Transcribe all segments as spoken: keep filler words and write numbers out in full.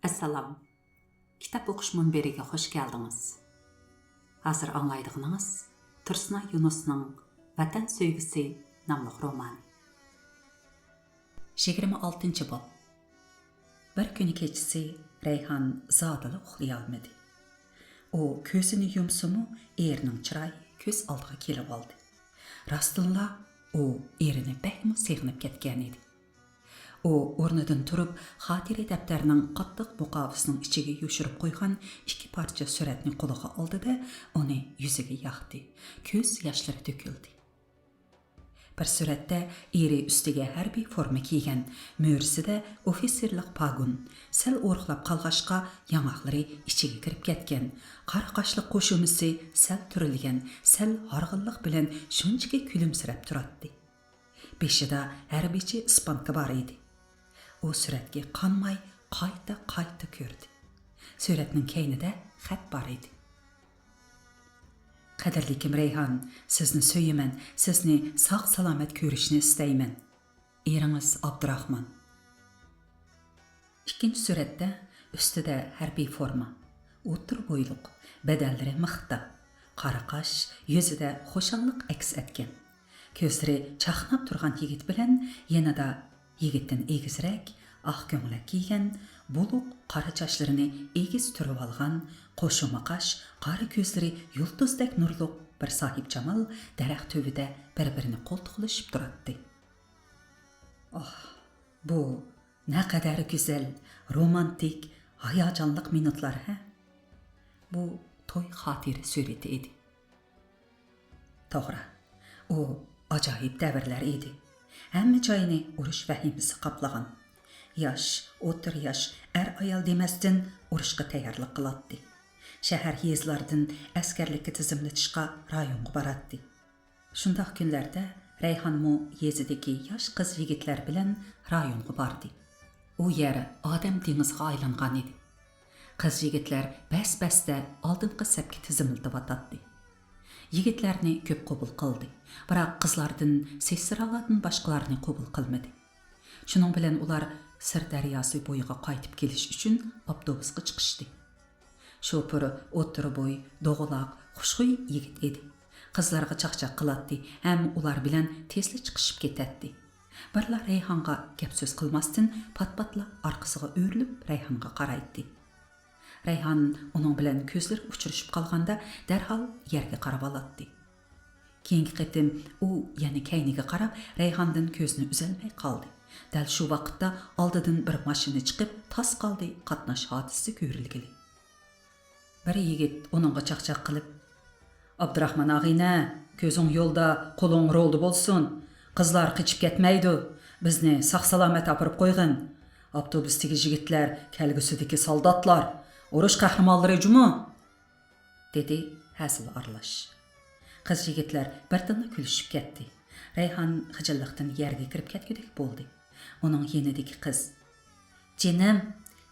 ئەسسالام. كىتاب ئوقۇش مۇنبىرىگە خۇش كەلدىڭىز. ھازىر ئاڭلايدىغىنىڭىز تۇرسۇنئاي يۇنۇسنىڭ ۋەتەن سۆيگۈسى ناملىق رومانى. يىگىرمە ئالتىنچى باب. بىر كۈنى كېچىسى رەيھان زادىلا ئۇخلىيالمىدى. ئۇ كۆزىنى يۇمسىمۇ، ئېرىنىڭ چىرايى كۆز ئالدىغا كېلىۋالدى. راستتىنلا، ئۇ ئېرىنى بەكمۇ سېغىنىپ كەتكەنىدى. ئۇ ئورنىدىن تۇرۇپ، خاتىرە دەپتەرنىڭ قاتتىق مۇقاۋىسىنىڭ ئىچىگە يوشۇرۇپ قويغان ئىككى پارچە سۈرەتنى قولىغا ئالدى-دە، ئۇنى يۈزىگە ياقتى. كۆز ياشلىرى تۆكۈلدى. بىر سۈرەتتە ئېرى ئۈستىگە ھەربىي فورما كىيگەن، مۈرىسىدە ئوفىتسېرلىق پاگون، سەل ئورۇقلاپ قالغاچقا، ياڭاقلىرى ئىچىگە كىرىپ كەتكەن، قارا قاشلىق قوشۇمىسى سەل تۈرۈلگەن، سەل ھارغىنلىق بىلەن شۇنچىكى كۈلۈمسىرەپ تۇراتتى. بېشىدا ھەربىيچە ئىسپانكا بار ئىدى. ئۇ سۈرەتكە قانماي قايتا-قايتا كۆردى. سۈرەتنىڭ كەينىدە خەت بار ئىدى. قەدىرلىكىم رەيھان، سىزنى سۆيىمەن، سىزنى ساق-سالامەت كۆرۈشنى ئىستەيمەن. ئېرىڭىز ئابدۇراخمان. ئىككىنچى سۈرەتتە ئۈستىدە ھەربىي فورما، ئوتتۇرا بويلۇق، بەدەنلىرى مىختا، قارا قاش، يۈزىدە خۇشاللىق ئەكس ئەتكەن. كۆزلىرى چاقناپ تۇرغان يىگىت بىلەن يېنىدا يىگىتتىن ئېگىزرەك، ئاق كۆڭلەك كىيگەن، بولۇق قارا چاچلىرىنى ئېگىز تۈرۈۋالغان، قوشۇما قاش، قارا كۆزلىرى يۇلتۇزدەك نۇرلۇق بىر ساھىبجامال دەرەخ تۈۋىدە بىر-بىرىنى قولتۇقلىشىپ تۇراتتى. ئاھ، بۇ نەقەدەر گۈزەل، رومانتىك، ھاياجانلىق مىنۇتلار، ھە؟ بۇ توي خاتىرە سۈرىتى ئىدى. توغرا، ئۇ ئاجايىپ دەۋرلەر ئىدى. ھەممە جاينى ئۇرۇش ۋەھىمىسى قاپلىغان. ياش، ئوتتۇرا ياش، ئەر-ئايال دېمەستىن ئۇرۇشقا تەييارلىق قىلاتتى. شەھەر، يېزىلاردىن ئەسكەرلىككە تىزىملىتىشقا رايونغا باراتتى. شۇنداق كۈنلەردە رەيھانمۇ يېزىدىكى ياش قىز-يىگىتلەر بىلەن رايونغا باردى. ئۇ يەر ئادەم دېڭىزىغا ئايلانغان ئىدى. قىز-يىگىتلەر بەس-بەستە ئالدىنقى سەپكە تىزىملىتىۋاتاتتى. يىگىتلەرنى كۆپ قوبۇل قىلدى، بىراق قىزلاردىن، سېسترالاردىن باشقىلارنى قوبۇل قىلمىدى. شۇنىڭ بىلەن ئۇلار سىر دەرياسى بويىغا قايتىپ كېلىش ئۈچۈن ئاپتوبۇسقا چىقىشتى. شوپۇر ئوتتۇرا بوي، دوغىلاق، خۇشخۇي يىگىت ئىدى. قىزلارغا چاقچاق قىلاتتى ھەم ئۇلار بىلەن تېزلا چىقىشىپ كېتەتتى. بىرلا رەيھانغا گەپ-سۆز قىلماستىن، پات-پاتلا ئارقىسىغا ئۆرۈلۈپ رەيھانغا قارايتتى. رەيھان ئۇنىڭ بىلەن كۆزلىرى ئۇچرىشىپ قالغاندا دەرھال يەرگە قاراۋالاتتى. كېيىنكى قېتىم ئۇ يەنە كەينىگە قاراپ، رەيھاندىن كۆزىنى ئۈزەلمەي قالدى. دەل شۇ ۋاقىتتا ئالدىدىن بىر ماشىنا چىقىپ، تاس قالدى قاتناش ھادىسىسى كۆرۈلگىلى. بىر يىگىت ئۇنىڭغا چاقچاق قىلىپ، «ئابدۇراخمان ئاغىنە، كۆزۈڭ يولدا، قولۇڭ رولدا بولسۇن. قىزلار قېچىپ كەتمەيدۇ. بىزنى ساق-سالامەت ئاپىرىپ قويغىن. ئاپتوبۇستىكى يىگىتلەر كەلگۈسىدىكى سالداتلار، ئۇرۇش قەھرىمانلىرى جۇمۇ!» دېدى ھەزىل ئارىلاش. قىز-يىگىتلەر بىردىنلا كۈلۈشۈپ كەتتى. رەيھان خىجىللىقتىن يەرگە كىرىپ كەتكۈدەك بولدى. ئۇنىڭ يېنىدىكى قىز، «جېنىم،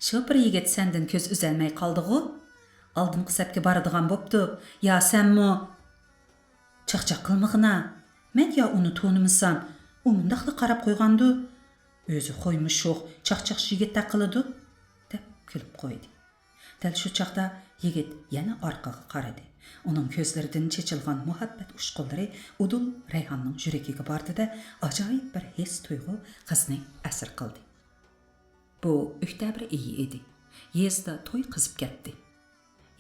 شوپۇر يىگىت سەندىن كۆز ئۈزەلمەي قالدىغۇ؟ ئالدىنقى سەپكە بارىدىغان بوپتۇ. يا سەنمۇ؟» «چاقچاق قىلمىغىنا. مەن يا ئۇنى تونۇمىسام، ئۇ مۇنداقلا قاراپ قويغاندۇ. ئۆزى خويمۇ شوخ، چاقچاقچى يىگىتتەك قىلىدۇ» دەپ كۈلۈپ قويدى. دەل شۇ چاغدا يىگىت يەنە ئارقىغا قارىدى. ئۇنىڭ كۆزلىرىدىن چېچىلغان مۇھەببەت ئۇچقۇنلىرى ئۇدۇل رەيھاننىڭ يۈرىكىگە باردى-دە، ئاجايىپ بىر ھېس-تۇيغۇ قىزنى ئەسىر قىلدى. بۇ ئۆكتەبىر ئېيى ئىدى. يېزىدا توي قىزىپ كەتتى.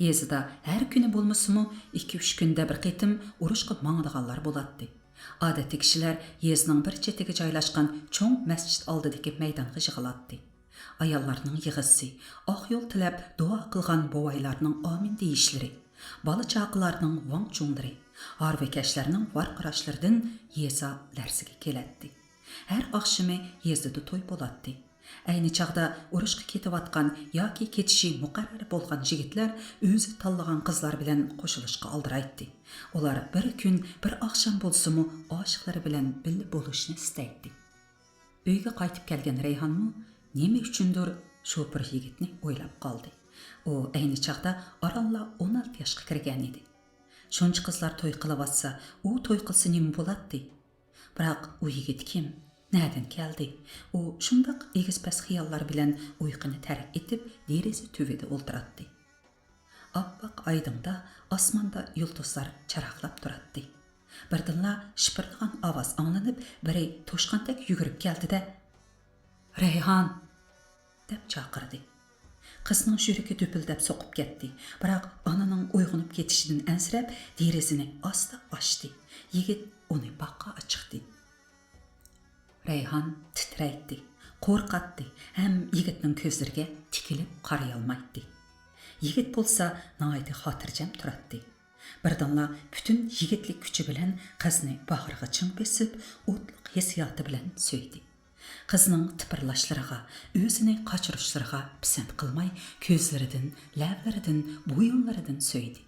يېزىدا ھەر كۈنى بولمىسىمۇ، ئىككى-ئۈچ كۈندە بىر قېتىم ئۇرۇشقا ماڭىدىغانلار بولاتتى. ئادەتتە كىشىلەر يېزىنىڭ بىر چېتىگە جايلاشقان چوڭ مەسچىت ئالدىدىكى مەيدانغا يىغىلاتتى. ئاياللارنىڭ يىغىسى، ئاق يول تىلەپ دۇئا قىلغان بوۋايلارنىڭ ئامىن دېيىشلىرى، بالا-چاقىلارنىڭ ۋاڭ-چۇڭلىرى، ھارۋىكەشلەرنىڭ ۋارقىراشلىرىدىن يېزا لەرزىگە كېلەتتى. ھەر ئاخشىمى يېزىدا توي بولاتتى. ئەينى چاغدا ئۇرۇشقا كېتىۋاتقان ياكى كېتىشى مۇقەررەر بولغان يىگىتلەر ئۆزى تاللىغان قىزلار بىلەن قوشۇلۇشقا ئالدىرايتتى. ئۇلار بىر كۈن، بىر ئاخشام بولسىمۇ ئاشىقلىرى بىلەن بىللە بولۇشنى ئىستەيتتى. ئۆيگە قايتىپ كەلگەن رەيھانمۇ نېمە ئۈچۈندۇر شوپۇر يىگىتنى ئويلاپ قالدى. ئۇ ئەينى چاغدا ئارانلا ئون ئالتە ياشقا كىرگەن ئىدى. شۇنچە قىزلار توي قىلىۋاتسا، ئۇ توي قىلسا نېمە بولاتتى؟ بىراق ئۇ يىگىت كىم؟ نەدىن كەلدى؟ ئۇ شۇنداق ئېگىز-پەس خىياللار بىلەن ئۇيقۇنى تەرك ئېتىپ، دېرىزە تۈۋىدە ئولتۇراتتى. ئاپئاق ئايدىڭدا ئاسماندا يۇلتۇزلار چىراغلاپ تۇراتتى. بىردىنلا شىپىرلىغان ئاۋاز ئاڭلىنىپ، بىرى توشقاندەك يۈگۈرۈپ كەلدى-دە، «رەيھان!» دەپ چاقىردى. قىزنىڭ يۈرىكى دۈپۈلدەپ سوقۇپ كەتتى، بىراق ئانىنىڭ ئويغىنىپ كېتىشىدىن ئەنسىرەپ، دېرىزىنى ئاستا ئاچتى. يىگىت ئۇنى باغقا ئاچىقتى. رەيھان تىترەيتتى، قورقاتتى ھەم يىگىتنىڭ كۆزلىرىگە تىكىلىپ قارىيالمايتتى. يىگىت بولسا ناھايىتى خاتىرجەم تۇراتتى. بىردىنلا پۈتۈن يىگىتلىك كۈچى بىلەن قىزنى باغرىغا چىڭ بېسىپ، ئوتلۇق ھېسسىياتى بىلەن سۆيدى. قىزنىڭ تىپىرلاشلىرىغا، ئۆزىنى قاچۇرۇشلىرىغا پىسەنت قىلماي، كۆزلىرىدىن، لەۋلىرىدىن، بويۇنلىرىدىن سۆيدى.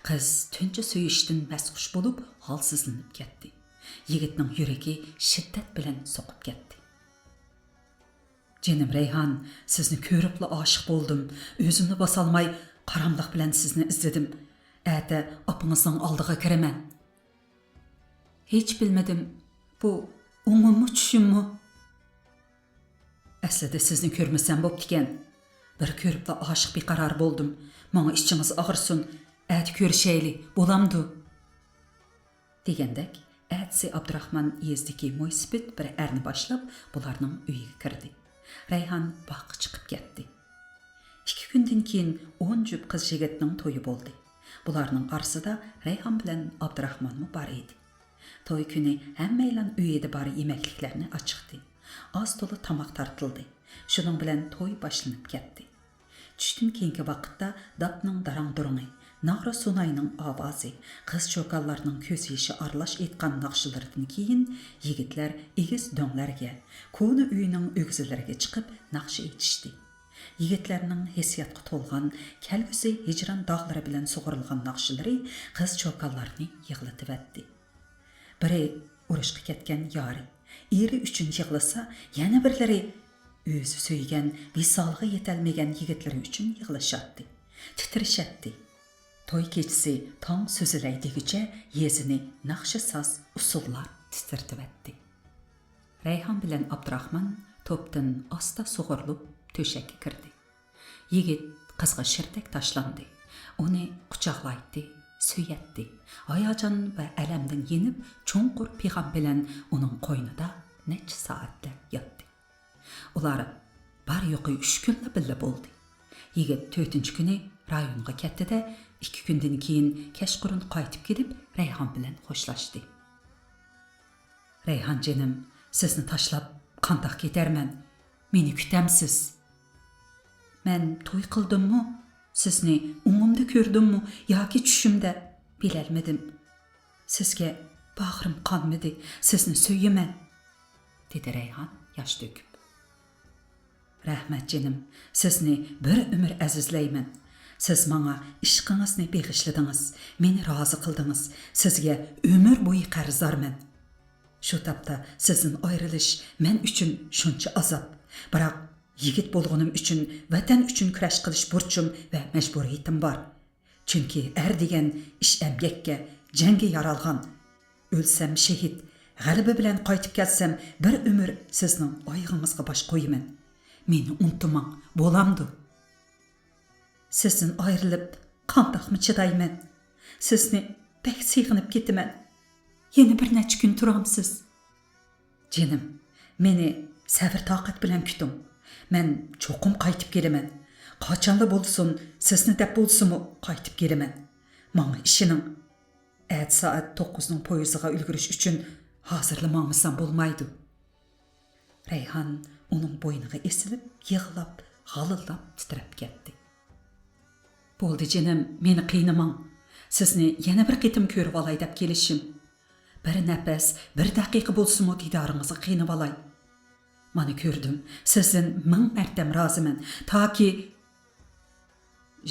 قىز تۇنجى سۆيۈشتىن مەستخۇش بولۇپ، ھالسىزلىنىپ كەتتى. يىگىتنىڭ يۈرىكى شىددەت بىلەن سوقۇپ كەتتى. «جېنىم رەيھان، سىزنى كۆرۈپلا ئاشىق بولدۇم. ئۆزۈمنى باسالماي، قاراملىق بىلەن سىزنى ئىزدىدىم. ئەتە ئاپىڭىزنىڭ ئالدىغا كىرىمەن.» «ھېچ بىلمىدىم، بۇ ئوڭۇممۇ، چۈشۈممۇ؟» «ئەسلىدە سىزنى كۆرمىسەم بوپتىكەن. بىر كۆرۈپلا ئاشىق بىقارار بولدۇم. ماڭا ئىچىڭىز ئاغرىسۇن. ئەتە كۆرۈشەيلى، بولامدۇ؟» دېگەندەك، ئەتىسى ئابدۇراخمان يېزىدىكى مويسىپىت بىر ئەرنى باشلاپ، بۇلارنىڭ ئۆيىگە كىردى. رەيھان باغقا چىقىپ كەتتى. ئىككى كۈندىن كېيىن ئون جۈپ قىز يىگىتنىڭ تويى بولدى. بۇلارنىڭ ئارىسىدا رەيھان بىلەن ئابدۇراخمانمۇ بار ئىدى. توي كۈنى ھەممەيلەن ئۆيىدە بار يېمەكلىكلەرنى ئاچىقتى. ئاز تولا تاماق تارتىلدى. شۇنىڭ بىلەن توي باشلىنىپ كەتتى. چۈشتىن كېيىنكى ۋاقىتتا داپنىڭ داراڭ-دۇرۇڭى، ناغرا-سۇناينىڭ ئاۋازى، قىز-چوكانلارنىڭ كۆز يېشى ئارىلاش ئېيتقان ناخشىلىرىدىن كېيىن، يىگىتلەر ئېگىز دۆڭلەرگە، كونا ئۆينىڭ ئۆگزىلىرىگە چىقىپ ناخشا ئېيتىشتى. يىگىتلەرنىڭ ھېسسىياتقا تولغان، كەلگۈسى ھىجران داغلىرى بىلەن سۇغۇرۇلغان ناخشىلىرى قىز-چوكانلارنى يىغلىتىۋەتتى. بىرى ئۇرۇشقا كەتكەن يارى، ئېرى ئۈچۈن يىغلىسا، يەنە بىرلىرى ئۆزى سۆيگەن، ۋىسالىغا يېتەلمىگەن يىگىتلىرى ئۈچۈن يىغلىشاتتى، تىترىشەتتى. توي كېچىسى تاڭ سۈزۈلەي دېگۈچە يېزىنى ناخشا-ساز، ئۇسسۇللار تىترىتىۋەتتى. رەيھان بىلەن ئابدۇراخمان توپتىن ئاستا سۇغۇرۇلۇپ تۆشەككە كىردى. يىگىت قىزغا شىردەك تاشلاندى. ئۇنى قۇچاقلايتتى، سۆيەتتى. ھاياجان ۋە ئەلەمدىن يېنىپ، چوڭقۇر پىغان بىلەن ئۇنىڭ قوينىدا نەچچە سائەتلەر ياتتى. ئۇلار بار-يوقى ئۈچ كۈنلا بىللە بولدى. يىگىت تۆتىنچى كۈنى رايونغا كەتتى-دە، ئىككى كۈندىن كېيىن كەچقۇرۇن قايتىپ كېلىپ، رەيھان بىلەن خوشلاشتى. «رەيھان جېنىم، سىزنى تاشلاپ قانداق كېتەرمەن؟ مېنى كۈتەمسىز؟» «مەن توي قىلدىممۇ، سىزنى ئوڭۇمدا كۆردۈممۇ ياكى چۈشۈمدە، بىلەلمىدىم. سىزگە باغرىم قانمىدى، سىزنى سۆيىمەن»، دېدى رەيھان ياش تۆكۈپ. «رەھمەت جېنىم، سىزنى بىر ئۆمۈر ئەزىزلەيمەن. سىز ماڭا ئىشقىڭىزنى بېغىشلىدىڭىز، مېنى رازى قىلدىڭىز، سىزگە ئۆمۈر بويى قەرزدارمەن. شۇ تاپتا سىزدىن ئايرىلىش مەن ئۈچۈن شۇنچە ئازاب. بىراق، يىگىت بولغىنىم ئۈچۈن ۋەتەن ئۈچۈن كۈرەش قىلىش بۇرچۇم ۋە مەجبۇرىيىتىم بار. چۈنكى ئەر دېگەن ئىش ئەمگەككە، جەڭگە يارالغان. ئۆلسەم شېھىت، غەلىبە بىلەن قايتىپ كەلسەم، بىر ئۆمۈر سىزنىڭ ئايىغىڭىزغا باش قويىمەن. مېنى ئۇنتۇماڭ، بولامدۇ؟» «سىزدىن ئايرىلىپ قانداقمۇ چىدايمەن؟ سىزنى بەك سېغىنىپ كېتىمەن. يەنە بىر نەچچە كۈن تۇرامسىز؟» «جېنىم، مېنى سەۋر-تاقەت بىلەن كۈتۈڭ. مەن چوقۇم قايتىپ كېلىمەن. قاچانلا بولسۇن، سىزنى دەپ بولسىمۇ قايتىپ كېلىمەن. ماڭا ئىشىنىڭ. ئەتە سائەت توققۇزنىڭ پويىزىغا ئۈلگۈرۈش ئۈچۈن ھازىرلا ماڭمىسام بولمايدۇ.» رەيھان ئۇنىڭ بوينىغا ئېسىلىپ، يىغلاپ، غالىلداپ تىترەپ كەتتى. «بولدى جېنىم، مېنى قىينىماڭ. سىزنى يەنە بىر قېتىم كۆرۈۋالاي دەپ كېلىشىم. بىر نەپەس، بىر دەقىقە بولسىمۇ دىدارىڭىزغا قىينىۋالاي. مانا كۆردۈم، سىزدىن مىڭ مەرتەم رازىمەن، تاكى...»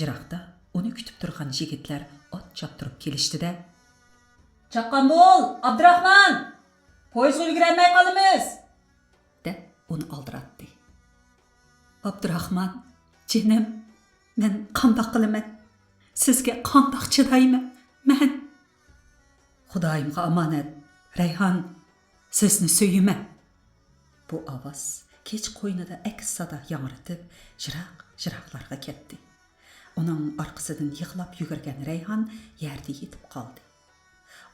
يىراقتا ئۇنى كۈتۈپ تۇرغان يىگىتلەر ئات چاپتۇرۇپ كېلىشتى-دە، «چاققان بول، ئابدۇراخمان! پويىزغا ئۈلگۈرەلمەي قالىمىز!» دەپ ئۇنى ئالدىراتتى. «ئابدۇراخمان، جېنىم، مەن قانداق قىلىمەن؟ سىزگە قانداق چىدايمەن مەن؟» «خۇدايىمغا ئامانەت، رەيھان، سىزنى سۆيىمەن.» بۇ ئاۋاز كېچە قوينىدا ئەكس سادا ياڭرىتىپ، يىراق-يىراقلارغا كەتتى. ئۇنىڭ ئارقىسىدىن يىغلاپ يۈگۈرگەن رەيھان يەردە يېتىپ قالدى.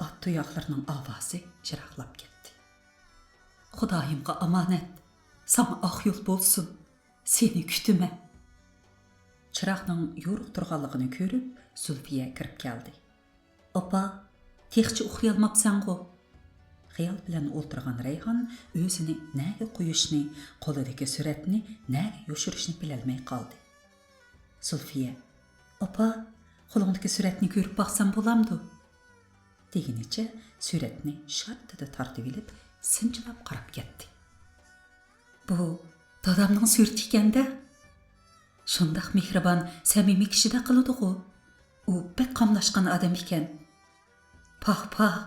ئات تۇياقلىرىنىڭ ئاۋازى يىراقلاپ كەتتى. خۇدايىمغا ئامانەت، ساڭا ئاق يول بولسۇن، سېنى كۈتىمەن. چىراغنىڭ يورۇق تۇرغانلىقىنى كۆرۈپ، زۇلفىيە كىرىپ كەلدى. ئاپا، تېخىچە ئۇخلىيالماپسەنغۇ؟ خىيال بىلەن ئولتۇرغان رەيھان ئۆزىنى نەگە قويۇشنى، قولىدىكى سۈرەتنى نەگە يوشۇرۇشنى بىلەلمەي قالدى. زۇلفىيە، ئاپا، قولۇڭدىكى سۈرەتنى كۆرۈپ باقسام بولامدۇ؟ دېگىنىچە سۈرەتنى شارتتىدە تارتىۋېلىپ، سىنچىلاپ قاراپ كەتتى. بۇ دادامنىڭ سۈرىتى ئىكەن-دە. شۇنداق مېھرىبان، سەمىمىي كىشىدەك قىلىدىغۇ. ئۇ بەك قاملاشقان ئادەم ئىكەن. پاھ، پاھ،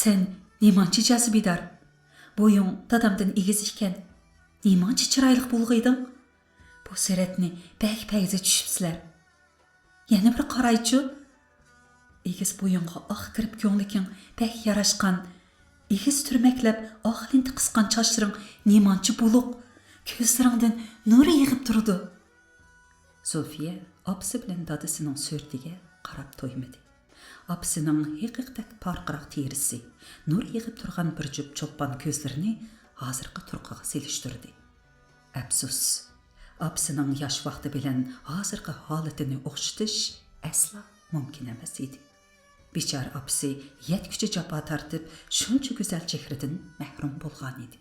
سەن نېمانچە جاذىبىدار. بويۇڭ دادامدىن ئېگىز ئىكەن. نېمانچە چىرايلىق بولغىيدىڭ. بۇ سۈرەتنى بەك پەيزى چۈشۈپسىلەر. يەنە بىر قارايچۇ. ئېگىز بويۇڭغا ئاق كىرپىك كۆڭلىكىڭ بەك ياراشقان. ئېگىز تۈرمەكلەپ ئاق لېنتا قىسقان چاچلىرىڭ نېمانچە بۇلۇق. كۆزلىرىڭدىن نۇر يېغىپ تۇرىدۇ. زۇلفىيە ئاپىسى بىلەن دادىسىنىڭ سۈرىتىگە قاراپ تويمىدى. ئاپىسىنىڭ ھېقىقتەك پارقىراق تېرىسى، نۇر يېغىپ تۇرغان بىر جۈپ چولپان كۆزلىرىنى ھازىرقى تۇرقىغا سېلىشتۇردى. ئەپسۇس، ئاپىسىنىڭ ياش ۋاقتى بىلەن ھازىرقى ھالىتىنى ئوخشىتىش ئەسلا مۇمكىن ئەمەس ئىدى. بىچارە ئاپىسى يەتكۈچە جاپا تارتىپ، شۇنچە گۈزەل چېھرىدىن مەھرۇم بولغانىدى.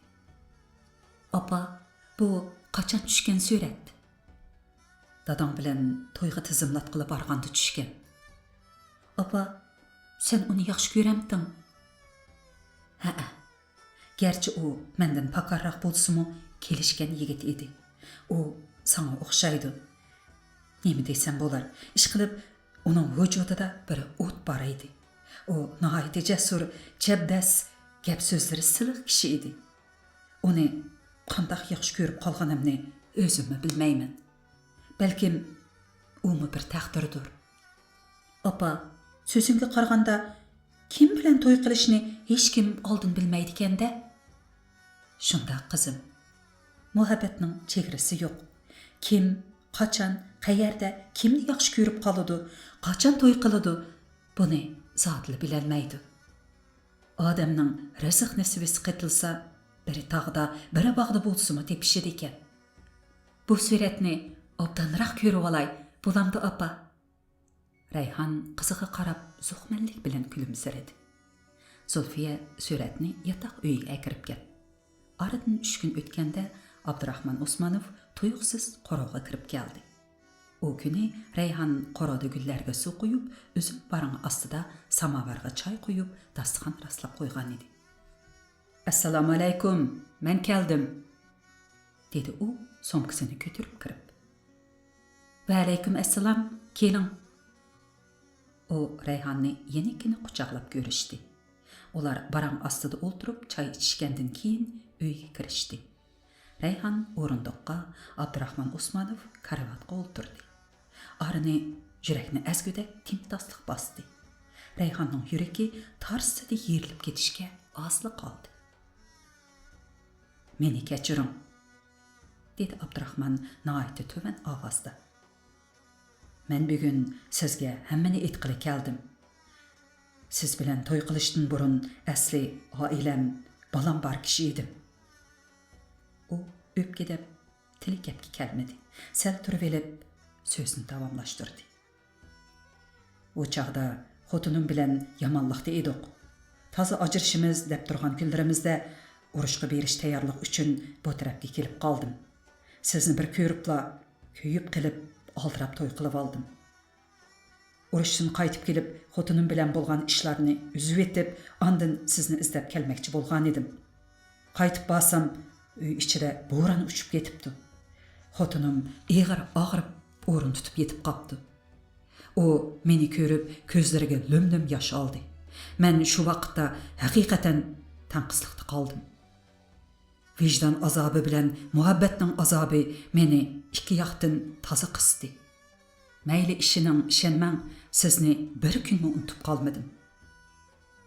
ئاپا، بۇ قاچان چۈشكەن سۈرەت؟ داداڭ بىلەن تويغا تىزىملاتقىلى بارغاندا چۈشكەن. ئاپا، سەن ئۇنى ياخشى كۆرەمتىڭ؟ ھەئە. گەرچە ئۇ مەندىن پاكارراق بولسىمۇ، كېلىشكەن يىگىت ئىدى. ئۇ ساڭا ئوخشايدۇ. نېمە دېسەم بولار؟ ئىشقىلىپ، ئۇنىڭ ۋۇجۇدىدا بىر ئوت بار ئىدى. ئۇ ناھايىتى جەسۇر، چەبدەس، گەپ سۆزلىرى سىلىق كىشى ئىدى. ئۇنى قانداق ياخشى كۆرۈپ قالغىنىمنى ئۆزۈممۇ بىلمەيمەن. بەلكىم ئۇمۇ بىر تەقدىردۇر. ئاپا، سۆزۈڭگە قارىغاندا، كىم بىلەن توي قىلىشنى ھېچكىم ئالدىن بىلمەيدىكەن-دە؟ شۇنداق، قىزىم. مۇھەببەتنىڭ چېگرىسى يوق. كىم، قاچان، قەيەردە، كىمنى ياخشى كۆرۈپ قالىدۇ، قاچان توي قىلىدۇ، بۇنى زادىلا بىلەلمەيدۇ. ئادەمنىڭ رىزىق نېسىۋىسى قېتىلسا، بىرى تاغدا، بىرى باغدا بولسىمۇ تېپىشىدىكەن. بۇ سۈرەتنى ئوبدانراق كۆرۈۋالاي، بولامدۇ، ئاپا؟ رەيھان قىزىغا قاراپ زوقمەنلىك بىلەن كۈلۈمسىرىدى. زۇلفىيە سۈرەتنى ياتاق ئۆيىگە ئەكىرىپ كەتتى. ئارىدىن ئۈچ كۈن ئۆتكەندە، ئابدۇراخمان ئوسمانوف تۇيۇقسىز قورۇغا كىرىپ كەلدى. ئۇ كۈنى رەيھان قورۇدا گۈللەرگە سۇ قۇيۇپ، ئۈزۈم بارىڭى ئاستىدا ساماۋارغا چاي قۇيۇپ، داستىخان راسلاپ قويغانىدى. ئەسسالامۇئەلەيكۇم، مەن كەلدىم، دېدى ئۇ سومكىسىنى كۆتۈرۈپ كىرىپ. ۋەئەلەيكۇم ئەسسالام، كېلىڭ. ئۇ رەيھاننى يېنىككىنە قۇچاقلاپ كۆرۈشتى. ئۇلار بارام ئاستىدا ئولتۇرۇپ چاي ئىچىشكەندىن كېيىن ئۆيگە كىرىشتى. رەيھان ئورۇندۇققا، ئابدۇراخمان ئوسمانوف كارىۋاتقا ئولتۇردى. ئارىنى يۈرەكنى ئەزگۈدەك تىمتاسلىق باستى. رەيھاننىڭ يۈرىكى تارسىدە يېرىلىپ كېتىشكە ئازلا قالدى. مېنى كەچۈرۈڭ، دېدى ئابدۇراخمان ناھايىتى تۆۋەن ئاۋازدا. مەن بۈگۈن سىزگە ھەممىنى ئېيتقىلى كەلدىم. سىز بىلەن توي قىلىشتىن بۇرۇن ئەسلى ئائىلەم، بالام بار كىشى ئىدىم. ئۇ ئۆپكىدەپ تىلى گەپكە كەلمىدى. سەل تۇرۇۋېلىپ سۆزىنى داۋاملاشتۇردى. ئۇ چاغدا خوتۇنۇم بىلەن يامانلىقتا ئىدۇق. تازا ئاجرىشىمىز دەپ تۇرغان كۈنلىرىمىزدە ئۇرۇشقا بېرىش تەييارلىقى ئۈچۈن بۇ تەرەپكە كېلىپ قالدىم. سىزنى بىر كۆرۈپلا كۆيۈپ قېلىپ ئالدىراپ توي قىلىۋالدىم. ئۇرۇشتىن قايتىپ كېلىپ خوتۇنۇم بىلەن بولغان ئىشلارنى ئۈزۈۋېتىپ ئاندىن سىزنى ئىزدەپ كەلمەكچى بولغانىدىم. قايتىپ بارسام ئۆي ئىچىدە بوران ئۇچۇپ كېتىپتۇ. خوتۇنۇم ئېغىر ئاغرىپ ئورۇن تۇتۇپ يېتىپ قاپتۇ. ئۇ مېنى كۆرۈپ كۆزلىرىگە لۆم-لۆم ياش ئالدى. مەن شۇ ۋاقىتتا ھەقىقەتەن تەڭقىسلىقتا قالدىم. ۋىجدان ئازابى بىلەن مۇھەببەتنىڭ ئازابى مېنى ئىككى ياقتىن تازا قىستى. مەيلى ئىشىنىڭ ئىشەنمەڭ، سىزنى بىر كۈنمۇ ئۇنتۇپ قالمىدىم.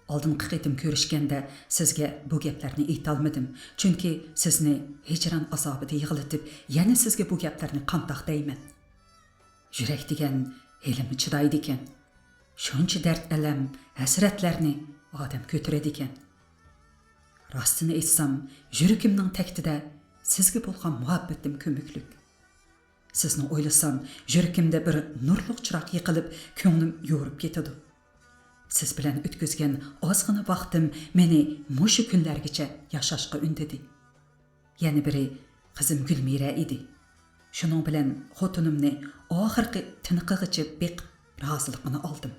ئالدىنقى قېتىم كۆرۈشكەندە سىزگە بۇ گەپلەرنى ئېيتالمىدىم، چۈنكى سىزنى ھىجران ئازابىدا يىغلىتىپ، يەنە سىزگە بۇ گەپلەرنى قانداق دەيمەن؟ يۈرەك دېگەن ھېلىمۇ چىدايدىكەن. شۇنچە دەرد-ئەلەم، ھەسرەتلەرنى ئادەم كۆتۈرىدىكەن. راستىنى ئېيتسام، يۈرىكىمنىڭ تەكتىدە سىزگە بولغان مۇھەببىتىم كۆمۈكلۈك. سىزنى ئويلىسام، يۈرىكىمدە بىر نۇرلۇق چىراغ يېقىلىپ، كۆڭلۈم يورۇپ كېتىدۇ. سىز بىلەن ئۆتكۈزگەن ئازغىنا ۋاقتىم مېنى مۇشۇ كۈنلەرگىچە ياشاشقا ئۈندىدى. يەنە بىرى قىزىم گۈلمىرە ئىدى. شۇنىڭ بىلەن خوتۇنۇمنى ئاخىرقى تىنىقىغىچە بېقىپ، رازىلىقىنى ئالدىم.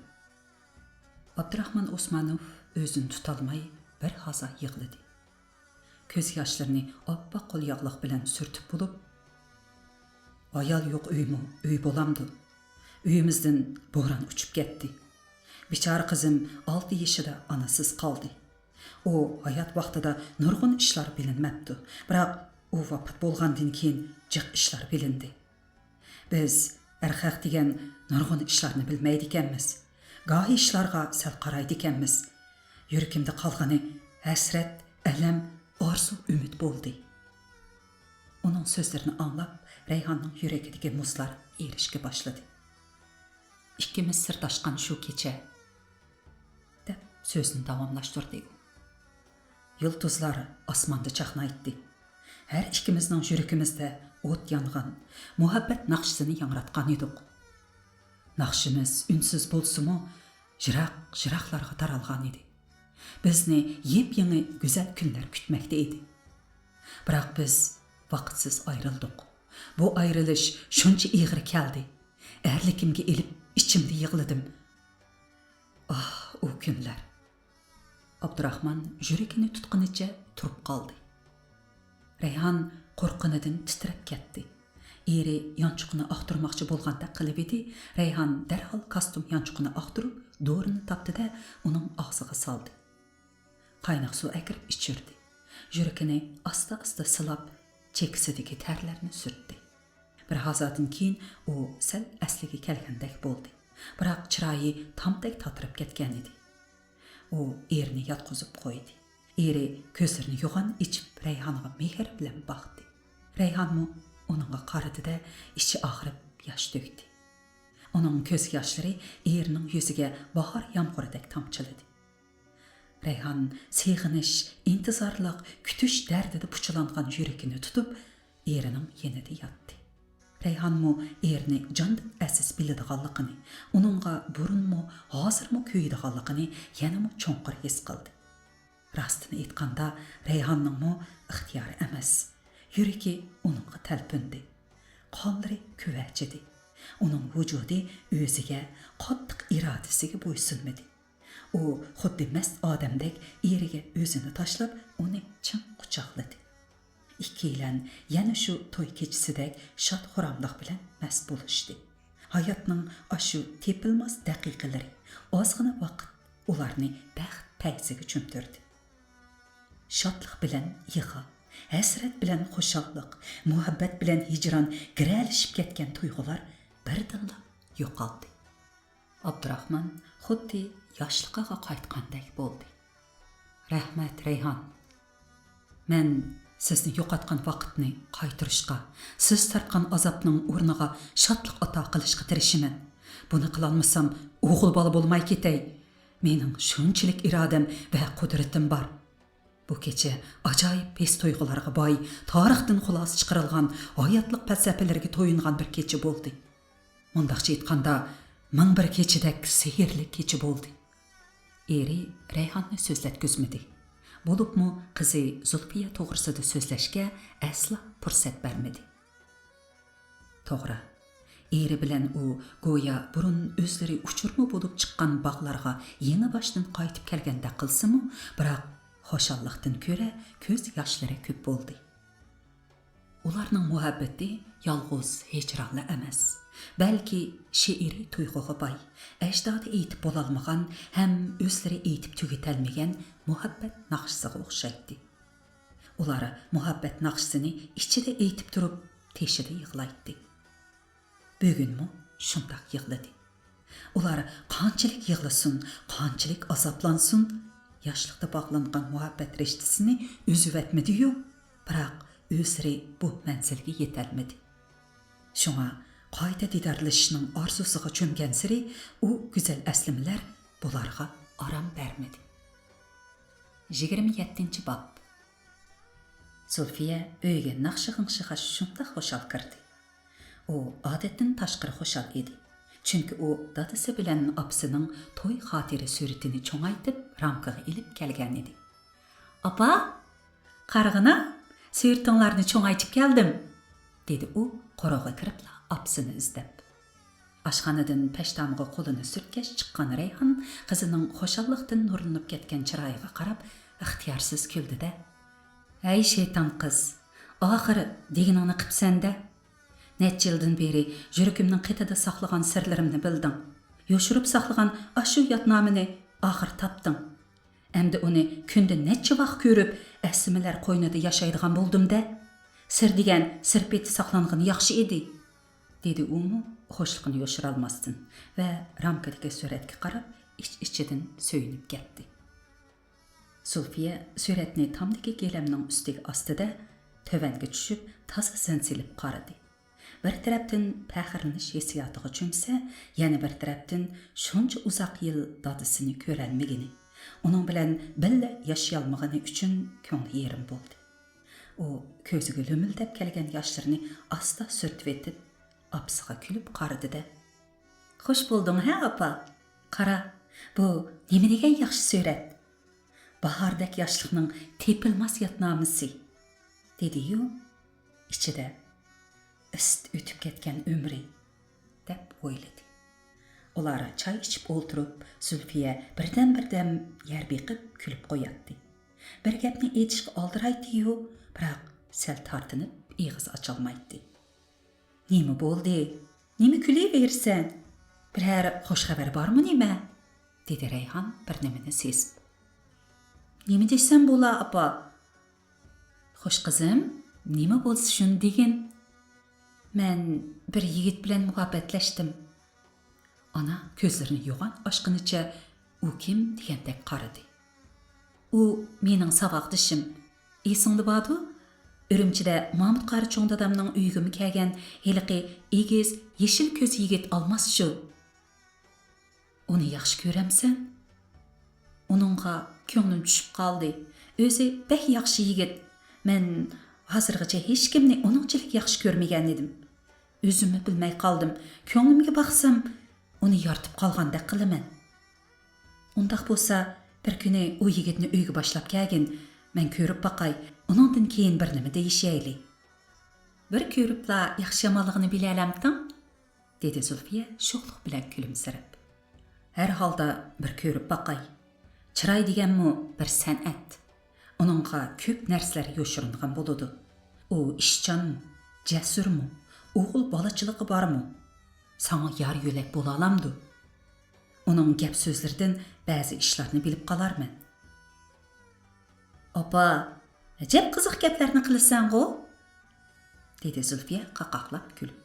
ئابدۇراخمان ئوسمانوف ئۆزىنى تۇتالماي بىر ھازا يىغلىدى. كۆز ياشلىرىنى ئاپئاق قول ياغلىق بىلەن سۈرتۈپ بولۇپ، «ئايال يوق ئۆيمۇ ئۆي بولامدۇ؟ ئۆيىمىزدىن بوران ئۇچۇپ كەتتى. بىچارە قىزىم ئالتە يېشىدا ئانىسىز قالدى. ئۇ ھايات ۋاقتىدا نۇرغۇن ئىشلار بىلىنمەپتۇ، بىراق ئۇ ۋاپات بولغاندىن كېيىن جىق ئىشلار بىلىندى. بىز ئەرخەق دېگەن نۇرغۇن ئىشلارنى بىلمەيدىكەنمىز. گاھى ئىشلارغا سەل قارايدىكەنمىز. يۈرىكىمدە قالغىنى ھەسرەت، ئەلەم، ئارزۇ، ئۈمىد بولدى.» ئۇنىڭ سۆزلىرىنى ئاڭلاپ، رەيھاننىڭ يۈرىكىدىكى مۇزلار ئېرىشكە باشلىدى. «ئىككىمىز سىرداشقان شۇ كېچە»، دەپ سۆزىنى داۋاملاشتۇردى ئۇ. يۇلتۇزلار ئاسماندا چاقنايتتى. ھەر ئىككىمىزنىڭ يۈرىكىمىزدە ئوت يانغان، مۇھەببەت ناخشىسىنى ياڭراتقان ئىدۇق. ناخشىمىز ئۈنسىز بولسىمۇ، يىراق-يىراقلارغا تارالغان ئىدى. بىزنى يېپيېڭى گۈزەل كۈنلەر كۈتمەكتە ئىدى. بىراق بىز ۋاقىتسىز ئايرىلدۇق. بۇ ئايرىلىش شۇنچە ئېغىر كەلدى. ئەرلىكىمگە ئېلىپ ئىچىمدە يىغلىدىم. ئاھ، ئۇ كۈنلەر! ئابدۇراخمان يۈرىكىنى تۇتقىنىچە تۇرۇپ قالدى. رەيھان قورققىنىدىن تىترەپ كەتتى. ئېرى يانچۇقىنى ئاختۇرماقچى بولغاندەك قىلىۋىدى. رەيھان دەرھال كاستيۇم يانچۇقىنى ئاختۇرۇپ، دورىنى تاپتى-دە، ئۇنىڭ ئاغزىغا سالدى. قايناق سۇ ئەكىرىپ ئىچۈردى. يۈرىكىنى ئاستا-ئاستا سىلاپ، چېكىسىدىكى تەرلەرنى سۈرتتى. بىر ھازادىن كېيىن ئۇ سەل ئەسلىگە كەلگەندەك بولدى. بىراق چىرايى تامدەك تاتىرىپ كەتكەن ئىدى. ئۇ ئېرىنى ياتقۇزۇپ قويدى. ئېرى كۆزلىرىنى يوغان ئېچىپ، رەيھانغا مېھىر بىلەن باقتى. رەيھانمۇ ئۇنىڭغا قارىدى-دە، ئىچى ئاغرىپ ياش تۆكتى. ئۇنىڭ كۆز ياشلىرى ئېرىنىڭ يۈزىگە باھار يامغۇرىدەك تامچىلىدى. رەيھان سېغىنىش، ئىنتىزارلىق، كۈتۈش دەردىدە پۇچىلانغان يۈرىكىنى تۇتۇپ، ئېرىنىڭ يېنىدا ياتتى. رەيھانمۇ ئېرىنى جاندىن ئەزىز بىلىدىغانلىقىنى، ئۇنىڭغا بۇرۇنمۇ، ھازىرمۇ كۆيىدىغانلىقىنى يەنىمۇ چوڭقۇر ھېس قىلدى. راستىنى ئېيتقاندا، رەيھاننىڭمۇ ئىختىيارى ئەمەس. يۈرىكى ئۇنىڭغا تەلپۈندى. قانلىرى كۆۋەچىدى. ئۇنىڭ ۋۇجۇدى ئۆزىگە، قاتتىق ئىرادىسىگە بويسۇنمىدى. ئۇ خۇددى مەست ئادەمدەك ئېرىگە ئۆزىنى تاشلاپ، ئۇنى چىڭ قۇچاقلىدى. ئىككىيلەن يەنە شۇ توي كېچىسىدەك شاد-خۇراملىق بىلەن مەست بولۇشتى. ھاياتنىڭ ئاشۇ تېپىلماس دەقىقىلىرى، ئازغىنا ۋاقىت ئۇلارنى بەخت پەيزىگە چۆمدۈردى. شادلىق بىلەن يىغا، ھەسرەت بىلەن خۇشاللىق، مۇھەببەت بىلەن ھىجران گىرەلىشىپ كەتكەن تۇيغۇلار بىردىنلا يوقالدى. ئابدۇراخمان خۇددى ياشلىقىغا قايتقاندەك بولدى. رەھمەت، رەيھان. مەن سىزنى يوقاتقان ۋاقىتنى قايتۇرۇشقا، سىز تارتقان ئازابنىڭ ئورنىغا شادلىق ئاتا قىلىشقا تىرىشىمەن. بۇنى قىلالمىسام، ئوغۇل بالا بولماي كېتەي. مېنىڭ شۇنچىلىك ئىرادەم ۋە قۇدرىتىم بار. بۇ كېچە ئاجايىپ ھېس-تۇيغۇلارغا باي، تارىختىن خۇلاسە چىقىرىلغان ھاياتلىق پەلسەپىلىرىگە تويۇنغان بىر كېچە بولدى. مۇنداقچە ئېيتقاندا، مىڭ بىر كېچىدەك سېھىرلىك كېچە بولدى. ئېرى رەيھاننى سۆزلەتكۈزمىدى. بولۇپمۇ قىزى زۇلپىيە توغرىسىدا سۆزلەشكە ئەسلا پۇرسەت بەرمىدى. توغرا، ئېرى بىلەن ئۇ گويا بۇرۇن ئۆزلىرى ئۇچۇرما بولۇپ چىققان باغلارغا يېڭى باشتىن قايتىپ كەلگەندەك قىلسىمۇ، بىراق خۇشاللىقتىن كۆرە كۆز ياشلىرى كۆپ بولدى. ئۇلارنىڭ مۇھەببىتى يالغۇز ھىجرانلا ئەمەس، بەلكى شېئىرىي تۇيغۇغا باي، ئەجدادى ئېيتىپ بولالمىغان ھەم ئۆزلىرى ئېيتىپ تۈگىتەلمىگەن مۇھەببەت ناخشىسىغا ئوخشايتتى. ئۇلار مۇھەببەت ناخشىسىنى ئىچىدە ئېيتىپ تۇرۇپ، تېشىدا يىغلايتتى. بۈگۈنمۇ شۇنداق يىغلىدى. ئۇلار قانچىلىك يىغلىسۇن، قانچىلىك ئازابلانسۇن، ياشلىقتا باغلانغان مۇھەببەت رىشتىسىنى ئۈزۈۋەتمىدى-يۇ، بىراق ئۆزلىرى بۇ مەنزىلگە يېتەلمىدى. شۇڭا قايتا دىدارلىشىشنىڭ ئارزۇسىغا چۆمگەنسېرى ئۇ گۈزەل ئەسلىمىلەر بۇلارغا ئارام بەرمىدى. يىگىرمە يەتتىنچى باب. زۇلفىيە ئۆيگە ناخشا-غىڭشىغاچ شۇنداق خۇشال كىردى. ئۇ ئادەتتىن تاشقىرى خۇشال ئىدى. چۈنكى ئۇ دادىسى بىلەن ئاپىسىنىڭ توي خاتىرە سۈرىتىنى چوڭايتىپ، رامكىغا ئېلىپ كەلگەنىدى. «ئاپا، قارىغىنا، سۈرىتىڭلارنى چوڭايتىپ كەلدىم»، دېدى ئۇ قورۇغا كىرىپلا ئاپىسىنى ئىزدەپ. ئاشخانىدىن پەشتامىغا قولىنى سۈرتكەچ چىققان رەيھان قىزىنىڭ خۇشاللىقتىن نۇرلىنىپ كەتكەن چىرايىغا قاراپ ئىختىيارسىز كۈلدى-دە، «ھەي شەيتان قىز، ئاخىرى دېگىنىڭنى قىپسەن-دە! نەچچە يىلدىن بېرى يۈرىكىمنىڭ قېتىدا ساقلىغان سىرلىرىمنى بىلدىڭ. يوشۇرۇپ ساقلىغان ئاشۇ يادنامىنى ئاخىرى تاپتىڭ. ئەمدى ئۇنى كۈندە نەچچە ۋاق كۆرۈپ، ئەسلىمىلەر قوينىدا ياشايدىغان بولدۇم-دە! سىر دېگەن سىر پېتى ساقلانغىنى ياخشى ئىدى»، دېدى ئۇمۇ خۇشلۇقىنى يوشۇرالماستىن ۋە رامكىدىكى سۈرەتكە قاراپ ئىچ-ئىچىدىن سۆيۈنۈپ كەتتى. زۇلفىيە سۈرەتنى تامدىكى گىلەمنىڭ ئۈستىگە ئاستى-دە، تۆۋەنگە چۈشۈپ تازا زەن سېلىپ قارىدى. بىر تەرەپتىن پەخىرلىنىش ھېسسىياتىغا چۆمسە، يەنە بىر تەرەپتىن شۇنچە ئۇزاق يىل دادىسىنى كۆرەلمىگىنى، ئۇنىڭ بىلەن بىللە ياشىيالمىغىنى ئۈچۈن كۆڭلى يېرىم بولدى. ئۇ كۆزىگە لۆمۈلدەپ كەلگەن ياشلىرىنى ئاستا سۈرتۈۋېتىپ، ئاپىسىغا كۈلۈپ قارىدى-دە، «خوش بولدۇڭ ھە، ئاپا؟ قارا، بۇ نېمە دېگەن ياخشى سۈرەت! باھاردەك ياشلىقنىڭ تېپىلماس يادنامىسى!» دېدى-يۇ، ئىچىدە، «ئىسىت ئۆتۈپ كەتكەن ئۆمرى» دەپ ئويلىدى. ئۇلار چاي ئىچىپ ئولتۇرۇپ، زۇلفىيە بىردەم-بىردەم يەر بېقىپ كۈلۈپ قوياتتى. بىر گەپنى ئېيتىشقا ئالدىرايتتى-يۇ، بىراق سەل تارتىنىپ ئېغىز ئاچالمايتتى. «نېمە بولدى؟ نېمە كۈلۈۋېرىسەن؟ بىرەر خوش خەۋەر بارمۇ نېمە؟» دېدى رەيھان بىر نېمىنى سېزىپ. «نېمە دېسەم بولا، ئاپا؟» «خوش قىزىم، نېمە بولسا شۇنى دېگىن.» «مەن بىر يىگىت بىلەن مۇھەببەتلەشتىم.» ئانا كۆزلىرىنى يوغان ئاچقىنىچە «ئۇ كىم؟» دېگەندەك قارىدى. «ئۇ مېنىڭ ساۋاقدىشىم. ئېسىڭدە باردۇ؟ ئۈرۈمچىدە مامۇت قارى چوڭ دادامنىڭ ئۆيىگىمۇ كەلگەن ھېلىقى ئېگىز، يېشىل كۆز يىگىت ئالماس شۇ.» «ئۇنى ياخشى كۆرەمسەن؟» «ئۇنىڭغا كۆڭلۈم چۈشۈپ قالدى. ئۆزى بەك ياخشى يىگىت. مەن ھازىرغىچە ھېچكىمنى ئۇنىڭچىلىك ياخشى كۆرمىگەنىدىم. ئۆزۈممۇ بىلمەي قالدىم. كۆڭلۈمگە باقسام، ئۇنى يارىتىپ قالغاندەك قىلىمەن. ئۇنداق بولسا، بىر كۈنى ئۇ يىگىتنى ئۆيگە باشلاپ كەلگىن، مەن كۆرۈپ باقاي، ئۇنىڭدىن كېيىن بىر نېمە دېيىشەيلى.» «بىر كۆرۈپلا ياخشى-يامانلىقىنى بىلەلەمتىڭ؟» دېدى زۇلفىيە شوخلۇق بىلەن كۈلۈمسىرەپ. «ھەر ھالدا بىر كۆرۈپ باقاي. چىراي دېگەنمۇ بىر سەنئەت. ئۇنىڭغا كۆپ نەرسىلەر يوشۇرۇنغان بولىدۇ. ئۇ ئىشچانمۇ، جەسۇرمۇ، ئوغۇل بالىچىلىقى بارمۇ؟ ساڭا يار-يۆلەك بولالامدۇ؟ ئۇنىڭ گەپ-سۆزلىرىدىن بەزى ئىشلارنى بىلىپ قالارمەن.» «ئاپا، ئەجەب قىزىق گەپلەرنى قىلىسەنغۇ؟» دېدى زۇلفىيە قاقاقلاپ كۈلۈپ.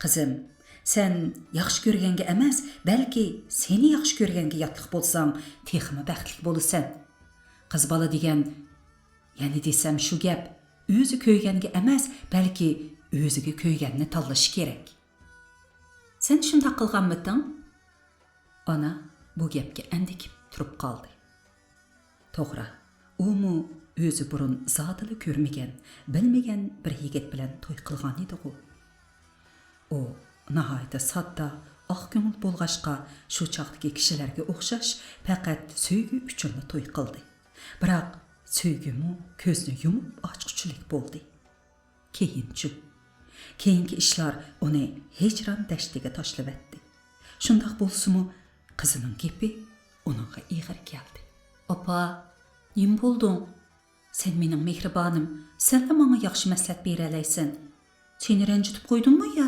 «قىزىم، سەن ياخشى كۆرگەنگە ئەمەس، بەلكى سېنى ياخشى كۆرگەنگە ياتلىق بولساڭ، تېخىمۇ بەختلىك بولىسەن. قىز بالا دېگەن، يەنە دېسەم شۇ گەپ، ئۆزى كۆيگەنگە ئەمەس، بەلكى ئۆزىگە كۆيگەننى تاللىشى كېرەك. سەن شۇنداق قىلغانمىتىڭ؟» ئانا بۇ گەپكە ئەندىكىپ تۇرۇپ قالدى. توغرا، ئۇمۇ ئۆزى بۇرۇن زادىلا كۆرمىگەن، بىلمىگەن بىر يىگىت بىلەن توي قىلغانىدىغۇ. ئۇ ناھايىتى ساددا، ئاق كۆڭۈل بولغاچقا، شۇ چاغدىكى كىشىلەرگە ئوخشاش پەقەت سۆيگۈ ئۈچۈنلا توي قىلدى. بىراق سۆيگۈمۇ كۆزنى يۇمۇپ ئاچقۇچىلىك بولدى. كېيىنچۇ؟ كېيىنكى ئىشلار ئۇنى ھىجران دەشتىگە تاشلىۋەتتى. شۇنداق بولسىمۇ، قىزىنىڭ گېپى ئۇنىڭغا ئېغىر كەلدى. «ئاپا، نېمە بولدۇڭ؟ سەن مېنىڭ مېھرىبانىم، سەنلا ماڭا ياخشى مەسلىھەت بېرەلەيسەن. سېنى رەنجىتىپ قويدۇممۇ يا؟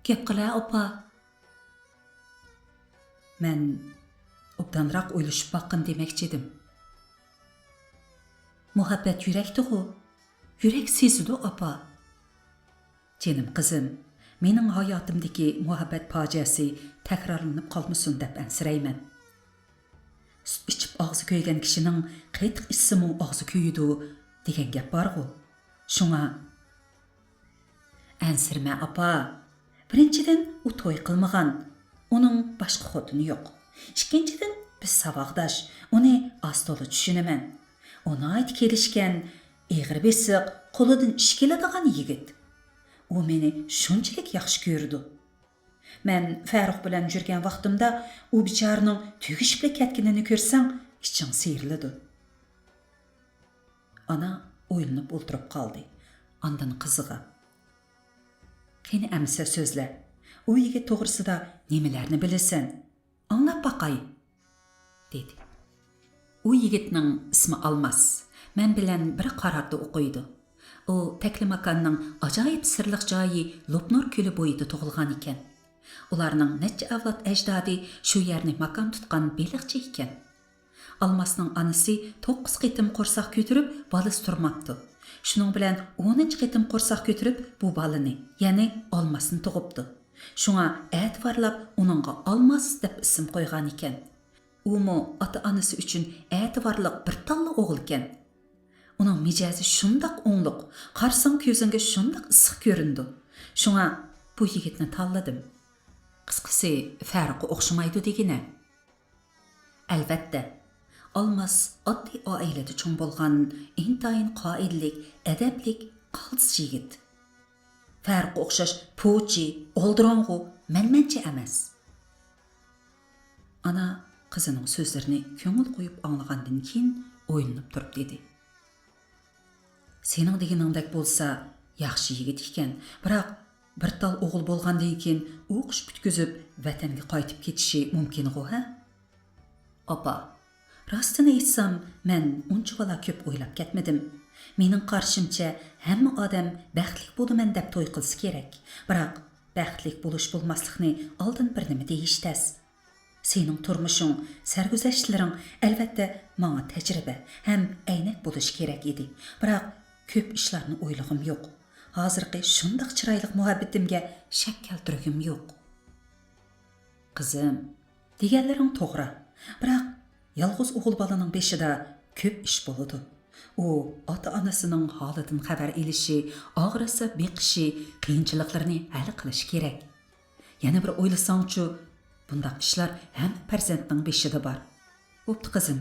گەپ قىلە، ئاپا.» «مەن ئوبدانراق ئويلىشىپ باققىن دېمەكچىدىم.» «مۇھەببەت يۈرەكتىغۇ، يۈرەك سېزىدۇ، ئاپا.» «جېنىم قىزىم، مېنىڭ ھاياتىمدىكى مۇھەببەت پاجىئەسى تەكرارلىنىپ قالمىسۇن دەپ ئەنسىرەيمەن. سۈت ئىچىپ ئاغزى كۆيگەن كىشىنىڭ قېتىق ئىچسىمۇ ئاغزى كۆيىدۇ دېگەن گەپ بارغۇ. شۇڭا، ئەنسىرىمە، ئاپا. بىرىنچىدىن، ئۇ توي قىلمىغان. ئۇنىڭ باشقا خوتۇنى يوق. ئىككىنچىدىن، بىز ساۋاقداش. ئۇنى ئاز-تولا چۈشىنىمەن. ئۇ ناھايىتى كېلىشكەن، ئېغىر بېسىق، قولىدىن ئىش كېلىدىغان يىگىت. ئۇ مېنى شۇنچىلىك ياخشى كۆرىدۇ. مەن فەرۇق بىلەن يۈرگەن ۋاقتىمدا ئۇ بىچارىنىڭ تۈگىشىپلا كەتكىنىنى كۆرسەڭ، ئىچىڭ سىيرىلىدۇ. ئانا ئويلىنىپ ئولتۇرۇپ قالدى. ئاندىن قىزىغا، قېنى ئەمىسە سۆزلە. ئۇ يىگىت توغرىسىدا نېمىلەرنى بىلىسەن؟ ئاڭلاپ باقاي، دېدى. ئۇ يىگىتنىڭ ئىسمى ئالماس. مەن بىلەن بىر قاراردا ئوقۇيدۇ. ئۇ تەكلىماكاننىڭ ئاجايىپ سىرلىق جايى لوپنۇر كۆلى بويىدا تۇغۇلغان ئىكەن. ئۇلارنىڭ نەچچە ئەۋلاد ئەجدادى شۇ يەرنى ماكان تۇتقان بېلىقچى ئىكەن. ئالماسنىڭ ئانىسى توققۇز قېتىم قورساق كۆتۈرۈپ، بالىسى تۇرماپتۇ. شۇنىڭ بىلەن ئونىنچى قېتىم قورساق كۆتۈرۈپ، بۇ بالىنى، يەنى ئالماسنى تۇغۇپتۇ. شۇڭا ئەتىۋارلاپ ئۇنىڭغا ئالماس دەپ ئىسىم قويغان ئىكەن. ئۇمۇ ئاتا-ئانىسى ئۈچۈن ئەتىۋارلىق بىر تاللا ئوغۇلكەن. ئۇنىڭ مىجەزى شۇنداق ئوڭلۇق، قارىساڭ كۆزۈڭگە شۇنداق ئىسسىق كۆرۈنىدۇ. شۇڭا بۇ يىگىتنى تاللىدىم. قىسقىسى، فەرۇققا ئوخشىمايدۇ دېگىنە. ئەلۋەتتە، ئالماس ئاددىي ئائىلىدە چوڭ بولغان، ئىنتايىن قائىدىلىك، ئەدەپلىك، قالتىس يىگىت. فەرۇققا ئوخشاش پوچى، ئالدىراڭغۇ، مەنمەنچە ئەمەس. ئانا قىزىنىڭ سۆزلىرىنى كۆڭۈل قويۇپ ئاڭلىغاندىن كېيىن ئويلىنىپ تۇرۇپ دېدى. سېنىڭ دېگىنىڭدەك بولسا ياخشى يىگىت ئىكەن، بىراق بىر تال ئوغۇل بولغاندىن كېيىن ئوقۇش پۈتكۈزۈپ ۋەتەنگە قايتىپ كېتىشى مۇمكىنغۇ ھە؟ ئاپا، راستىنى ئېيتسام، مەن ئۇنچىۋالا كۆپ ئويلاپ كەتمىدىم. مېنىڭ قارىشىمچە، ھەممە ئادەم بەختلىك بولىمەن دەپ توي قىلسا كېرەك. بىراق، بەختلىك بولۇش بولماسلىقنى ئالدىن بىر نېمە دېيىش تەس. سېنىڭ تۇرمۇشۇڭ، سەرگۈزەشتلىرىڭ، ئەلۋەتتە، ماڭا تەجرىبە ھەم ئەينەك بولۇشى كېرەك ئىدى. بىراق، كۆپ ئىشلارنى ئويلىغۇم يوق. ھازىرقى شۇنداق چىرايلىق مۇھەببىتىمگە شەك كەلتۈرگۈم يوق. قىزىم، دېگەنلىرىڭ توغرا. بىراق، يالغۇز ئوغۇل بالىنىڭ بېشىدا كۆپ ئىش بولىدۇ. ئۇ ئاتا-ئانىسىنىڭ ھالىدىن خەۋەر ئېلىشى، ئاغرىسا بېقىشى، قىيىنچىلىقلىرىنى ھەل قىلىشى كېرەك. يەنە بىر ئويلىساڭچۇ، بۇنداق ئىشلار ھەممە پەرزەنتنىڭ بېشىدا بار. بوپتۇ قىزىم،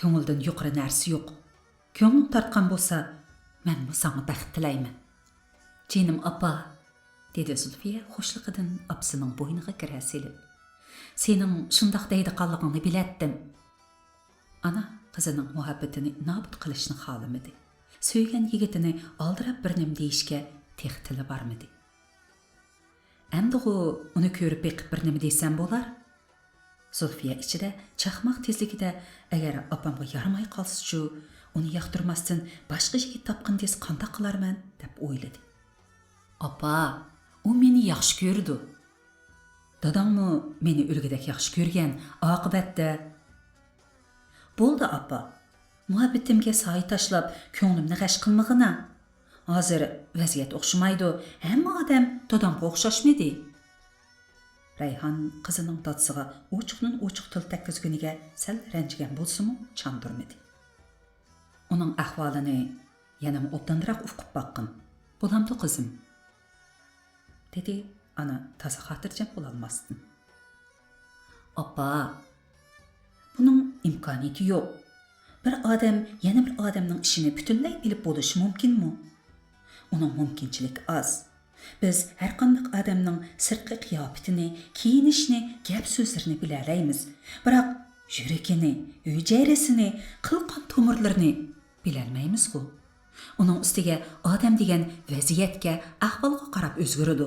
كۆڭۈلدىن يۇقىرى نەرسە يوق. كۆڭلۈڭ تارتقان بولسا، مەنمۇ ساڭا بەخت تىلەيمەن. جېنىم ئاپا، دېدى زۇلفىيە خۇشلۇقىدىن ئاپىسىنىڭ بوينىغا كىرە سېلىپ. سېنىڭ شۇنداق دەيدىغانلىقىڭنى بىلەتتىم. ئانا قىزىنىڭ مۇھەببىتىنى نابۇت قىلىشنى خالىمىدى. سۆيگەن يىگىتىنى ئالدىراپ بىر نېمە دېيىشكە تېخى تىلى بارمىدى. ئەمدىغۇ ئۇنى كۆرۈپ بېقىپ بىر نېمە دېسەم بولار؟ زۇلفىيە ئىچىدە چاقماق تېزلىكىدە، ئەگەر ئاپامغا يارىماي قالسىچۇ، ئۇنى ياقتۇرماستىن باشقا يىگىت تاپقىن دېسە قانداق قىلارمەن دەپ ئويلىدى. ئاپا، ئۇ مېنى ياخشى كۆرىدۇ. داداڭمۇ مېنى ئۆلگۈدەك ياخشى كۆرگەن، ئاقىۋەتتە. بولدى ئاپا، مۇھەببىتىمگە سايە تاشلاپ كۆڭلۈمنى غەش قىلمىغىنا. ھازىر ۋەزىيەت ئوخشىمايدۇ، ھەممە ئادەم دادامغا ئوخشاشمىدى. رەيھان قىزىنىڭ دادىسىغا ئوچۇقتىن ئوچۇق تىل تەگكۈزگىنىگە سەل رەنجىگەن بولسىمۇ چاندۇرمىدى. ئۇنىڭ ئەھۋالىنى يەنىمۇ ئوبدانراق ئۇقۇپ باققىن. بولامدۇ قىزىم؟ دېدى ئانا تازا خاتىرجەم بولالماستىن. ئاپا، بۇنىڭ ئىمكانىيىتى يوق. بىر ئادەم يەنە بىر ئادەمنىڭ ئىشىنى پۈتۈنلەي بىلىپ بولۇشى مۇمكىنمۇ؟ ئۇنىڭ مۇمكىنچىلىكى ئاز. بىز ھەرقانداق ئادەمنىڭ سىرتقى قىياپىتىنى، كىيىنىشىنى، گەپ سۆزلىرىنى بىلەلەيمىز. بىراق يۈرىكىنى، ھۈجەيرىسىنى، قىلقان تومۇرلىرىنى بىلەلمەيمىزغۇ. ئۇنىڭ ئۈستىگە ئادەم دېگەن ۋەزىيەتكە، ئەھۋالغا قاراپ ئۆزگىرىدۇ.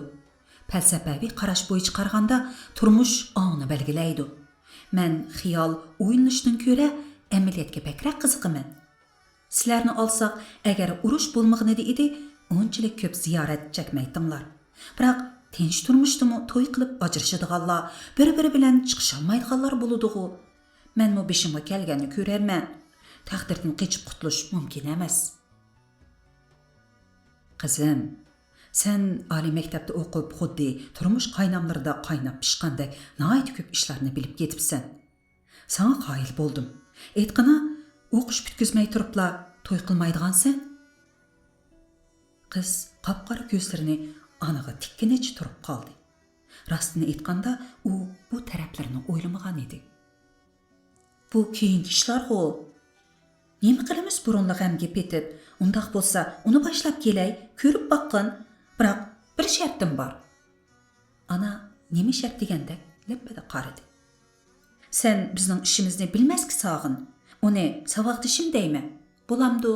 پەلسەپەۋى قاراش بويىچە قارىغاندا، تۇرمۇش ئاڭنى بەلگىلەيدۇ. مەن خىيال، ئويلىنىشتىن كۆرە ئەمەلىيەتكە بەكرەك قىزىقىمەن. سىلەرنى ئالساق، ئەگەر ئۇرۇش بولمىغىنىدى ئىدى، ئۇنچىلىك كۆپ زىيارەت چەكمەيتتىڭلار. بىراق تىنچ تۇرمۇشتىمۇ توي قىلىپ ئاجرىشىدىغانلار، بىر-بىرى بىلەن چىقىشالمايدىغانلار بولىدىغۇ. مەنمۇ بېشىمغا كەلگەننى كۆرەرمەن. تەقدىردىن قېچىپ قۇتۇلۇش مۇمكىن ئەمەس. قىزىم، سەن ئالىي مەكتەپتە ئوقۇپ، خۇددى تۇرمۇش قايناملىرىدا قايناپ پىشقاندەك ناھايىتى كۆپ ئىشلارنى بىلىپ كېتىپسەن. ساڭا قايىل بولدۇم. ئېيتقىنا، ئوقۇش پۈتكۈزمەي تۇرۇپلا توي قىلمايدىغانسەن؟ قىز قاپقارا كۆزلىرىنى ئانىغا تىككىنىچە تۇرۇپ قالدى. راستىنى ئېيتقاندا، ئۇ بۇ تەرەپلىرىنى ئويلىمىغان ئىدى. بۇ كېيىنكى ئىشلارغۇ. نېمە قىلىمىز بۇرۇنلا غەمگە پېتىپ، ئۇنداق بولسا ئۇنى باشلاپ كېلەي، كۆرۈپ باققىن. بىراق بىر شەرتىم بار. ئانا نېمە شەرت دېگەندەك لەپپىدە قارىدى. سەن بىزنىڭ ئىشىمىزنى بىلمەسكە ساغىن. ئۇنى ساۋاقدىشىم دەيمەن. بولامدۇ؟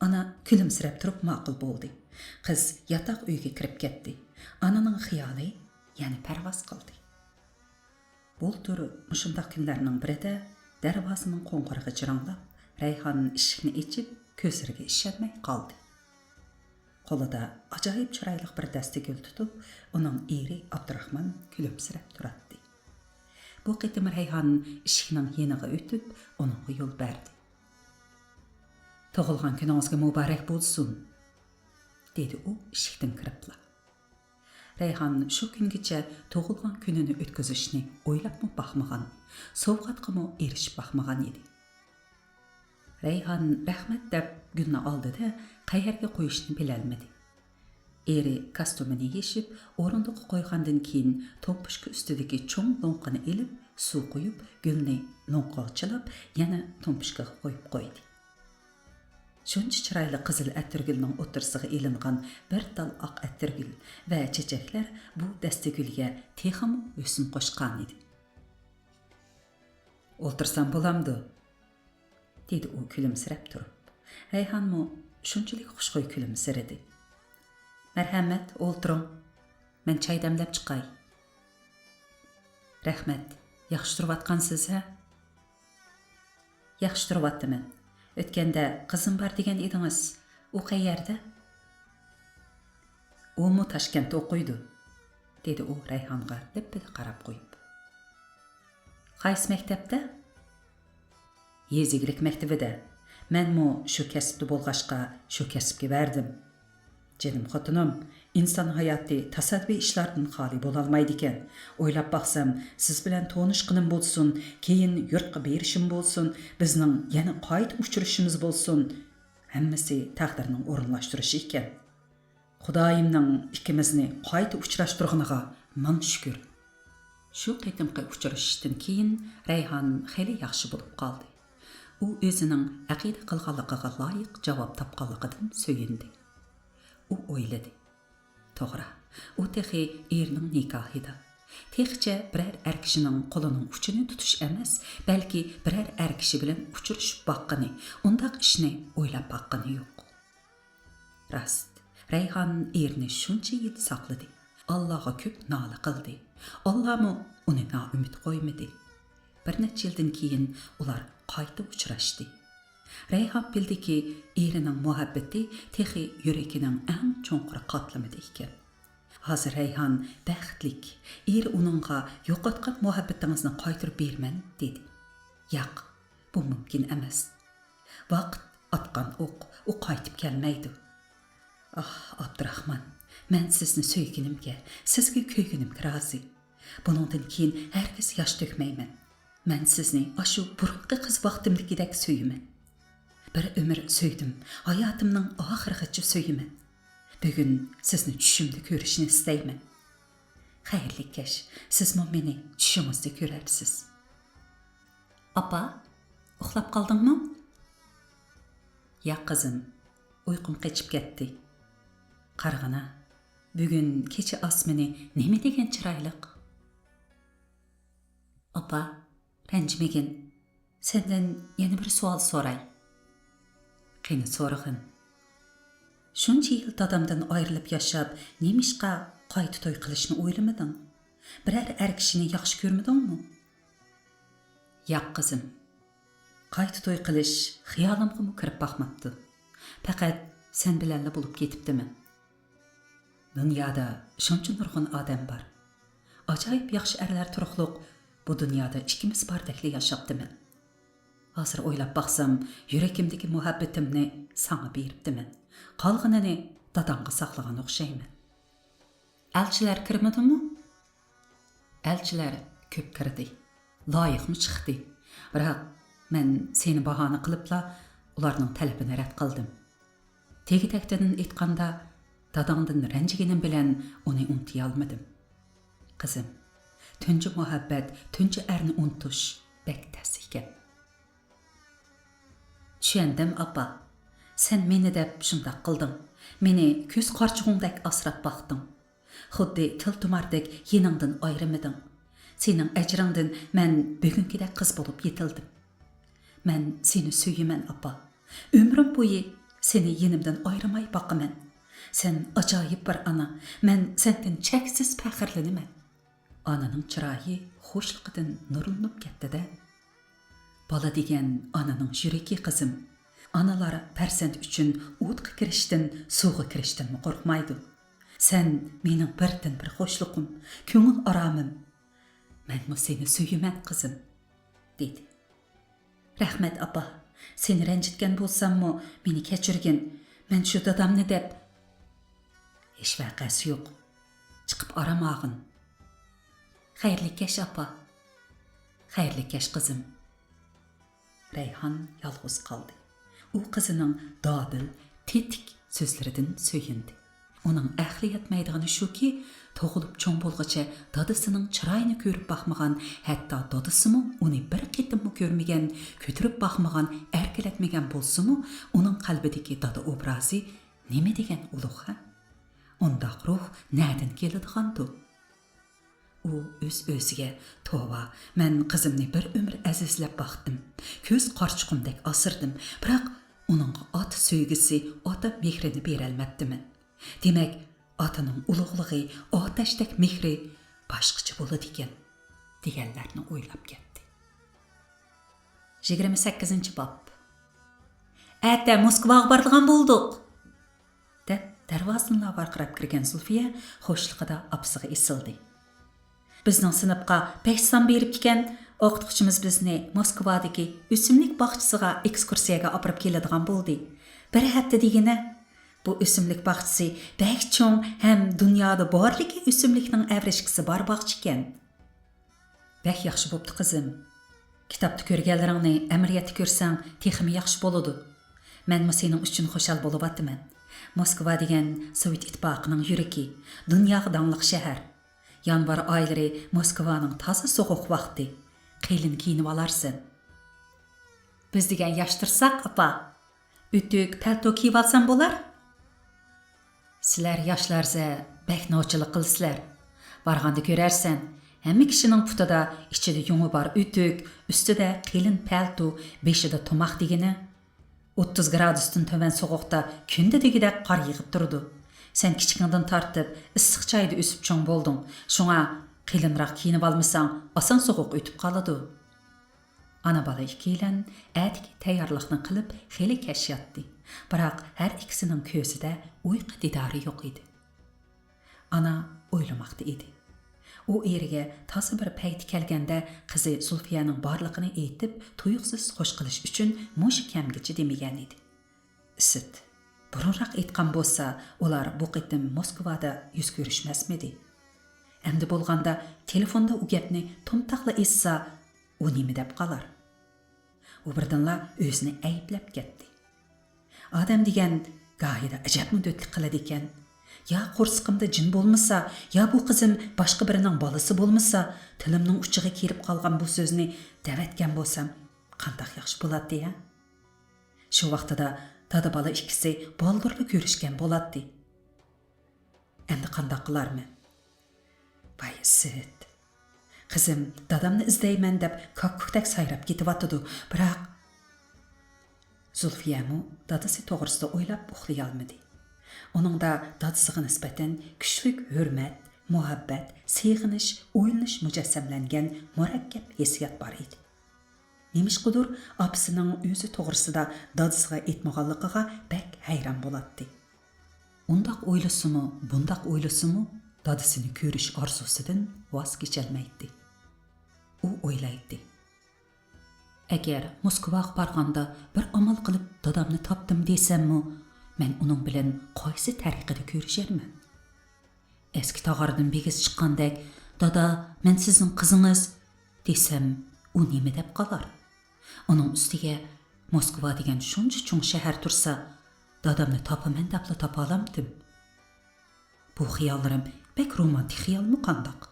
ئانا كۈلۈمسىرەپ تۇرۇپ ماقۇل بولدى. قىز ياتاق ئۆيگە كىرىپ كەتتى. ئانىنىڭ خىيالى يەنە پەرۋاز قىلدى. بۇلتۇر مۇشۇنداق كۈنلەرنىڭ بىرىدە دەرۋازىنىڭ قوڭغۇرىقى جىرىڭلاپ، رەيھان ئىشىكنى ئېچىپ، كۆزلىرىگە ئىشەنمەي قالدى. قولىدا ئاجايىپ چىرايلىق بىر دەستە گۈل تۇتۇپ، ئۇنىڭ ئېرى ئابدۇراخمان كۈلۈمسىرەپ تۇراتتى. بۇ قېتىم رەيھان ئىشىكنىڭ يېنىغا ئۆتۈپ، ئۇنىڭغا يول بەردى. «تۇغۇلغان كۈنىڭىزگە مۇبارەك بولسۇن!» دېدى ئۇ ئىشىكتىن كىرىپلا. رەيھان شۇ كۈنگىچە تۇغۇلغان كۈنىنى ئۆتكۈزۈشنى ئويلاپمۇ باقمىغان، سوۋغاتقىمۇ ئېرىشىپ باقمىغان ئىدى. رەيھان رەھمەت دەپ گۈلنى ئالدى-دە، قەيەرگە قويۇشنى بىلەلمىدى. ئېرى كاستيۇمىنى يېشىپ، ئورۇندۇققا قويغاندىن كېيىن، تومپۇشكا ئۈستىدىكى چوڭ لوڭقىنى ئېلىپ، سۇ قۇيۇپ، گۈلنى لوڭقىغا چىلاپ، يەنە تومپۇشكىغا قويۇپ قويدى. شۇنچە چىرايلىق قىزىل ئەتىرگۈلنىڭ ئوتتۇرىسىغا ئېلىنغان بىر تال ئاق ئەتىرگۈل ۋە چېچەكلەر بۇ دەستە گۈلگە تېخىمۇ ھۆسن قوشقانىدى. «ئولتۇرسام بولامدۇ؟» دېدى ئۇ كۈلۈمسىرەپ تۇرۇپ. رەيھانمۇ شۇنچىلىك خۇشخۇي كۈلۈمسىرىدى. «مەرھەمەت، ئولتۇرۇڭ. مەن چاي دەملەپ چىقاي.» «رەھمەت. ياخشى تۇرۇۋاتقانسىز، ھە؟» «ياخشى تۇرۇۋاتىمەن. ئۆتكەندە قىزىم بار دېگەن ئىدىڭىز. ئۇ قەيەردە؟» «ئۇمۇ تاشكەنتتە ئوقۇيدۇ»، دېدى ئۇ رەيھانغا لىپپىدە قاراپ قويۇپ. «قايسى مەكتەپتە؟» «يېزا ئىگىلىك مەكتىۋىدە. مەنمۇ شۇ كەسىپتە بولغاچقا، شۇ كەسىپكە بەردىم.» «جېنىم خوتۇنۇم، ئىنسان ھاياتى تاسادىپىي ئىشلاردىن خالىي بولالمايدىكەن. ئويلاپ باقسام، سىز بىلەن تونۇشقىنىم بولسۇن، كېيىن يۇرتقا بېرىشىم بولسۇن، بىزنىڭ يەنە قايتا ئۇچرىشىشىمىز بولسۇن، ھەممىسى تەقدىرنىڭ ئورۇنلاشتۇرۇشى ئىكەن. خۇدايىمنىڭ ئىككىمىزنى قايتا ئۇچراشتۇرغىنىغا مىڭ شۈكۈر.» شۇ قېتىمقى ئۇچرىشىشتىن كېيىن رەيھان خېلى ياخشى بولۇپ قالدى. ئۇ ئۆزىنىڭ ئەقىدە قىلغانلىقىغا لايىق جاۋاب تاپقانلىقىدىن سۆيۈندى. ئۇ ئويلىدى. توغرا، ئۇ تېخى ئېرىنىڭ نىكاھىدا. تېخىچە بىرەر ئەر كىشىنىڭ قولىنىڭ ئۇچىنى تۇتۇش ئەمەس، بەلكى بىرەر ئەر كىشى بىلەن ئۇچرىشىپ باققىنى، ئۇنداق ئىشنى ئويلاپ باققىنى يوق. راست، رەيھان ئېرىنى شۇنچە يىل ساقلىدى. ئاللاغا كۆپ نالە قىلدى. ئاللامۇ ئۇنى نائۈمىد قويمىدى. بىر نەچچە يىلدىن كېيىن ئۇلار قايتا ئۇچراشتى. رەيھان بىلدىكى، ئېرىنىڭ مۇھەببىتى تېخى يۈرىكىنىڭ ئەڭ چوڭقۇر قاتلىمىدا ئىكەن. ھازىر رەيھان بەختلىك. ئېرى ئۇنىڭغا «يوقاتقان مۇھەببىتىڭىزنى قايتۇرۇپ بېرىمەن» دېدى. ياق، بۇ مۇمكىن ئەمەس. ۋاقىت ئاتقان ئوق، ئۇ قايتىپ كەلمەيدۇ. ئاھ، ئابدۇراخمان، مەن سىزنى سۆيگىنىمگە، سىزگە كۆيگىنىمگە رازى. بۇنىڭدىن كېيىن ھەرگىز ياش تۆكمەيمەن. مەن سىزنى ئاشۇ بۇرۇنقى قىز ۋاقتىمدىكىدەك سۆيىمەن. بىر ئۆمۈر سۆيدۈم، ھاياتىمنىڭ ئاخىرىغىچە سۆيىمەن. بۈگۈن سىزنى چۈشۈمدە كۆرۈشنى ئىستەيمەن. خەيرلىك كەچ، سىزمۇ مېنى چۈشىڭىزدە كۆرەرسىز. ئاپا، ئۇخلاپ قالدىڭمۇ؟ ياق، قىزىم، ئۇيقۇم قېچىپ كەتتى. قارىغىنا، بۈگۈن كېچە ئاسمىنى نېمە دېگەن چىرايلىق. ئاپا، رەنجىمىگىن. سەندىن يەنە بىر سوئال سوراي. قېنى، سورىغىن. شۇنچە يىل دادامدىن ئايرىلىپ ياشاپ، نېمىشقا قايتا توي قىلىشنى ئويلىمىدىڭ؟ بىرەر ئەر كىشىنى ياخشى كۆرمىدىڭمۇ؟ ياق، قىزىم. قايتا توي قىلىش خىيالىمغىمۇ كىرىپ باقماپتۇ. پەقەت سەن بىلەنلا بولۇپ كېتىپتىمەن. دۇنيادا شۇنچە نۇرغۇن ئادەم بار. ئاجايىپ ياخشى ئەرلەر تۇرۇقلۇق بۇ دۇنيادا ئىككىمىز باردەكلا ياشاپتىمەن. ھازىر ئويلاپ باقسام، يۈرىكىمدىكى مۇھەببىتىمنى ساڭا بېرىپتىمەن. قالغىنىنى داداڭغا ساقلىغان ئوخشايمەن. ئەلچىلەر كىرمىدىمۇ؟ ئەلچىلەر كۆپ كىردى. لايىقمۇ چىقتى. بىراق، مەن سېنى باھانە قىلىپلا ئۇلارنىڭ تەلىپىنى رەت قىلدىم. تېگى-تەكتىدىن ئېيتقاندا، داداڭدىن رەنجىگىنىم بىلەن ئۇنى ئۇنتۇيالمىدىم. قىزىم، تۇنجى مۇھەببەت، تۇنجى ئەرنى ئۇنتۇش بەك تەس ئىكەن. چۈشەندىم، ئاپا. سەن مېنى دەپ شۇنداق قىلدىڭ. مېنى كۆز قارىچۇغۇڭدەك ئاسراپ باقتىڭ. خۇددى تىل تۇماردەك يېنىڭدىن ئايرىمىدىڭ. سېنىڭ ئەجرىڭدىن مەن بۈگۈنكىدەك قىز بولۇپ يېتىلدىم. مەن سېنى سۆيىمەن، ئاپا. ئۆمرۈم بويى سېنى يېنىمدىن ئايرىماي باقىمەن. سەن ئاجايىپ بىر ئانا. مەن سەندىن چەكسىز پەخىرلىنىمەن. ئانىنىڭ چىرايى خۇشلۇقىدىن نۇرلىنىپ كەتتى-دە. بالا دېگەن ئانىنىڭ يۈرىكى، قىزىم. ئانىلار پەرزەنت ئۈچۈن ئوتقا كىرىشتىن، سۇغا كىرىشتىنمۇ قورقمايدۇ. سەن مېنىڭ بىردىنبىر خۇشلۇقۇم، كۆڭۈل ئارامىم. مەنمۇ سېنى سۆيىمەن، قىزىم، دېدى. رەھمەت، ئاپا. سېنى رەنجىتكەن بولساممۇ، مېنى كەچۈرگىن. مەن شۇ دادامنى دەپ. ھېچ ۋەقەسى يوق. چىقىپ ئارام ئالغىن. خەيرلىك كەچ، ئاپا. خەيرلىك كەچ، قىزىم. رەيھان يالغۇز قالدى. ئۇ قىزىنىڭ دادىل، تېتىك سۆزلىرىدىن سۆيۈندى. ئۇنىڭ ئەقلى يەتمەيدىغىنى شۇكى، تۇغۇلۇپ چوڭ بولغۇچە دادىسىنىڭ چىرايىنى كۆرۈپ باقمىغان، ھەتتا دادىسىمۇ ئۇنى بىر قېتىممۇ كۆرمىگەن، كۆتۈرۈپ باقمىغان، ئەركىلەتمىگەن بولسىمۇ، ئۇنىڭ قەلبىدىكى دادا ئوبرازى نېمە دېگەن ئۇلۇغ، ھە؟ ئۇنداق روھ نەدىن كېلىدىغاندۇ؟ ئۇ ئۆز-ئۆزىگە، توۋا، مەن قىزىمنى بىر ئۆمۈر ئەزىزلەپ باقتىم، كۆز قارىچۇقۇمدەك ئاسرىدىم، بىراق ئۇنىڭغا ئاتا سۆيگۈسى، ئاتا مېھرىنى بېرەلمەپتىمەن. دېمەك، ئاتىنىڭ ئۇلۇغلۇقى، ئاتەشتەك مېھرى باشقىچە بولىدىكەن، دېگەنلەرنى ئويلاپ كەتتى. يىگىرمە سەككىزىنچى باب. ئەتە موسكۋاغا بارىدىغان بولدۇق، دەپ دەرۋازىنىلا ۋارقىراپ كىرگەن زۇلفىيە خۇشلۇقىدا ئاپىسىغا ئېسىلدى. بىزنىڭ سىنىپقا بەش سان بېرىپتىكەن، ئوقۇتقۇچىمىز بىزنى موسكۋادىكى ئۆسۈملۈك باغچىسىغا ئېكسكۇرسىيەگە ئاپىرىپ كېلىدىغان بولدى. بىر ھەپتە دېگىنە. بۇ ئۆسۈملۈك باغچىسى بەك چوڭ ھەم دۇنيادا بارلىكى ئۆسۈملۈكنىڭ ئەۋرىشكىسى بار باغچىكەن. بەك ياخشى بوپتۇ، قىزىم. كىتابتا كۆرگەنلىرىڭنى ئەمەلىيەتتە كۆرسەڭ تېخىمۇ ياخشى بولىدۇ. مەنمۇ سېنىڭ ئۈچۈن خۇشال بولۇۋاتىمەن. موسكۋا دېگەن سوۋېت ئىتتىپاقىنىڭ يۈرىكى، دۇنياغا داڭلىق شەھەر. يانۋار ئايلىرى موسكۋانىڭ تازا سوغۇق ۋاقتى. قېلىن كىيىنىۋالارسەن. بىز دېگەن ياش تۇرساق، ئاپا. ئۆتۈك پەلتو كىيىۋالسام بولار؟ سىلەر ياشلارزە بەك نوچىلىق قىلىسىلەر. بارغاندا كۆرەرسەن، ھەممە كىشىنىڭ پۇتىدا ئىچىدە يۇڭى بار ئۆتۈك، ئۈستىدە قېلىن پەلتو، بېشىدا تۇماق دېگىنە. ئوتتۇز گرادۇستىن تۆۋەن سوغۇقتا كۈندە دېگۈدەك قار يېغىپ تۇرىدۇ. سەن كىچىكىڭدىن تارتىپ ئىسسىق جايدا ئۆسۈپ چوڭ بولدۇڭ، شۇڭا قېلىنراق كىيىنىۋالمىساڭ ئاسان سوغۇق ئۆتۈپ قالىدۇ. ئانا-بالا ئىككىيلەن ئەتىكى تەييارلىقنى قىلىپ خېلى كەچ ياتتى. بىراق ھەر ئىككىسىنىڭ كۆزىدە ئۇيقۇ دىدارى يوق ئىدى. ئانا ئويلىماقتا ئىدى. ئۇ ئېرىگە تازا بىر پەيتى كەلگەندە قىزى زۇلفىيەنىڭ بارلىقىنى ئېيتىپ، تۇيۇقسىز خوش قىلىش ئۈچۈن مۇشۇ كەمگىچە دېمىگەن ئىدى. ئىسىت. بۇرۇنراق ئېيتقان بولسا، ئۇلار بۇ قېتىم موسكۋادا يۈز كۆرۈشمەسمىدى؟ ئەمدى بولغاندا تېلېفوندا ئۇ گەپنى تومتاقلا ئېيتسا، ئۇ نېمە دەپ قالار؟ ئۇ بىردىنلا ئۆزىنى ئەيىبلەپ كەتتى. ئادەم دېگەن گاھىدا ئەجەبمۇ دۆتلۈك قىلىدىكەن. يا قورسىقىمدا جىن بولمىسا، يا بۇ قىزىم باشقا بىرىنىڭ بالىسى بولمىسا، تىلىمنىڭ ئۇچىغا كېلىپ قالغان بۇ سۆزنى دەۋەتكەن بولسام، قانداق ياخشى بولاتتى ھە؟ شۇ ۋاقتىدا دادا-بالا ئىككىسى بالدۇرلا كۆرۈشكەن بولاتتى. ئەمدى قانداق قىلارمەن؟ ۋاي ئىسىت! قىزىم دادامنى ئىزدەيمەن دەپ كاككۇكتەك سايراپ كېتىۋاتىدۇ، بىراق. زۇلفىيەمۇ دادىسى توغرىسىدا ئويلاپ ئۇخلىيالمىدى. ئۇنىڭدا دادىسىغا نىسبەتەن كۈچلۈك ھۆرمەت، مۇھەببەت، سېغىنىش، ئويلىنىش مۇجەسسەملەنگەن مۇرەككەپ ھېسسىيات بار ئىدى. نېمىشقىدۇر ئاپىسىنىڭ ئۆزى توغرىسىدا دادىسىغا ئېيتمىغانلىقىغا بەك ھەيران بولاتتى. ئۇنداق ئويلىسىمۇ، بۇنداق ئويلىسىمۇ، دادىسىنى كۆرۈش ئارزۇسىدىن ۋاز كېچەلمەيتتى. ئۇ ئويلايتتى، ئەگەر موسكۋاغا بارغاندا بىر ئامال قىلىپ دادامنى تاپتىم دېسەممۇ، مەن ئۇنىڭ بىلەن قايسى تەرىقىدە كۆرۈشەرمەن؟ ئەسكى تاغاردىن بىگىز چىققاندەك، دادا، مەن سىزنىڭ قىزىڭىز، دېسەم، ئۇ نېمە دەپ قالار؟ ئۇنىڭ ئۈستىگە موسكۋا دېگەن شۇنچە چوڭ شەھەر تۇرسا، دادامنى تاپىمەن دەپلا تاپالامتىم؟ بۇ خىياللىرىم بەك رومانتىك خىيالمۇ قانداق؟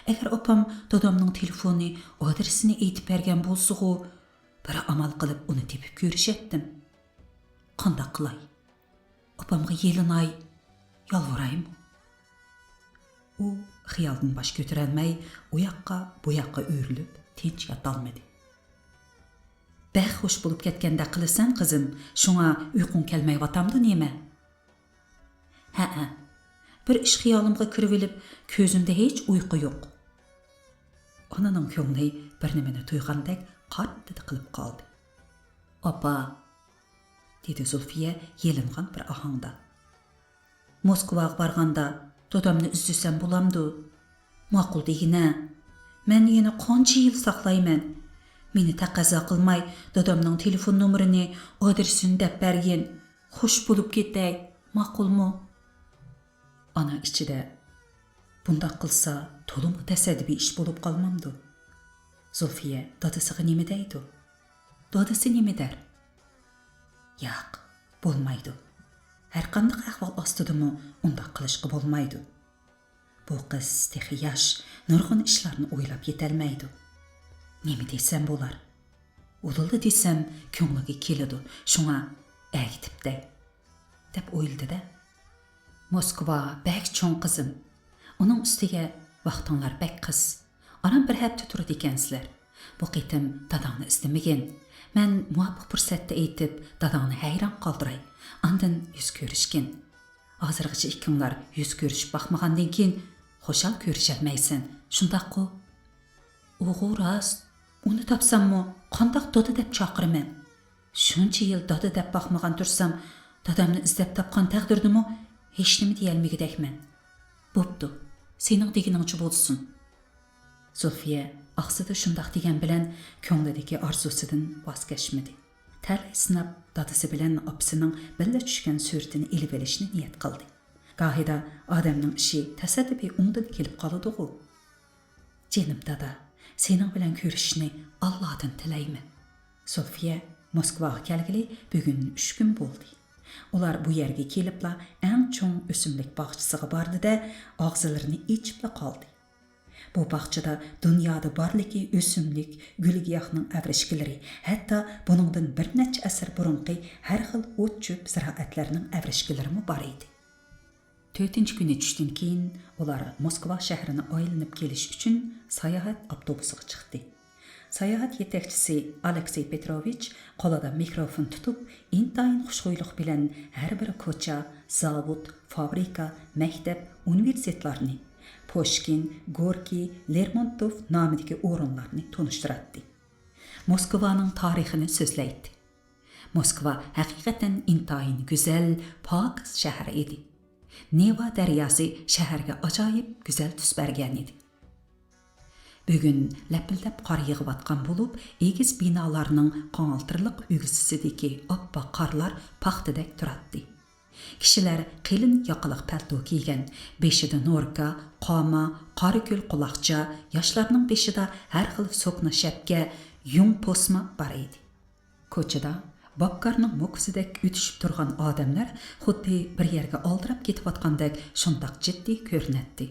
ئەگەر ئاپام دادامنىڭ تېلېفونى، ئادرېسىنى ئېيتىپ بەرگەن بولسىغۇ، بىر ئامال قىلىپ ئۇنى تېپىپ كۆرۈشەتتىم. قانداق قىلاي؟ ئاپامغا يېلىناي، يالۋۇرايمۇ؟ ئۇ خىيالدىن باش كۆتۈرەلمەي، ئۇ ياققا، بۇ ياققا ئۆرۈلۈپ، تىنچ ياتالمىدى. بەك خوش بولۇپ كەتكەندەك قىلىسەن، قىزىم، شۇڭا ئۇيقۇڭ كەلمەيۋاتامدۇ نېمە؟ ھەئە، بىر ئىش خىيالىمغا كىرىۋېلىپ، كۆزۈمدە ھېچ ئۇيقۇ يوق. ئانىنىڭ كۆڭلى بىر نېمىنى تۇيغاندەك قاتتىدە قىلىپ قالدى. ئاپا، دېدى زۇلفىيە يېلىنغان بىر ئاھاڭدا. موسكۋاغا بارغاندا دادامنى ئىزدىسەم بولامدۇ؟ ماقۇل دېگىنە. مەن يەنە قانچە يىل ساقلايمەن؟ مېنى تەقەززا قىلماي دادامنىڭ تېلېفون نومۇرىنى، ئادرېسىنى دەپ بەرگىن. خوش بولۇپ كېتەي، ماقۇلمۇ؟ ئانا ئىچىدە، بۇنداق قىلسا تولىمۇ تەسەددىپىي ئىش بولۇپ قالمامدۇ؟ زۇلفىيە دادىسىغا نېمە دەيدۇ؟ دادىسى نېمە دەر؟ ياق، بولمايدۇ. ھەرقانداق ئەھۋال ئاستىدىمۇ ئۇنداق قىلىشقا بولمايدۇ. بۇ قىز تېخى ياش، نۇرغۇن ئىشلارنى ئويلاپ يېتەلمەيدۇ. نېمە دېسەم بولار؟ ئۇدۇللا دېسەم كۆڭلىگە كېلىدۇ، شۇڭا ئەگىتىپ دەي، دەپ ئويلىدى-دە. موسكۋا بەك چوڭ، قىزىم. ئۇنىڭ ئۈستىگە ۋاقتىڭلار بەك قىس. ئاران بىر ھەپتە تۇرىدىكەنسىلەر. بۇ قېتىم داداڭنى ئىزدىمىگىن. مەن مۇۋاپىق پۇرسەتتە ئېيتىپ، داداڭنى ھەيران قالدۇراي. ئاندىن يۈز كۆرۈشكىن. ھازىرغىچە ئىككىڭلار يۈز كۆرۈشۈپ باقمىغاندىن كېيىن، خۇشال كۆرۈشەلمەيسەن، شۇنداققۇ؟ ئۇغۇ راست. ئۇنى تاپساممۇ، قانداق دادا دەپ چاقىرىمەن؟ شۇنچە يىل دادا دەپ باقمىغان تۇرسام، دادامنى ئىزدەپ تاپقان تەقدىردىمۇ ھېچنېمە دېيەلمىگۈدەكمەن. بوپتۇ، سېنىڭ دېگىنىڭچە بولسۇن. زۇلفىيە ئاغزىدا شۇنداق دېگەن بىلەن كۆڭلىدىكى ئارزۇسىدىن ۋاز كەچمىدى. تەلەي سىناپ، دادىسى بىلەن ئاپىسىنىڭ بىللە چۈشكەن سۈرىتىنى ئېلىۋېلىشنى نىيەت قىلدى. گاھىدا ئادەمنىڭ ئىشى تەسەددىپىي ئوڭدىن كېلىپ قالىدىغۇ. جېنىم دادا، سېنىڭ بىلەن كۆرۈشۈشنى ئاللادىن تىلەيمەن. زۇلفىيە موسكۋاغا كەلگىلى بۈگۈن ئۈچ كۈن بولدى. ئۇلار بۇ يەرگە كېلىپلا ئەڭ چوڭ ئۆسۈملۈك باغچىسىغا باردى-دە، ئاغزىلىرىنى ئېچىپلا قالدى. بۇ باغچىدا دۇنيادا بارلىكى ئۆسۈملۈك، گۈل-گىياھنىڭ ئەۋرىشكىلىرى، ھەتتا بۇنىڭدىن بىر نەچچە ئەسىر بۇرۇنقى ھەر خىل ئوت-چۆپ زىرائەتلەرنىڭ ئەۋرىشكىلىرىمۇ بار ئىدى. تۆتىنچى كۈنى چۈشتىن كېيىن ئۇلار موسكۋا شەھىرىنى ئايلىنىپ كېلىش ئۈچۈن ساياھەت ئاپتوبۇسىغا چىقتى. ساياھەت يېتەكچىسى ئالېكسېي پېتروۋىچ قولىدا مىكروفون تۇتۇپ، ئىنتايىن خۇشخۇيلۇق بىلەن ھەر بىر كوچا، زاۋۇت، فابرىكا، مەكتەپ، ئۇنىۋېرسىتېتلارنى، پۇشكىن، گوركىي، لېرمونتوف نامىدىكى ئورۇنلارنى تونۇشتۇراتتى. موسكۋانىڭ تارىخىنى سۆزلەيتتى. موسكۋا ھەقىقەتەن ئىنتايىن گۈزەل، پاكىز شەھەر ئىدى. نېۋا دەرياسى شەھەرگە ئاجايىپ گۈزەل تۈس بەرگەن ئىدى. بۈگۈن لەپىلدەپ قار يېغىۋاتقان بولۇپ، ئېگىز بىنالارنىڭ قاڭالتىرلىق ئۆگزىسىدىكى ئاپئاق قارلار پاختىدەك تۇراتتى. كىشىلەر قېلىن ياقىلىق پەلتو كىيگەن، بېشىدا نوركا، قاما، قارا كۆل قۇلاقچا، ياشلارنىڭ بېشىدا ھەر خىل سوكنا شەپكە، يۇڭ پوسما بار ئىدى. كوچىدا باپكارنىڭ موكىسىدەك ئۆتۈشۈپ تۇرغان ئادەملەر خۇددى بىر يەرگە ئالدىراپ كېتىۋاتقاندەك شۇنداق جىددىي كۆرۈنەتتى.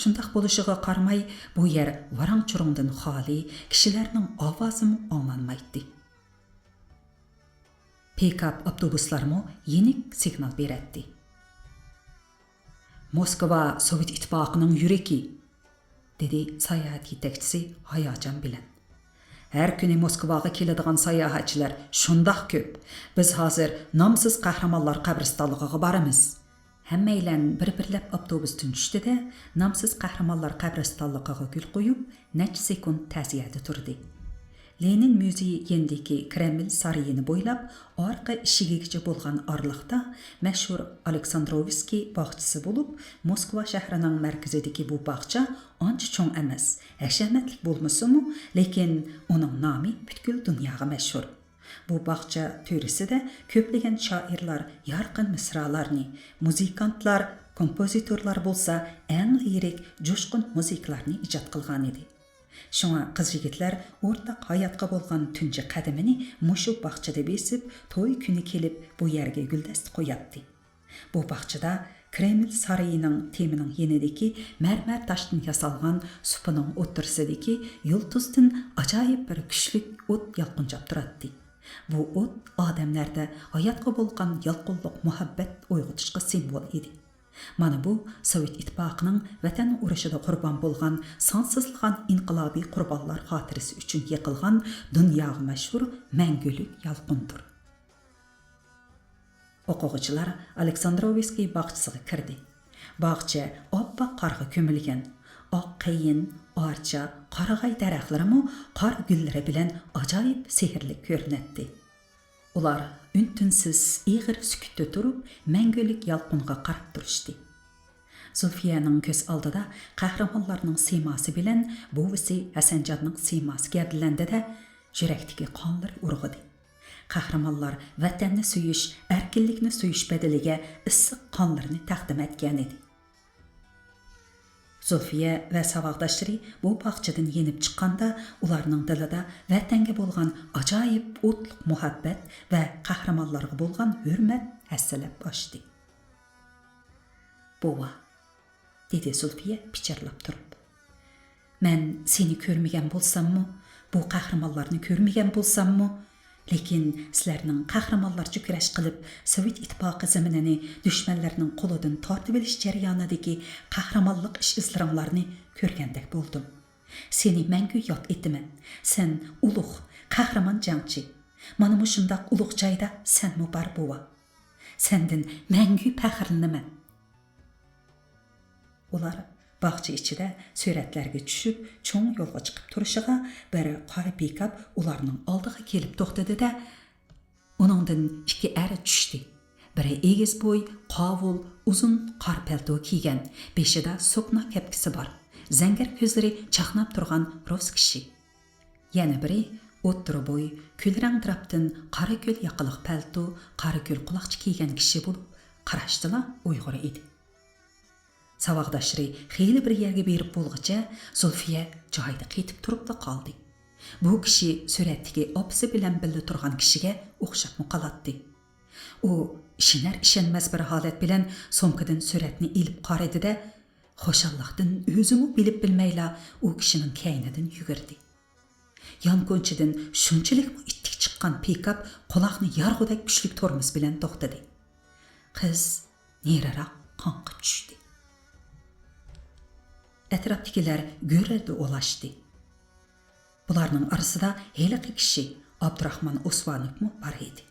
شۇنداق بولۇشىغا قارىماي، بۇ يەر ۋاراڭ-چۇرۇڭدىن خالىي، كىشىلەرنىڭ ئاۋازىمۇ ئاڭلانمايتتى. پىكاپ ئاپتوبۇسلارمۇ يېنىك سىگنال بېرەتتى. موسكۋا سوۋېت ئىتتىپاقىنىڭ يۈرىكى، دېدى ساياھەت يېتەكچىسى ھاياجان بىلەن. ھەر كۈنى موسكۋاغا كېلىدىغان ساياھەتچىلەر شۇنداق كۆپ. بىز ھازىر نامسىز قەھرىمانلار قەبرىستانلىقىغا بارىمىز. ھەممەيلەن بىر-بىرلەپ ئاپتوبۇستىن چۈشتى-دە، نامسىز قەھرىمانلار قەبرىستانلىقىغا گۈل قويۇپ، نەچچە سېكۇنت تەزىيەدە تۇردى. لېنىن مۇزېيى يېنىدىكى كرېمل سارىيىنى بويلاپ، ئارقا ئىشىكىگىچە بولغان ئارىلىقتا مەشھۇر ئالېكساندروۋسكىي باغچىسى بولۇپ، موسكۋا شەھىرىنىڭ مەركىزىدىكى بۇ باغچە ئانچە چوڭ ئەمەس، ھەشەمەتلىك بولمىسىمۇ، لېكىن ئۇنىڭ نامى پۈتكۈل دۇنياغا مەشھۇر. بۇ باغچە تۆرىسىدە كۆپلىگەن شائىرلار يارقىن مىسرالارنى، مۇزىكانتلار، كومپوزىتورلار بولسا ئەڭ لىرىك، جۇشقۇن مۇزىكىلارنى ئىجاد قىلغانىدى. شۇڭا قىز-يىگىتلەر ئورتاق ھاياتقا بولغان تۇنجى قەدىمىنى مۇشۇ باغچىدا بېسىپ، توي كۈنى كېلىپ بۇ يەرگە گۈلدەستە قوياتتى. بۇ باغچىدا كرېمل سارىيىنىڭ تېمىنىڭ يېنىدىكى مەرمەر تاشتىن ياسالغان سۇپىنىڭ ئوتتۇرىسىدىكى يۇلتۇزدىن ئاجايىپ بىر كۈچلۈك ئوت يالقۇنجاپ تۇراتتى. بۇ ئوت ئادەملەردە ھاياتقا بولغان يالقۇنلۇق مۇھەببەت ئويغىتىشقا سىمۋول ئىدى. مانا بۇ سوۋېت ئىتتىپاقىنىڭ ۋەتەن ئۇرۇشىدا قۇربان بولغان سانسىزلىغان ئىنقىلابىي قۇربانلار خاتىرىسى ئۈچۈن يېقىلغان دۇنياغا مەشھۇر مەڭگۈلۈك يالقۇندۇر. ئوقۇغۇچىلار ئالېكساندروۋسكىي باغچىسىغا كىردى. باغچە ئاپئاق قارغا كۆمۈلگەن. ئاق قېيىن، ئارچا، قارىغاي دەرەخلىرىمۇ قار گۈللىرى بىلەن ئاجايىپ سېھىرلىك كۆرۈنەتتى. ئۇلار ئۈن-تىنسىز ئېغىر سۈكۈتتە تۇرۇپ، مەڭگۈلۈك يالقۇنغا قاراپ تۇرۇشتى. زۇلفىيەنىڭ كۆز ئالدىدا قەھرىمانلارنىڭ سىيماسى بىلەن بوۋىسى ھەسەنجاننىڭ سىيماسى گەۋدىلەندى-دە، يۈرەكتىكى قانلىرى ئۇرغۇدى. قەھرىمانلار ۋەتەننى سۆيۈش، ئەركىنلىكنى سۆيۈش بەدىلىگە ئىسسىق قانلىرىنى تەقدىم ئەتكەنىدى. زۇلفىيە ۋە ساۋاقداشلىرى بۇ باغچىدىن يېنىپ چىققاندا، ئۇلارنىڭ دىلىدا ۋەتەنگە بولغان ئاجايىپ ئوتلۇق مۇھەببەت ۋە قەھرىمانلارغا بولغان ھۆرمەت ھەسسىلەپ ئاشتى. «بوۋا»، دېدى زۇلفىيە پىچىرلاپ تۇرۇپ. «مەن سېنى كۆرمىگەن بولساممۇ، بۇ قەھرىمانلارنى كۆرمىگەن بولساممۇ، لېكىن سىلەرنىڭ قەھرىمانلارچە كۈرەش قىلىپ، سوۋېت ئىتتىپاقى زېمىنىنى دۈشمەنلەرنىڭ قولىدىن تارتىۋېلىش جەريانىدىكى قەھرىمانلىق ئىش-ئىزلىرىڭلارنى كۆرگەندەك بولدۇم. سېنى مەڭگۈ ياد ئېتىمەن. سەن ئۇلۇغ، قەھرىمان جەڭچى. مانا مۇشۇنداق ئۇلۇغ جايدا سەنمۇ بار، بوۋا. سەندىن مەڭگۈ پەخىرلىنىمەن.» ئۇلار باغچە ئىچىدە سۈرەتلەرگە چۈشۈپ، چوڭ يولغا چىقىپ تۇرۇشىغا، بىر قارا پىكاپ ئۇلارنىڭ ئالدىغا كېلىپ توختىدى-دە، ئۇنىڭدىن ئىككى ئەر چۈشتى. بىرى ئېگىز بوي، قاۋۇل، ئۇزۇن قارا پەلتو كىيگەن، بېشىدا سوكنا كەپكىسى بار، زەڭگەر كۆزلىرى چاقناپ تۇرغان رۇس كىشى. يەنە بىرى ئوتتۇرا بوي، كۈلرەڭ تىراپتىن قارا كۆل ياقىلىق پەلتو، قارا كۆل قۇلاقچا كىيگەن كىشى بولۇپ، قاراشتىلا ئۇيغۇر ئىدى. ساۋاقداشلىرى خېلى بىر يەرگە بېرىپ بولغۇچە، زۇلفىيە جايىدا قېتىپ تۇرۇپلا قالدى. بۇ كىشى سۈرەتتىكى ئاپىسى بىلەن بىللە تۇرغان كىشىگە ئوخشاپمۇ قالاتتى. ئۇ ئىشىنەر-ئىشەنمەس بىر ھالەت بىلەن سومكىدىن سۈرەتنى ئېلىپ قارىدى-دە، خۇشاللىقتىن ئۆزىمۇ بىلىپ بىلمەيلا ئۇ كىشىنىڭ كەينىدىن يۈگۈردى. يانكونچىدىن شۇنچىلىكمۇ ئىتتىك چىققان پىكاپ قۇلاقنى يارغۇدەك كۈچلۈك تورمۇز بىلەن توختىدى. قىز نېرىراق قاڭقا چۈشتى. ئەتراپتىكىلەر گۈررىدە ئولاشتى. بۇلارنىڭ ئارىسىدا ھېلىقى كىشى ئابدۇراخمان ئوسمانوفمۇ بار ئىدى.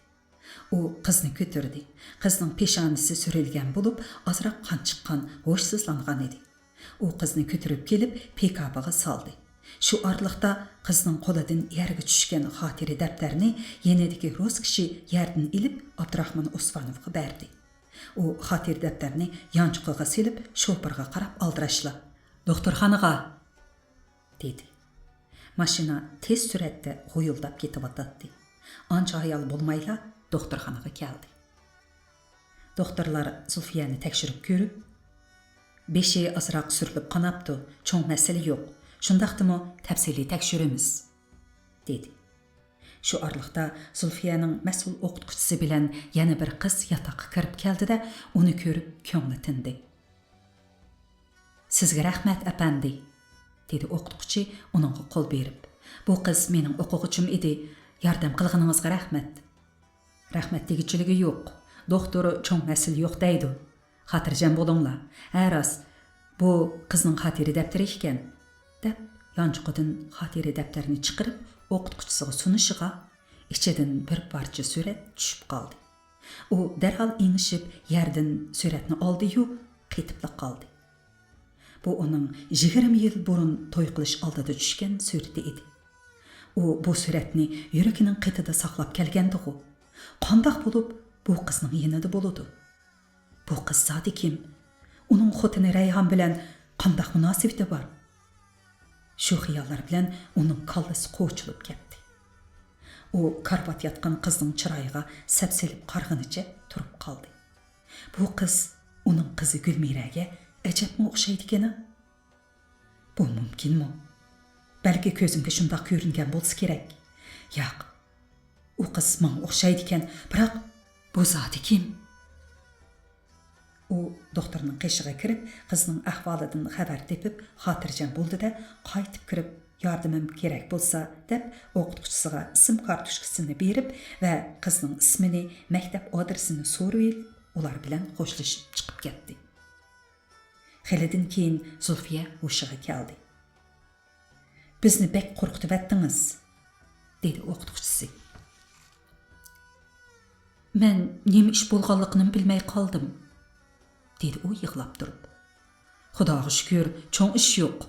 ئۇ قىزنى كۆتۈردى. قىزنىڭ پېشانىسى سۈرۈلگەن بولۇپ، ئازراق قان چىققان، ھوشسىزلانغان ئىدى. ئۇ قىزنى كۆتۈرۈپ كېلىپ، پىكاپىغا سالدى. شۇ ئارىلىقتا قىزنىڭ قولىدىن يەرگە چۈشكەن خاتىرە دەپتەرنى يېنىدىكى رۇس كىشى يەردىن ئېلىپ، ئابدۇراخمان ئوسمانوفقا بەردى. ئۇ خاتىرە دەپتەرنى يانچۇقىغا سېلىپ، شوپۇرغا قاراپ ئالدىراشلا: «دوختۇرخانىغا!» دېدى. ماشىنا تېز سۈرئەتتە غۇيۇلداپ كېتىۋاتاتتى. ئانچە ھايال بولمايلا دوختۇرخانىغا كەلدى. دوختۇرلار زۇلفىيەنى تەكشۈرۈپ كۆرۈپ، «بېشى ئازراق سۈرۈلۈپ قاناپتۇ، چوڭ مەسىلە يوق، شۇنداقتىمۇ تەپسىلىي تەكشۈرىمىز» دېدى. شۇ ئارىلىقتا زۇلفىيەنىڭ مەسئۇل ئوقۇتقۇچىسى بىلەن يەنە بىر قىز ياتاققا كىرىپ كەلدى-دە، ئۇنى كۆرۈپ كۆڭلى تىندى. «سىزگە رەھمەت، ئەپەندى!» دېدى ئوقۇتقۇچى ئۇنىڭغا قول بېرىپ. «بۇ قىز مېنىڭ ئوقۇغۇچىم ئىدى. ياردەم قىلغىنىڭىزغا رەھمەت.» «رەھمەت دېگۈچىلىكى يوق. دوختۇر چوڭ مەسىلە يوق دەيدۇ. خاتىرجەم بولۇڭلار. ھە راست، بۇ قىزنىڭ خاتىرە دەپتىرى ئىكەن» دەپ، يانچۇقىدىن خاتىرە دەپتەرنى چىقىرىپ ئوقۇتقۇچىسىغا سۇنۇشىغا، ئىچىدىن بىر پارچە سۈرەت چۈشۈپ قالدى. ئۇ دەرھال ئېڭىشىپ يەردىن سۈرەتنى ئالدى-يۇ، قېتىپلا قالدى. بۇ ئۇنىڭ يىگىرمە يىل بۇرۇن توي قىلىش ئالدىدا چۈشكەن سۈرىتى ئىدى. ئۇ بۇ سۈرەتنى يۈرىكىنىڭ قېتىدا ساقلاپ كەلگەندىغۇ؟ قانداق بولۇپ بۇ قىزنىڭ يېنىدا بولىدۇ؟ بۇ قىز زادى كىم؟ ئۇنىڭ خوتۇنى رەيھان بىلەن قانداق مۇناسىۋىتى بار؟ شۇ خىياللار بىلەن ئۇنىڭ كاللىسى قوچۇلۇپ كەتتى. ئۇ كارىۋات ياتقان قىزنىڭ چىرايىغا سەپسېلىپ قارىغىنىچە تۇرۇپ قالدى. بۇ قىز ئۇنىڭ قىزى گۈلمىرەگە ئەجەبمۇ ئوخشايدىكىن-ە؟ بۇ مۇمكىنمۇ؟ بەلكى كۆزۈمگە شۇنداق كۆرۈنگەن بولسا كېرەك. ياق، ئۇ قىز ماڭا ئوخشايدىكەن، بىراق بۇ زادى كىم؟ ئۇ دوختۇرنىڭ قېشىغا كىرىپ، قىزنىڭ ئەھۋالىدىن خەۋەر تېپىپ، خاتىرجەم بولدى-دە، قايتىپ كىرىپ، ياردىمىم كېرەك بولسا، دەپ، ئوقۇتقۇچىسىغا ئىسىم كارتوچكىسىنى بېرىپ ۋە قىزنىڭ ئىسمىنى، مەكتەپ ئادرېسىنى سورىۋېلىپ، ئۇلار بىلەن خوشلىشىپ چىقىپ كەتتى. خېلىدىن كېيىن زۇلفىيە ھوشىغا كەلدى. «بىزنى بەك قورقۇتۇۋەتتىڭىز»، دېدى ئوقۇتقۇچىسى. «مەن نېمە ئىش بولغانلىقىنىمۇ بىلمەي قالدىم»، دېدى ئۇ يىغلاپ تۇرۇپ. «خۇداغا شۈكۈر، چوڭ ئىش يوق.»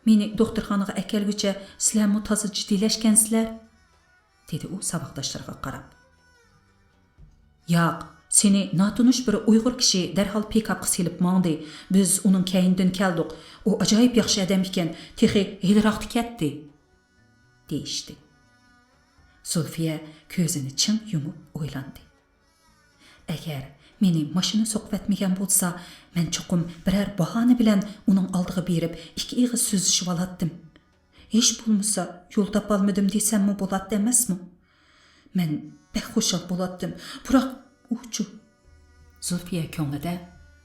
«مېنى دوختۇرخانىغا ئەكەلگۈچە سىلەرمۇ تازا جىددىيلەشكەنسىلەر»، دېدى ئۇ ساۋاقداشلىرىغا قاراپ. «ياق، سېنى ناتونۇش بىر ئۇيغۇر كىشى دەرھال پىكاپقا سېلىپ ماڭدى. بىز ئۇنىڭ كەينىدىن كەلدۇق. ئۇ ئاجايىپ ياخشى ئادەم ئىكەن، تېخى ھېلىراقتا كەتتى»، دېيىشتى. زۇلفىيە كۆزىنى چىڭ يۇمۇپ ئويلاندى. «ئەگەر مېنى ماشىنا سوقۇۋەتمىگەن بولسا، مەن چوقۇم بىرەر باھانە بىلەن ئۇنىڭ ئالدىغا بېرىپ، ئىككى ئېغىز سۆزلىشىۋالاتتىم. ھېچ بولمىسا يول تاپالمىدىم دېسەممۇ بولاتتى ئەمەسمۇ؟ مەن بەك خۇشال بولاتتىم، بىراق ئۇچۇ.» زۇلفىيە كۆڭلىدە،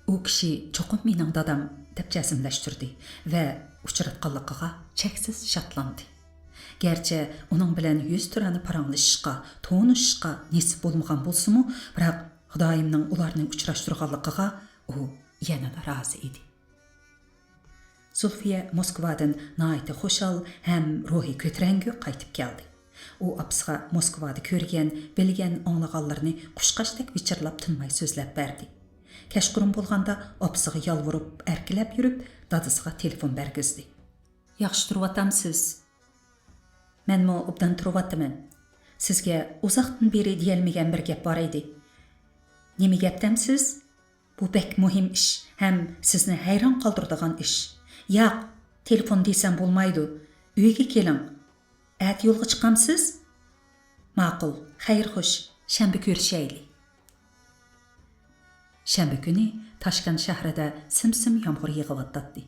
«ئۇ كىشى چوقۇم مېنىڭ دادام» دەپ جەزملەشتۈردى ۋە ئۇچراتقانلىقىغا چەكسىز شادلاندى. گەرچە ئۇنىڭ بىلەن يۈزتۇرانە پاراڭلىشىشقا، تونۇشۇشقا نېسىپ بولمىغان بولسىمۇ، بىراق خۇدايىمنىڭ ئۇلارنى ئۇچراشتۇرغانلىقىغا ئۇ يەنىلا رازى ئىدى. زۇلفىيە موسكۋادىن ناھايىتى خۇشال ھەم روھى كۆتۈرەڭگۈ قايتىپ كەلدى. ئۇ ئاپىسىغا موسكۋادا كۆرگەن، بىلگەن، ئاڭلىغانلىرىنى قۇشقاچتەك ۋىچىرلاپ تىنماي سۆزلەپ بەردى. كەچقۇرۇن بولغاندا ئاپىسىغا يالۋۇرۇپ، ئەركىلەپ يۈرۈپ، دادىسىغا تېلېفون بەرگۈزدى. «ياخشى تۇرۇۋاتامسىز؟» «مەنمۇ ئوبدان تۇرۇۋاتىمەن. سىزگە ئۇزاقتىن بېرى دېيەلمىگەن بىر گەپ بار ئىدى.» «نېمە گەپ دەمسىز؟» «بۇ بەك مۇھىم ئىش ھەم سىزنى ھەيران قالدۇرىدىغان ئىش.» «ياق، تېلېفون دېسەم بولمايدۇ. ئۆيگە كېلىڭ. ئەتە يولغا چىقامسىز؟» «ماقۇل، خەير خوش، شەنبە كۆرۈشەيلى.» شەنبە كۈنى تاشكەنت شەھىرىدە سىم-سىم يامغۇر يېغىۋاتاتتى.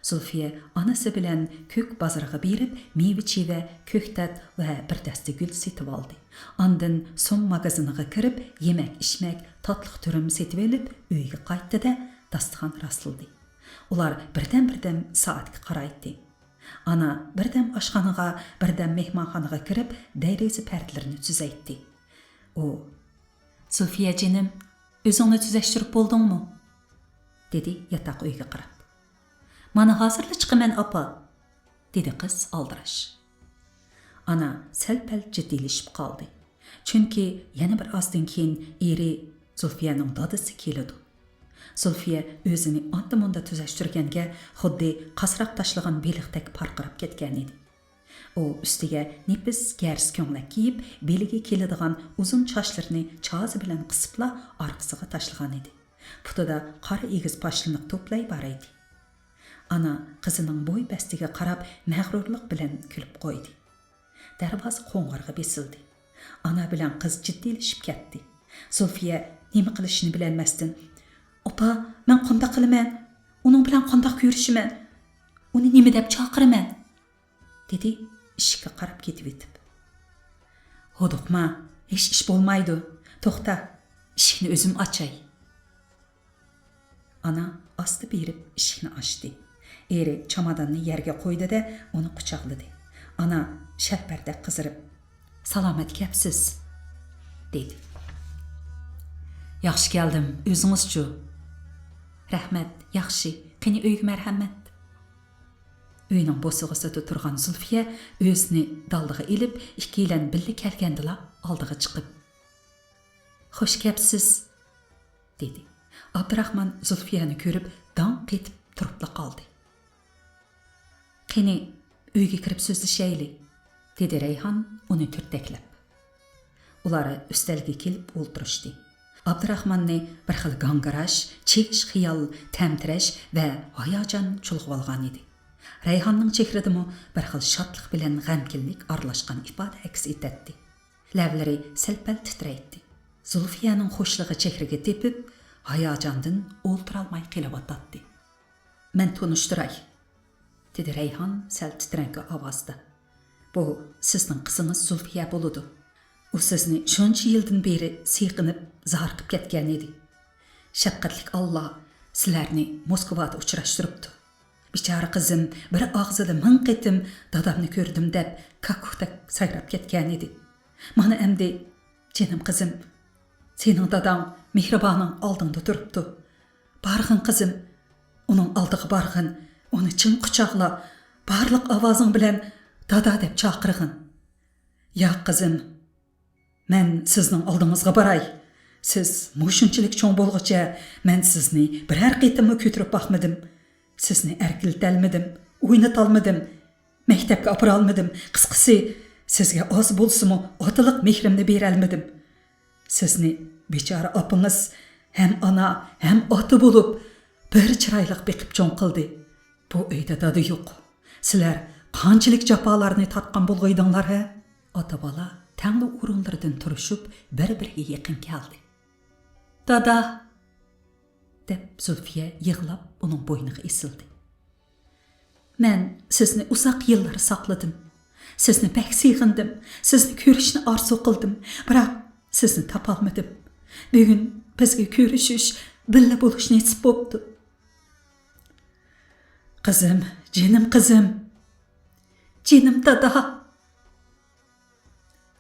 زۇلفىيە ئانىسى بىلەن كۆك بازىرىغا بېرىپ، مېۋە-چېۋە، كۆكتات ۋە بىر دەستە گۈل سېتىۋالدى. ئاندىن سوم ماگازىنىغا كىرىپ، يېمەك-ئىچمەك، تاتلىق تۈرۈم سېتىۋېلىپ، ئۆيگە قايتتى-دە، داستىخان راسلىدى. ئۇلار بىردەم-بىردەم سائەتكە قارايتتى. ئانا بىردەم ئاشخانىغا، بىردەم مېھمانخانىغا كىرىپ، دېرىزە پەردىلىرىنى تۈزەيتتى. ئۇ، «زۇلفىيە جېنىم، ئۆزۈڭنى تۈزەشتۈرۈپ بولدۇڭمۇ؟» دېدى ياتاق ئۆيگە قاراپ. «مانا ھازىرلا چىقىمەن، ئاپا.» دېدى قىز ئالدىراش. ئانا سەل-پەل جىددىيلىشىپ قالدى. چۈنكى يەنە بىر ئازدىن كېيىن ئېرى زۇلفىيەنىڭ دادىسى كېلىدۇ. زۇلفىيە ئۆزىنى ئاندا-مۇندا تۈزەشتۈرگەنگە خۇددى قاسراق تاشلىغان بېلىقتەك پارقىراپ كەتكەن ئىدى. ئۇ ئۈستىگە نېپىز گەرس كۆڭلەك كىيىپ، بېلىگە كېلىدىغان ئۇزۇن چاچلىرىنى چازا بىلەن قىسىپلا ئارقىسىغا تاشلىغان ئىدى. پۇتىدا قارا ئېگىز پاشلىنىق توپلاي بار ئىدى. ئانا قىزىنىڭ بوي بەستىگە قاراپ مەغرۇرلۇق بىلەن كۈلۈپ قويدى. دەرۋازا قوڭغۇرىقى بېسىلدى. ئانا بىلەن قىز جىددىيلىشىپ كەتتى. زۇلفىيە نېمە قىلىشىنى بىلەلمەستىن، «ئاپا، مەن قانداق قىلىمەن؟ ئۇنىڭ بىلەن قانداق كۆرۈشىمەن؟ ئۇنى نېمە دەپ چاقىرىمەن؟» دېدى ئىشىككە قاراپ كېتىۋېتىپ. «ھودۇقما، ھېچ ئىش بولمايدۇ. توختا، ئىشىكنى ئۆزۈم ئاچاي.» ئانا ئاستا بېرىپ ئىشىكنى ئاچتى. ئېرى چاماداننى يەرگە قويدى-دە، ئۇنى قۇچاقلىدى. ئانا شەپبەردەك قىزىرىپ، «سالامەت كەپسىز» دېدى. «ياخشى كەلدىم، ئۆزىڭىزچۇ؟» «رەھمەت، ياخشى. قېنى ئۆيگە مەرھەمەت.» ئۆينىڭ بوسۇغىسىدا تۇرغان زۇلفىيە ئۆزىنى دالدىغا ئېلىپ، ئىككىيلەن بىللە كەلگەندىلا ئالدىغا چىقىپ، «خوش كەپسىز» دېدى. ئابدۇراخمان زۇلفىيەنى كۆرۈپ داڭ قېتىپ تۇرۇپلا قالدى. «قېنى، ئۆيگە كىرىپ سۆزلىشەيلى» دېدى رەيھان ئۇنى تۈرتەكلەپ. ئۇلار ئۈستەلگە كېلىپ ئولتۇرۇشتى. ئابدۇراخماننى بىر خىل گاڭگىراش، چىگىش خىيال، تەمتىرەش ۋە ھاياجان چۇلغىۋالغانىدى. رەيھاننىڭ چېھرىدىمۇ بىر خىل شادلىق بىلەن غەمكىنلىك ئارىلاشقان ئىپادە ئەكس ئېتەتتى. لەۋلىرى سەل-پەل تىترەيتتى. زۇلفىيەنىڭ خۇشلۇقى چېھرىگە تېپىپ، ھاياجاندىن ئولتۇرالماي قېلىۋاتاتتى. «مەن تونۇشتۇراي.» دېدى رەيھان سەل تىترەڭكى ئاۋازدا. بۇ سىزنىڭ قىزىڭىز زۇلفىيە بولىدۇ. ئۇ سىزنى شۇنچە يىلدىن بېرى سېغىنىپ، زارىقىپ كەتكەن ئىدى. شەپقەتلىك ئاللا سىلەرنى موسكۋادا ئۇچراشتۇرۇپتۇ. بىچارە قىزىم بىر ئاغزىدا مىڭ قېتىم دادامنى كۆردۈم دەپ كاككۇكتەك سايراپ كەتكەن ئىدى. مانا ئەمدى، جېنىم قىزىم، سېنىڭ داداڭ مېھرىبانىڭ ئالدىڭدا تۇرۇپتۇ. بارغىن قىزىم، ئۇنىڭ ئالدىغا بارغىن، ئۇنى چىڭ قۇچاقلا، بارلىق ئاۋازىڭ بىلەن دادا دەپ چاقىرغىن. ياق قىزىم، مەن سىزنىڭ ئالدىڭىزغا باراي. سىز مۇشۇنچىلىك چوڭ بولغۇچە مەن سىزنى بىرەر قېتىممۇ كۆتۈرۈپ باقمىدىم. سىزنى ئەركىلىتەلمىدىم، ئوينىتالمىدىم، مەكتەپكە ئاپىرالمىدىم. قىسقىسى، سىزگە ئاز بولسىمۇ ئاتىلىق مېھرىمنى بېرەلمىدىم. سىزنى بىچارە ئاپىڭىز ھەم ئانا، ھەم ئاتا بولۇپ، بىر چىرايلىق بېقىپ چوڭ قىلدى. بۇ ئۆيدە دادا يوق. سىلەر قانچىلىك جاپالارنى تارتقان بولغىيدىڭلار ھە؟ ئاتا-بالا تەڭلا ئورۇنلىرىدىن تۇرۇشۇپ، بىر-بىرىگە يېقىن كەلدى. دادا! دەپ زۇلفىيە يىغلاپ ئۇنىڭ بوينىغا ئېسىلدى. مەن سىزنى ئۇزاق يىللار ساقلىدىم. سىزنى بەك سېغىندىم. سىزنى كۆرۈشنى ئارزۇ قىلدىم. بىراق سىزنى تاپالمىدىم. بۈگۈن بىزگە كۆرۈشۈش، بىللە بولۇش نېسىپ بوپتۇ. قىزىم، جېنىم قىزىم. جېنىم دادا.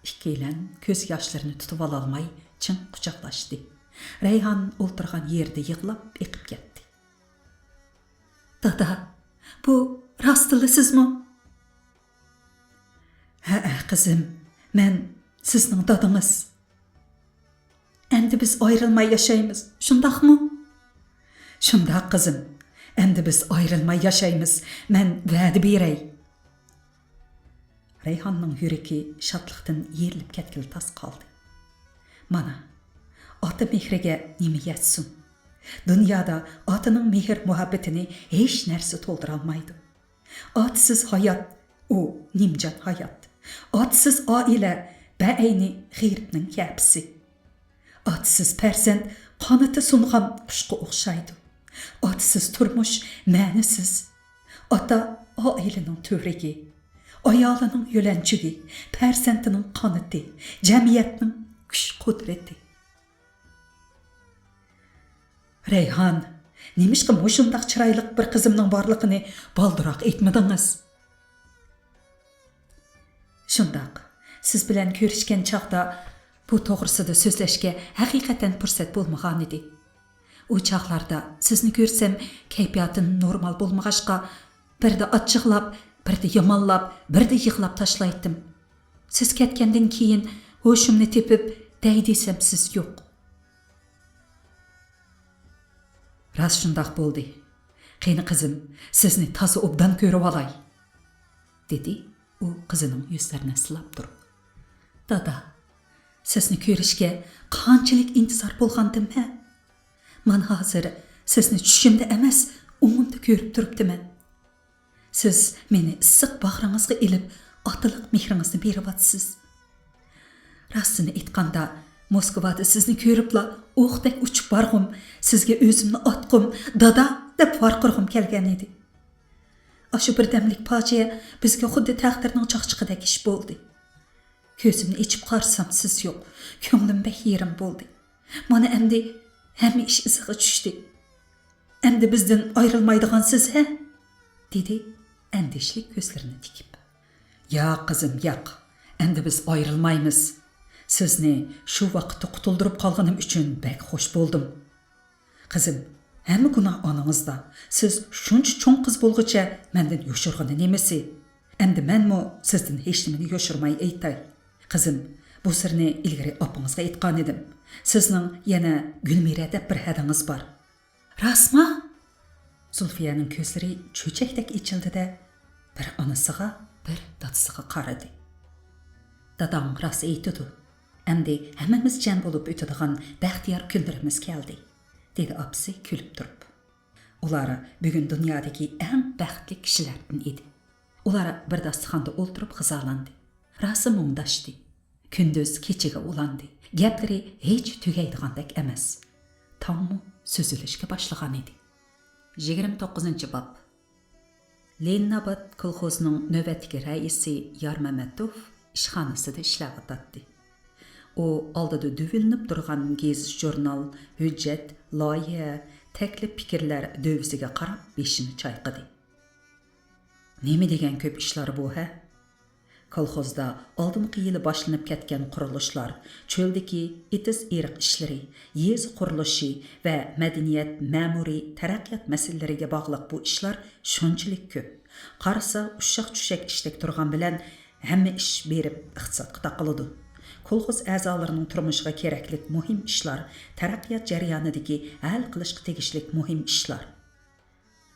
ئىككىيلەن كۆز ياشلىرىنى تۇتۇۋالالماي چىڭ قۇچاقلاشتى. رەيھان ئولتۇرغان يېرىدە يىغلاپ ئېقىپ كەتتى. دادا، بۇ راستلا سىزمۇ؟ ھەئە، قىزىم، مەن سىزنىڭ دادىڭىز. ئەمدى بىز ئايرىلماي ياشايمىز، شۇنداقمۇ؟ شۇنداق، قىزىم. ئەمدى بىز ئايرىلماي ياشايمىز. مەن ۋەدە بېرەي. رەيھاننىڭ يۈرىكى شادلىقتىن يېرىلىپ كەتكىلى تاس قالدى. مانا، ئاتا مېھرىگە نېمە يەتسۇن؟ دۇنيادا ئاتىنىڭ مېھىر-مۇھەببىتىنى ھېچ نەرسە تولدۇرالمايدۇ. ئاتىسىز ھايات، ئۇ نىمجان ھايات. ئاتىسىز ئائىلە، بەئەينى غېرىبنىڭ كەپىسى. ئاتىسىز پەرزەنت قانىتى سۇنغان قۇشقا ئوخشايدۇ. ئاتىسىز تۇرمۇش مەنىسىز. ئاتا ئائىلىنىڭ تۈۋرۈكى، ئايالىنىڭ يۆلەنچۈكى، پەرزەنتىنىڭ قانىتى، جەمئىيەتنىڭ كۈچ-قۇدرىتى. رەيھان، نېمىشقا مۇشۇنداق چىرايلىق بىر قىزىمنىڭ بارلىقىنى بالدۇرراق ئېيتمىدىڭىز؟ شۇنداق، سىز بىلەن كۆرۈشكەن چاغدا بۇ توغرىسىدا سۆزلەشكە ھەقىقەتەن پۇرسەت بولمىغانىدى. ئۇ چاغلاردا سىزنى كۆرسەم، كەيپىياتىم نورمال بولمىغاچقا، بىردە ئاچچىقلاپ، بىردە يامانلاپ، بىردە يىغلاپ تاشلايتتىم. سىز كەتكەندىن كېيىن ھوشۇمنى تېپىپ دەي دېسەم، سىز يوق. راست شۇنداق بولدى. قېنى قىزىم، سىزنى تازا ئوبدان كۆرۈۋالاي، دېدى ئۇ قىزىنىڭ يۈزلىرىنى سىلاپ تۇرۇپ. دادا، سىزنى كۆرۈشكە قانچىلىك ئىنتىزار بولغانتىم ھە؟ مانا ھازىر سىزنى چۈشۈمدە ئەمەس، ئوڭۇمدا كۆرۈپ تۇرۇپتىمەن. سىز مېنى ئىسسىق باغرىڭىزغا ئېلىپ، ئاتىلىق مېھرىڭىزنى بېرىۋاتىسىز. راستىنى ئېيتقاندا، موسكۋادا سىزنى كۆرۈپلا ئوقتەك ئۇچۇپ بارغۇم، سىزگە ئۆزۈمنى ئاتقۇم، دادا دەپ ۋارقىرىغۇم كەلگەن ئىدى. ئاشۇ بىردەملىك پاجىئە بىزگە خۇددى تەقدىرنىڭ چاقچىقىدەك ئىش بولدى. كۆزۈمنى ئېچىپ قارىسام، سىز يوق. كۆڭلۈم بەك يېرىم بولدى. مانا ئەمدى ھەممە ئىش ئىزىغا چۈشتى. ئەمدى بىزدىن ئايرىلمايدىغانسىز ھە؟ دېدى ئەندىشىلىك كۆزلىرىنى تىكىپ. ياق، قىزىم، ياق. ئەمدى بىز ئايرىلمايمىز. سىزنى شۇ ۋاقىتتا قۇتۇلدۇرۇپ قالغىنىم ئۈچۈن بەك خوش بولدۇم. قىزىم، ھەممە گۇناھ ئانىڭىزدا. سىز شۇنچە چوڭ قىز بولغۇچە مەندىن يوشۇرغىنى نېمىسى؟ ئەمدى مەنمۇ سىزدىن ھېچنېمىنى يوشۇرماي ئېيتاي. قىزىم، بۇ سىرنى ئىلگىرى ئاپىڭىزغا ئېيتقانىدىم. سىزنىڭ يەنە گۈلمىرە دەپ بىر ھەدىڭىز بار. راستمۇ؟ زۇلفىيەنىڭ كۆزلىرى چۆچەكتەك ئېچىلدى-دە، بىر ئانىسىغا، بىر دادىسىغا قارىدى. داداڭ راست ئېيتىدۇ. ئەمدى ھەممىمىز جەم بولۇپ ئۆتىدىغان بەختىيار كۈنلىرىمىز كەلدى، دېدى ئاپىسى كۈلۈپ تۇرۇپ. ئۇلار بۈگۈن دۇنيادىكى ئەڭ بەختلىك كىشىلەردىن ئىدى. ئۇلار بىر داستىخاندا ئولتۇرۇپ غىزالاندى. راسا مۇڭداشتى. كۈندۈز كېچىگە ئۇلاندى. گەپلىرى ھېچ تۈگەيدىغاندەك ئەمەس. تاڭمۇ سۈزۈلۈشكە باشلىغانىدى. يىگىرمە توققۇزىنچى باب. لېنىناباد كولخوزىنىڭ نۆۋەتتىكى رەئىسى يارمەمەتوف ئىشخانىسىدا ئىشلەۋاتاتتى. ئۇ ئالدىدا دۈۋىلىنىپ تۇرغان گېزىت-ژۇرنال، ھۆججەت، لايىھە، تەكلىپ پىكىرلەر دۆۋىسىگە قاراپ بېشىنى چايقىدى. نېمە دېگەن كۆپ ئىشلار بۇ، ھە؟ كولخوزدا ئالدىنقى يىلى باشلىنىپ كەتكەن قۇرۇلۇشلار، چۆلدىكى ئېتىز-ئېرىق ئىشلىرى، يېزا قۇرۇلۇشى ۋە مەدەنىيەت، مەمۇرىي، تەرەققىيات مەسىلىلىرىگە باغلىق بۇ ئىشلار شۇنچىلىك كۆپ. قارىسا، ئۇششاق-چۈششەك ئىشتەك تۇرغان بىلەن ھەممە ئىش بېرىپ ئىقتىسادقا تاقىلىدۇ. كولخوز ئەزالىرىنىڭ تۇرمۇشىغا كېرەكلىك مۇھىم ئىشلار، تەرەققىيات جەريانىدىكى ھەل قىلىشقا تېگىشلىك مۇھىم ئىشلار.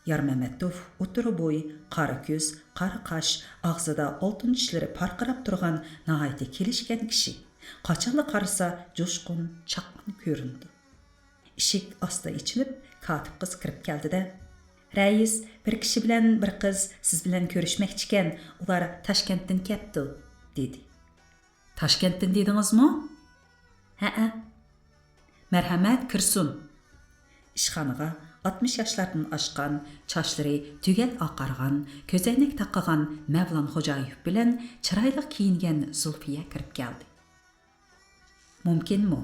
يارمەمەتوف ئوتتۇرا بوي، قارا كۆز، قارا قاش، ئاغزىدا ئالتۇن چىشلىرى پارقىراپ تۇرغان ناھايىتى كېلىشكەن كىشى. قاچانلا قارىسا، جۇشقۇن، چاققان كۆرۈنىدۇ. ئىشىك ئاستا ئېچىلىپ، كاتىپ قىز كىرىپ كەلدى-دە، «رەئىس، بىر كىشى بىلەن بىر قىز سىز بىلەن كۆرۈشمەكچىكەن، ئۇلار تاشكەنتتىن كەپتۇ» دېدى. «تاشكەنتتىن دېدىڭىزمۇ؟» «ھەئە.» «مەرھەمەت، كىرسۇن.» ئىشخانىغا ئاتمىش ياشلاردىن ئاشقان، چاچلىرى تۈگەل ئاقارغان، كۆزەينەك تاقىغان مەۋلان خوجايېف بىلەن چىرايلىق كىيىنگەن زۇلفىيە كىرىپ كەلدى. «مۇمكىنمۇ؟»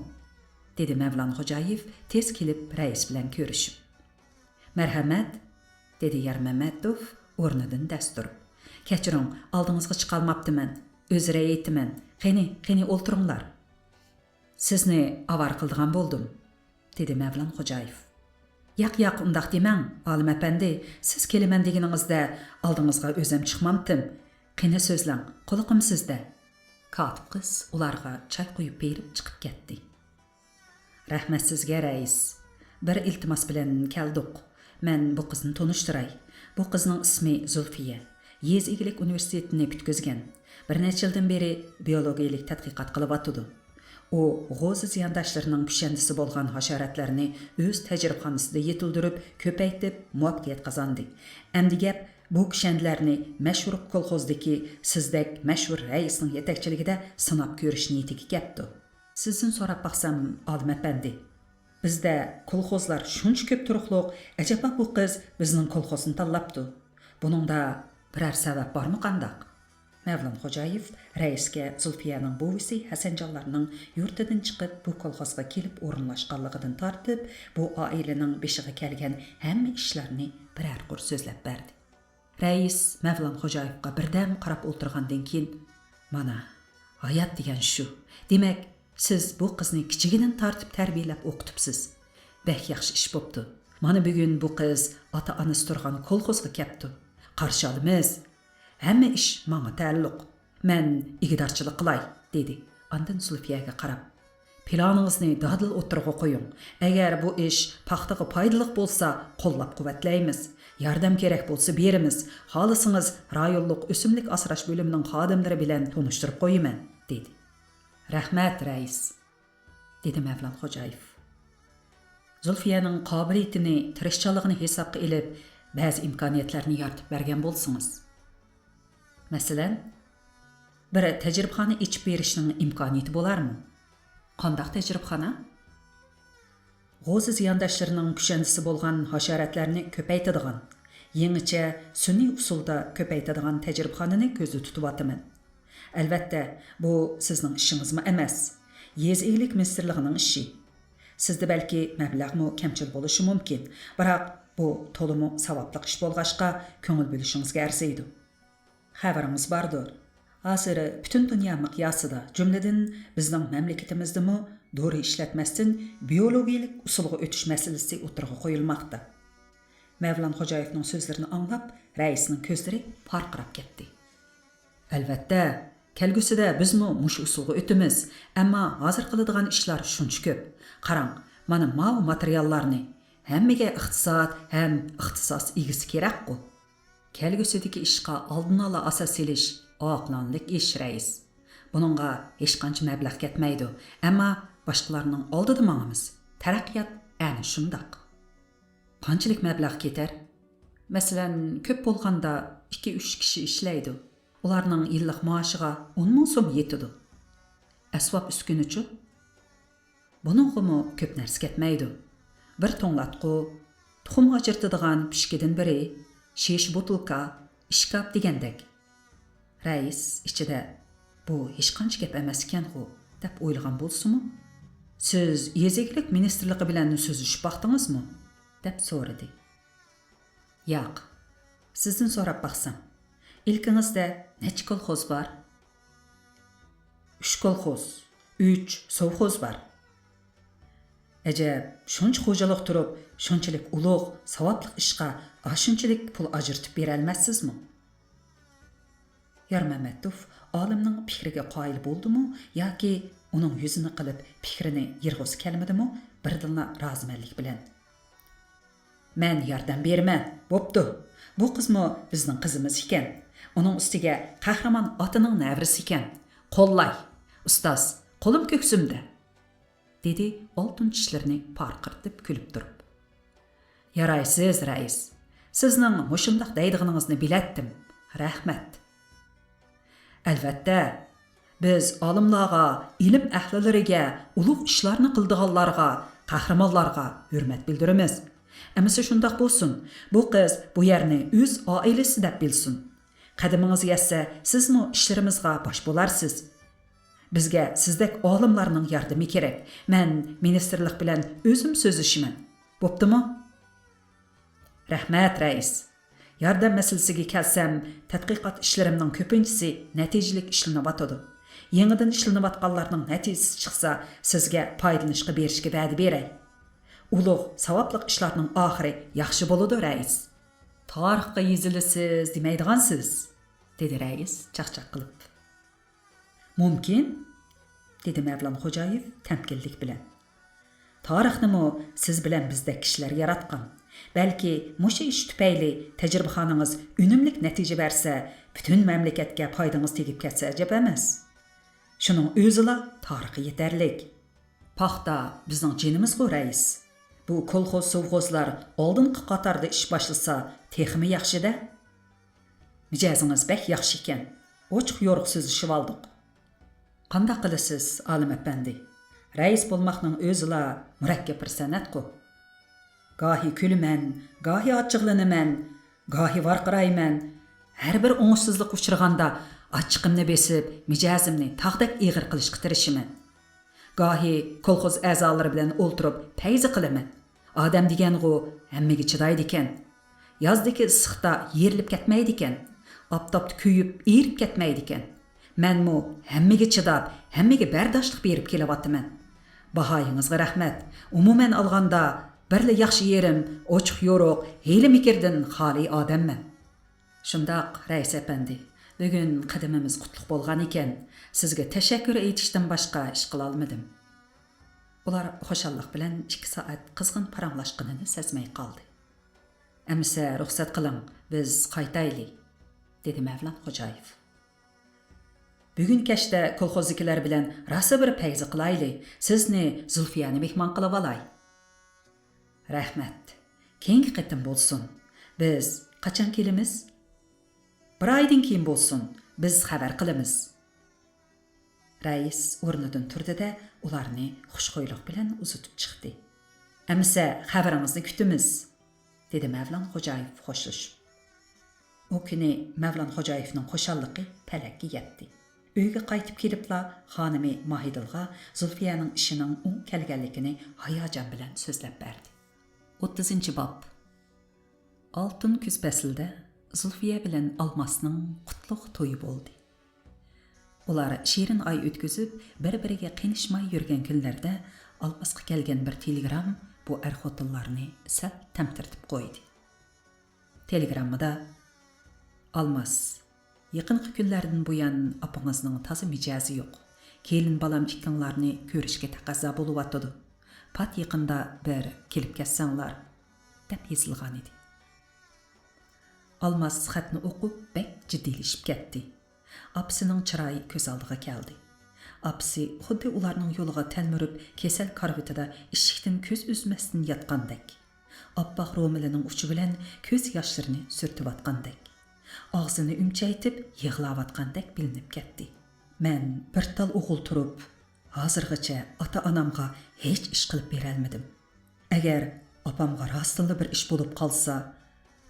دېدى مەۋلان خوجايېف تېز كېلىپ رەئىس بىلەن كۆرۈشۈپ. «مەرھەمەت.» دېدى يارمەمەتوف ئورنىدىن دەس تۇرۇپ. «كەچۈرۈڭ، ئالدىڭىزغا چىقالماپتىمەن. ئۆزرە ئېيتىمەن. قېنى، قېنى ئولتۇرۇڭلار.» «سىزنى ئاۋارە قىلىدىغان بولدۇم.» دېدى مەۋلان خوجايېف. «ياق، ياق، ئۇنداق دېمەڭ، ئالىم ئەپەندى، سىز كېلىمەن دېگىنىڭىزدە ئالدىڭىزغا ئۆزۈم چىقمامتىم. قېنى سۆزلەڭ، قۇلىقىم سىزدە.» كاتىپ قىز ئۇلارغا چاي قۇيۇپ بېرىپ چىقىپ كەتتى. «رەھمەت سىزگە، رەئىس. بىر ئىلتىماس بىلەن كەلدۇق. مەن بۇ قىزنى تونۇشتۇراي. بۇ قىزنىڭ ئىسمى زۇلفىيە. يېزا ئىگىلىك ئۇنىۋېرسىتېتىنى پۈتكۈزگەن. بىر نەچچە يىلدىن بېرى بىيولوگىيىلىك تەتقىقات قىلىۋاتىدۇ. ئۇ غوزا زىيانداشلىرىنىڭ كۈشەندىسى بولغان ھاشاراتلارنى ئۆز تەجرىبىخانىسىدا يېتىلدۈرۈپ، كۆپەيتىپ، مۇۋەپپەقىيەت قازاندى. ئەمدى گەپ بۇ كۈشەندىلەرنى مەشھۇر كولخوزدىكى سىزدەك مەشھۇر رەئىسنىڭ يېتەكچىلىكىدە سىناپ كۆرۈش نىيىتىگە كەپتۇ. سىزدىن سوراپ باقسام، ئالىم ئەپەندى، بىزدە كولخوزلار شۇنچە كۆپ تۇرۇقلۇق، ئەجەبا بۇ قىز بىزنىڭ كولخوزنى تاللاپتۇ. بۇنىڭدا بىرەر سەۋەب بارمۇ قانداق؟ مەۋلان خوجايېف رەئىسكە زۇلپىيەنىڭ بوۋىسى ھەسەنجانلارنىڭ يۇرتىدىن چىقىپ، بۇ كولخوزغا كېلىپ ئورۇنلاشقانلىقىدىن تارتىپ، بۇ ئائىلىنىڭ بېشىغا كەلگەن ھەممە ئىشلارنى بىرەر قۇر سۆزلەپ بەردى. رەئىس مەۋلان خوجايېفقا بىردەم قاراپ ئولتۇرغاندىن كېيىن، مانا، ھايات دېگەن شۇ. دېمەك، سىز بۇ قىزنى كىچىكىدىن تارتىپ تەربىيەلەپ ئوقۇتۇپسىز. بەك ياخشى ئىش بوپتۇ. مانا بۈگۈن بۇ قىز ئاتا-ئانىسى تۇرغان كولخوزغا كەپتۇ. قارشى ئالىمىز. ھەممە ئىش ماڭا تەئەللۇق. مەن ئىگىدارچىلىق قىلاي، دېدى. ئاندىن زۇلپىيەگە قاراپ، پىلانىڭىزنى دادىل ئوتتۇرىغا قويۇڭ. ئەگەر بۇ ئىش پاختىغا پايدىلىق بولسا، قوللاپ قۇۋۋەتلەيمىز. ياردەم كېرەك بولسا بېرىمىز. خالىسىڭىز، رايونلۇق ئۆسۈملۈك ئاسراش بۆلۈمىنىڭ خادىملىرى بىلەن تونۇشتۇرۇپ قويىمەن، دېدى. رەھمەت، رەئىس، دېدى مەۋلان خوجايېف. زۇلفىيەنىڭ قابىلىيىتىنى، تىرىشچانلىقىنى ھېسابقا ئېلىپ، بەزى ئىمكانىيەتلەرنى يارىتىپ بەرگەن بولسىڭىز. مەسىلەن، بىر تەجرىبىخانا ئېچىپ بېرىشنىڭ ئىمكانىيىتى بولارمۇ؟ قانداق تەجرىبىخانا؟ غوزا زىيانداشلىرىنىڭ كۈشەندىسى بولغان ھاشاراتلارنى كۆپەيتىدىغان، يېڭىچە سۈنئىي ئۇسۇلدا كۆپەيتىدىغان تەجرىبىخانىنى كۆزدە تۇتۇۋاتىمەن. ئەلۋەتتە، بۇ سىزنىڭ ئىشىڭىزمۇ ئەمەس. يېزا ئىگىلىك مىنىستىرلىقىنىڭ ئىشى. سىزدە بەلكى مەبلەغمۇ كەمچىل بولۇشى مۇمكىن، بىراق بۇ تولىمۇ ساۋابلىق ئىش بولغاچقا، كۆڭۈل بۆلۈشىڭىزگە ئەرزىيدۇ. خەۋىرىڭىز باردۇر، ھازىر پۈتۈن دۇنيا مىقياسىدا، جۈملىدىن بىزنىڭ مەملىكىتىمىزدىمۇ دورا ئىشلەتمەستىن بىيولوگىيىلىك ئۇسۇلغا ئۆتۈش مەسىلىسى ئوتتۇرىغا قويۇلماقتا. مەۋلان خوجايېفنىڭ سۆزلىرىنى ئاڭلاپ، رەئىسنىڭ كۆزلىرى پارقىراپ كەتتى. ئەلۋەتتە، كەلگۈسىدە بىزمۇ مۇشۇ ئۇسۇلغا ئۆتىمىز، ئەمما ھازىر قىلىدىغان ئىشلار شۇنچە كۆپ. قاراڭ، مانا ماۋۇ ماتېرىياللارنى. ھەممىگە ئىقتىساد ھەم ئىختىساس ئىگىسى كېرەكقۇ. كەلگۈسىدىكى ئىشقا ئالدىن ئالا ئاساس سېلىش ئاقىلانىلىك ئىش، رەئىس. بۇنىڭغا ھېچقانچە مەبلەغ كەتمەيدۇ، ئەمما باشقىلارنىڭ ئالدىدا ماڭىمىز. تەرەققىيات ئەنە شۇنداق. قانچىلىك مەبلەغ كېتەر؟ مەسىلەن، كۆپ بولغاندا ئىككى-ئۈچ كىشى ئىشلەيدۇ. ئۇلارنىڭ يىللىق مائاشىغا ئون مىڭ سوم يېتىدۇ. ئەسۋاب ئۈسكۈنىچۇ؟ بۇنىڭغىمۇ كۆپ نەرسە كەتمەيدۇ. بىر توڭلاتقۇ، تۇخۇم ئاجرىتىدىغان پىشكىدىن بىرى، شېشە بوتۇلكا، ئىشكاپ دېگەندەك. رەئىس ئىچىدە، «بۇ ھېچقانچە گەپ ئەمەس ئىكەنغۇ» دەپ ئويلىغان بولسىمۇ، «سىز يېزا ئىگىلىك مىنىستىرلىقى بىلەن سۆزلىشىپ باقتىڭىزمۇ؟» دەپ سورىدى. «ياق، سىزدىن سوراپ باقسام، ئىلكىڭىزدە نەچچە كولخوز بار؟» «ئۈچ كولخوز، ئۈچ سوۋخوز بار.» «ئەجەب، شۇنچە خوجىلىق تۇرۇپ، شۇنچىلىك ئۇلۇغ، ساۋابلىق ئىشقا ئاشۇنچىلىك پۇل ئاجرىتىپ بېرەلمەسسىزمۇ؟» يارمەمەتوف ئالىمنىڭ پىكرىگە قايىل بولدىمۇ ياكى ئۇنىڭ يۈزىنى قىلىپ پىكرىنى يىرغۇسى كەلمىدىمۇ، بىردىنلا رازىمەنلىك بىلەن، «مەن ياردەم بېرىمەن، بوپتۇ. بۇ قىزمۇ بىزنىڭ قىزىمىز ئىكەن. ئۇنىڭ ئۈستىگە قەھرىمان ئاتىنىڭ نەۋرىسى ئىكەن. قوللاي، ئۇستاز، قولۇم كۆكسۈمدە.» دېدى ئالتۇن چىشلىرىنى پارقىرىتىپ كۈلۈپ تۇرۇپ. «يارايسىز، رەئىس. سىزنىڭ مۇشۇنداق دەيدىغىنىڭىزنى بىلەتتىم. رەھمەت.» «ئەلۋەتتە، بىز ئالىملارغا، ئىلىم ئەھلىلىرىگە، ئۇلۇغ ئىشلارنى قىلىدىغانلارغا، قەھرىمانلارغا ھۆرمەت بىلدۈرىمىز. ئەمىسە شۇنداق بولسۇن، بۇ قىز بۇ يەرنى ئۆز ئائىلىسى دەپ بىلسۇن. قەدىمىڭىز يەتسە، سىزمۇ ئىشلىرىمىزغا باش بولارسىز. بىزگە سىزدەك ئالىملارنىڭ ياردىمى كېرەك. مەن مىنىستىرلىق بىلەن ئۆزۈم سۆزلىشىمەن. بوپتۇمۇ؟» «رەھمەت، رەئىس. ياردەم مەسىلىسىگە كەلسەم، تەتقىقات ئىشلىرىمنىڭ كۆپىنچىسى نەتىجىلىك ئىشلىنىۋاتىدۇ. يېڭىدىن ئىشلىنىۋاتقانلارنىڭ نەتىجىسى چىقسا، سىزگە پايدىلىنىشقا بېرىشكە ۋەدە بېرەي. ئۇلۇغ، ساۋابلىق ئىشلارنىڭ ئاخىرى ياخشى بولىدۇ، رەئىس.» «تارىخقا يېزىلىسىز دېمەيدىغانسىز؟» دېدى رەئىس چاقچاق قىلىپ. «مۇمكىن»، دېدى مەۋلان خوجايېف تەمكىنلىك بىلەن. «تارىخنىمۇ سىز بىلەن بىزدەك كىشىلەر ياراتقان. بەلكى مۇشۇ ئىش تۈپەيلى تەجرىبىخانىڭىز ئۈنۈملۈك نەتىجە بەرسە، پۈتۈن مەملىكەتكە پايدىڭىز تېگىپ كەتسە ئەجەب ئەمەس. شۇنىڭ ئۆزىلا تارىخقا يېتەرلىك. پاختا بىزنىڭ جېنىمىزغۇ، رەئىس. بۇ كولخوز سوۋخوزلار ئالدىنقى قاتاردا ئىش باشلىسا تېخىمۇ ياخشى-دە.» «مىجەزىڭىز بەك ياخشى ئىكەن. ئوچۇق يورۇق سۆزلىشىۋالدۇق.» «قانداق قىلىسىز، ئالىم ئەپەندى؟ رەئىس بولماقنىڭ ئۆزىلا مۇرەككەپ بىر سەنئەتقۇ. گاھى كۈلىمەن، گاھى ئاچچىقلىنىمەن، گاھى ۋارقىرايمەن. ھەر بىر ئوڭۇشسىزلىققا ئۇچرىغاندا ئاچچىقىمنى بېسىپ، مىجەزىمنى تاغدەك ئېغىر قىلىشقا تىرىشىمەن. گاھى كولخوز ئەزالىرى بىلەن ئولتۇرۇپ پەيزى قىلىمەن. ئادەم دېگەنغۇ ھەممىگە چىدايدىكەن. يازدىكى ئىسسىقتا يېرىلىپ كەتمەيدىكەن. ئاپتاپتا كۆيۈپ، ئېرىپ كەتمەيدىكەن. مەنمۇ ھەممىگە چىداپ، ھەممىگە بەرداشلىق بېرىپ كېلىۋاتىمەن. باھايىڭىزغا رەھمەت. ئومۇمەن ئالغاندا، بىرلا ياخشى يېرىم، ئوچۇق يورۇق، ھىيلە-مىكىردىن خالىي ئادەممەن.» «شۇنداق، رەئىس ئەپەندى، بۈگۈن قەدىمىمىز قۇتلۇق بولغان ئىكەن، سىزگە تەشەككۈر ئېيتىشتىن باشقا ئىش قىلالمىدىم.» ئۇلار خۇشاللىق بىلەن ئىككى سائەت قىزغىن پاراڭلاشقىنىنى سەزمەي قالدى. «ئەمىسە رۇخسەت قىلىڭ، بىز قايتايلى»، دېدى مەۋلان خوجايېف. «بۈگۈن كەچتە كولخوزدىكىلەر بىلەن راسا بىر پەيزى قىلايلى، سىزنى، زۇلفىيەنى مېھمان قىلىۋالاي.» «رەھمەت. كېيىنكى قېتىم بولسۇن. بىز قاچان كېلىمىز؟» «بىر ئايدىن كېيىن بولسۇن. بىز خەۋەر قىلىمىز.» رەئىس ئورنىدىن تۇردى-دە، ئۇلارنى خۇشخۇيلۇق بىلەن ئۇزىتىپ چىقتى. «ئەمىسە خەۋىرىڭىزنى كۈتىمىز.» دېدى مەۋلان خوجايېف خوشلىشىپ. ئۇ كۈنى مەۋلان خوجايېفنىڭ خۇشاللىقى پەلەككە يەتتى. ئۆيگە قايتىپ كېلىپلا خانىمى ماھىدىلغا زۇلفىيەنىڭ ئىشىنىڭ ئوڭ كەلگەنلىكىنى ھاياجان بىلەن سۆزلەپ بەردى. ئوتتۇزىنچى باب. ئالتۇن كۈز پەسلىدە زۇلفىيە بىلەن ئالماسنىڭ قۇتلۇق تويى بولدى. ئۇلار شېرىن ئاي ئۆتكۈزۈپ، بىر-بىرىگە قېنىشماي يۈرگەن كۈنلەردە ئالماسقا كەلگەن بىر تېلېگرام بۇ ئەر-خوتۇنلارنى سەل تەمتىرىتىپ قويدى. تېلېگراممىدا، «ئالماس، يېقىنقى كۈنلەردىن بۇيان ئاپىڭىزنىڭ تازا مىجەزى يوق. كېلىن بالام ئىككىڭلارنى كۆرۈشكە تەقەززا بولۇۋاتىدۇ. پات يېقىندا بىر كېلىپ كەتسەڭلار.» دەپ يېزىلغانىدى. ئالماس خەتنى ئوقۇپ بەك جىددىيلىشىپ كەتتى. ئاپىسىنىڭ چىرايى كۆز ئالدىغا كەلدى. ئاپىسى خۇددى ئۇلارنىڭ يولىغا تەلمۈرۈپ، كېسەل كارىۋىتىدا ئىشىكتىن كۆز ئۈزمەستىن ياتقاندەك، ئاپئاق رومىلىنىڭ ئۇچى بىلەن كۆز ياشلىرىنى سۈرتۈۋاتقاندەك، ئاغزىنى ئۈمچەيتىپ يىغلاۋاتقاندەك بىلىنىپ كەتتى. مەن بىر تال ئوغۇل تۇرۇپ، ھازىرغىچە ئاتا-ئانامغا ھېچ ئىش قىلىپ بېرەلمىدىم. ئەگەر ئاپامغا راستتىنلا بىر ئىش بولۇپ قالسا،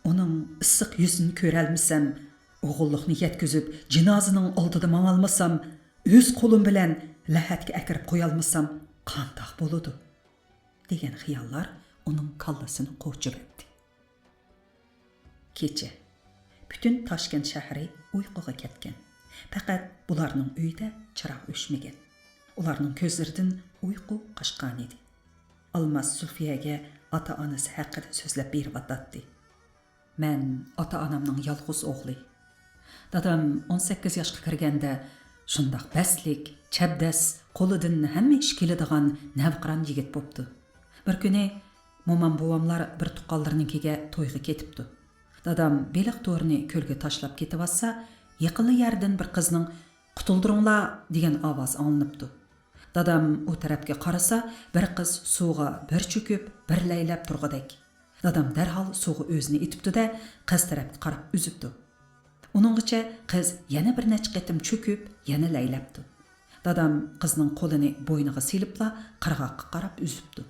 ئۇنىڭ ئىسسىق يۈزىنى كۆرەلمىسەم، ئوغۇللۇقنى يەتكۈزۈپ، جىنازىنىڭ ئالدىدا ماڭالمىسام، ئۆز قولۇم بىلەن لەھەتكە ئەكىرىپ قويالمىسام، قانداق بولىدۇ؟ دېگەن خىياللار ئۇنىڭ كاللىسىنى قوچۇۋەتتى. كېچە. پۈتۈن تاشكەنت شەھىرى ئۇيقۇغا كەتكەن. پەقەت بۇلارنىڭ ئۆيىدە چىراغ ئۆچمىگەن. ئۇلارنىڭ كۆزلىرىدىن ئۇيقۇ قاچقانىدى. ئالماس زۇلفىيەگە ئاتا-ئانىسى ھەققىدە سۆزلەپ بېرىۋاتاتتى. مەن ئاتا-ئانامنىڭ يالغۇز ئوغلى. دادام ئون سەككىز ياشقا كىرگەندە شۇنداق بەستلىك، چەبدەس، قولىدىن ھەممە ئىش كېلىدىغان نەۋقىران يىگىت بوپتۇ. بىر كۈنى مومام بوۋاملار بىر تۇغقانلىرىنىڭكىگە تويغا كېتىپتۇ. دادام بېلىق تورىنى كۆلگە تاشلاپ كېتىۋاتسا، يېقىنلا يەردىن بىر قىزنىڭ «قۇتۇلدۇرۇڭلار» دېگەن ئاۋازى ئاڭلىنىپتۇ. دادام ئۇ تەرەپكە قارىسا، بىر قىز سۇغا بىر چۆكۈپ، بىر لەيلەپ تۇرغۇدەك. دادام دەرھال سۇغا ئۆزىنى ئېتىپتۇ-دە، قىز تەرەپكە قاراپ ئۈزۈپتۇ. ئۇنىڭغىچە قىز يەنە بىر نەچچە قېتىم چۆكۈپ، يەنە لەيلەپتۇ. دادام قىزنىڭ قولىنى بوينىغا سېلىپلا قىرغاققا قاراپ ئۈزۈپتۇ.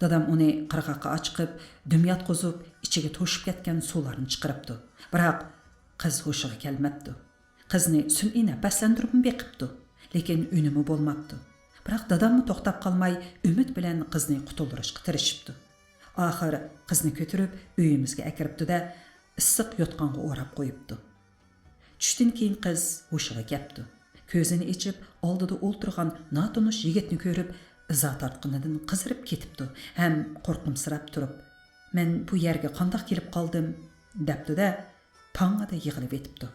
دادام ئۇنى قىرغاققا ئاچىقىپ، دۈم ياتقۇزۇپ، ئىچىگە توشۇپ كەتكەن سۇلارنى چىقىرىپتۇ. بىراق، قىز ھوشىغا كەلمەپتۇ. قىزنى سۈنئىي نەپەسلەندۈرۈپمۇ بېقىپتۇ، لېكىن ئۈنۈمى بولماپتۇ. بىراق داداممۇ توختاپ قالماي، ئۈمىد بىلەن قىزنى قۇتۇلدۇرۇشقا تىرىشىپتۇ. ئاخىر قىزنى كۆتۈرۈپ ئۆيىمىزگە ئەكىرىپتۇ-دە، ئىسسىق يوتقانغا ئوراپ قويۇپتۇ. چۈشتىن كېيىن قىز ھوشىغا كەپتۇ. كۆزىنى ئېچىپ، ئالدىدا ئولتۇرغان ناتونۇش يىگىتنى كۆرۈپ، ئىزا تارتقىنىدىن قىزىرىپ كېتىپتۇ ھەم قورقۇمسىراپ تۇرۇپ، «مەن بۇ يەرگە قانداق كېلىپ قالدىم؟» دەپتۇ-دە، تاڭغىدە يىغلىۋېتىپتۇ.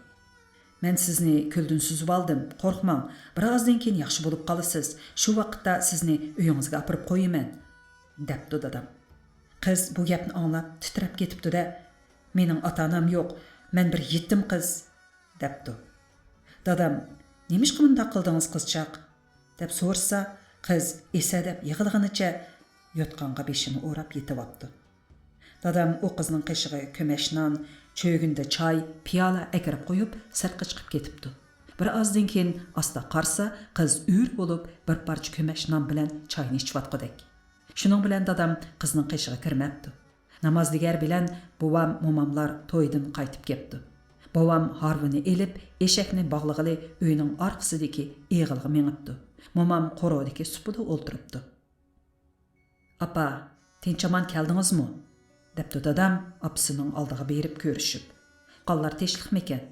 «مەن سىزنى كۆلدىن سۈزۈۋالدىم، قورقماڭ، بىر ئازدىن كېيىن ياخشى بولۇپ قالىسىز، شۇ ۋاقىتتا سىزنى ئۆيىڭىزگە ئاپىرىپ قويىمەن» دەپتۇ دادام. قىز بۇ گەپنى ئاڭلاپ تىترەپ كېتىپتۇ-دە، «مېنىڭ ئاتا-ئانام يوق، مەن بىر يېتىم قىز» دەپتۇ. دادام، «نېمىشقا بۇنداق قىلدىڭىز، قىزچاق؟» دەپ سورىسا، قىز ئېسەدەپ يىغلىغىنىچە يوتقانغا بېشىنى ئوراپ يېتىۋاپتۇ. دادام ئۇ قىزنىڭ قېشىغا كۆمەچ نان، چۆگۈندە چاي، پىيالە ئەكىرىپ قويۇپ، سىرتقا چىقىپ كېتىپتۇ. بىر ئازدىن كېيىن ئاستا قارىسا، قىز ئۆرە بولۇپ بىر پارچە كۆمەچ نان بىلەن چاينى ئىچىۋاتقۇدەك. شۇنىڭ بىلەن دادام قىزنىڭ قېشىغا كىرمەپتۇ. نامازدىگەر بىلەن بوۋام، موماملار تويدىن قايتىپ كەپتۇ. بوۋام ھارۋىنى ئېلىپ، ئېشەكنى باغلىغىلى ئۆينىڭ ئارقىسىدىكى ئېغىلغا مېڭىپتۇ. مومام قورۇدىكى سۇپىدا ئولتۇرۇپتۇ. «ئاپا، تىنچ-ئامان كەلدىڭىزمۇ؟» دەپتۇ دادام ئاپىسىنىڭ ئالدىغا بېرىپ كۆرۈشۈپ. «تۇغقانلار تىنچلىقمىكەن؟»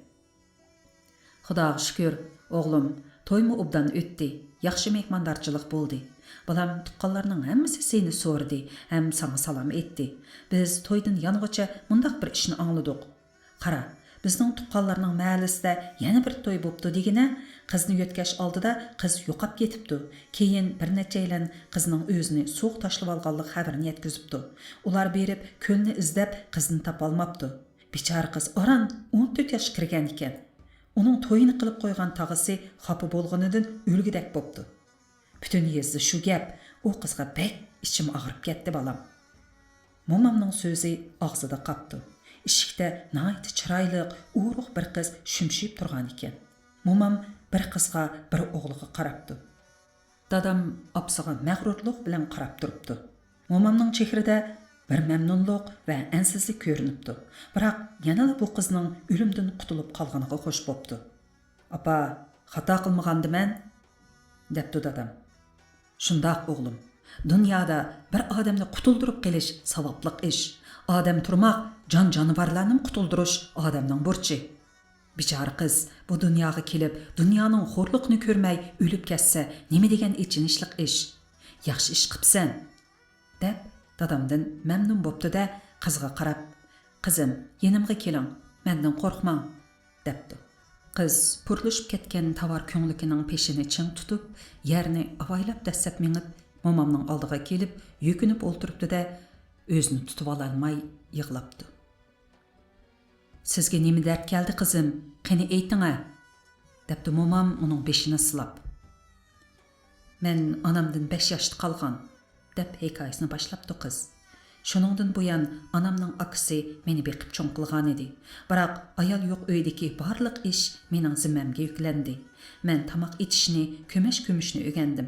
«خۇداغا شۈكۈر، ئوغلۇم، تويمۇ ئوبدان ئۆتتى، ياخشى مېھماندارچىلىق بولدى. بالام، تۇغقانلارنىڭ ھەممىسى سېنى سورىدى ھەم ساڭا سالام ئېيتتى. بىز تويدىن يانغۇچە مۇنداق بىر ئىشنى ئاڭلىدۇق. قارا، بىزنىڭ تۇغقانلارنىڭ مەھەللىسىدە يەنە بىر توي بوپتۇ دېگىنە، قىزنى يۆتكەش ئالدىدا قىز يوقاپ كېتىپتۇ. كېيىن بىر نەچچەيلەن قىزنىڭ ئۆزىنى سۇغا تاشلىۋالغانلىق خەۋىرىنى يەتكۈزۈپتۇ. ئۇلار بېرىپ كۆلنى ئىزدەپ، قىزنى تاپالماپتۇ. بىچارە قىز ئاران ئون تۆت ياشقا كىرگەن ئىكەن. ئۇنىڭ تويىنى قىلىپ قويغان تاغىسى خاپا بولغىنىدىن ئۆلگۈدەك بوپتۇ. پۈتۈن يېزىدا شۇ گەپ، ئۇ قىزغا بەك ئىچىم ئاغرىپ كەتتى، بالام.» مومامنىڭ سۆزى ئاغزىدا قاپتۇ. ئىشىكتە ناھايىتى چىرايلىق، ئورۇق بىر قىز شۈمشىيىپ تۇرغان ئىكەن. مومام بىر قىزغا، بىر ئوغلىغا قاراپتۇ. دادام ئاپىسىغا مەغرۇرلۇق بىلەن قاراپ تۇرۇپتۇ. مومامنىڭ چېھرىدە بىر مەمنۇنلۇق ۋە ئەنسىزلىك كۆرۈنۈپتۇ. بىراق يەنىلا بۇ قىزنىڭ ئۆلۈمدىن قۇتۇلۇپ قالغىنىغا خوش بوپتۇ. «ئاپا، خاتا قىلمىغاندىمەن؟» دەپتۇ دادام. «شۇنداق، ئوغلۇم. دۇنيادا بىر ئادەمنى قۇتۇلدۇرۇپ قېلىش ساۋابلىق ئىش. ئادەم تۇرماق، جان-جانىۋارلارنىمۇ قۇتۇلدۇرۇش ئادەمنىڭ بۇرچى. بىچارە قىز بۇ دۇنياغا كېلىپ، دۇنيانىڭ خورلۇقىنى كۆرمەي ئۆلۈپ كەتسە، نېمە دېگەن ئېچىنىشلىق ئىش. ياخشى ئىش قىپسەن.» دەپ، دادامدىن مەمنۇن بوپتۇ-دە، قىزغا قاراپ، «قىزىم، يېنىمغا كېلىڭ، مەندىن قورقماڭ.» دەپتۇ. قىز پۇرلىشىپ كەتكەن تاۋار كۆڭلىكىنىڭ پېشىنى چىڭ تۇتۇپ، يەرنى ئاۋايلاپ دەسسەپ مېڭىپ، مومامنىڭ ئالدىغا كېلىپ، يۈكۈنۈپ ئولتۇرۇپتۇ-دە، ئۆزىنى تۇتۇۋالالماي يىغلاپتۇ. «سىزگە نېمە دەرد كەلدى، قىزىم؟ قېنى ئېيتىڭە!» دەپتۇ مومام ئۇنىڭ بېشىنى سىلاپ. «مەن ئانامدىن بەش ياشتا قالغان»، دەپ ھېكايىسىنى باشلاپتۇ قىز. «شۇنىڭدىن بۇيان ئانامنىڭ ئاكىسى مېنى بېقىپ چوڭ قىلغانىدى. بىراق ئايال يوق ئۆيدىكى بارلىق ئىش مېنىڭ زىممەمگە يۈكلەندى. مەن تاماق ئېتىشنى، كۆمەچ كۆمۈشنى ئۆگەندىم.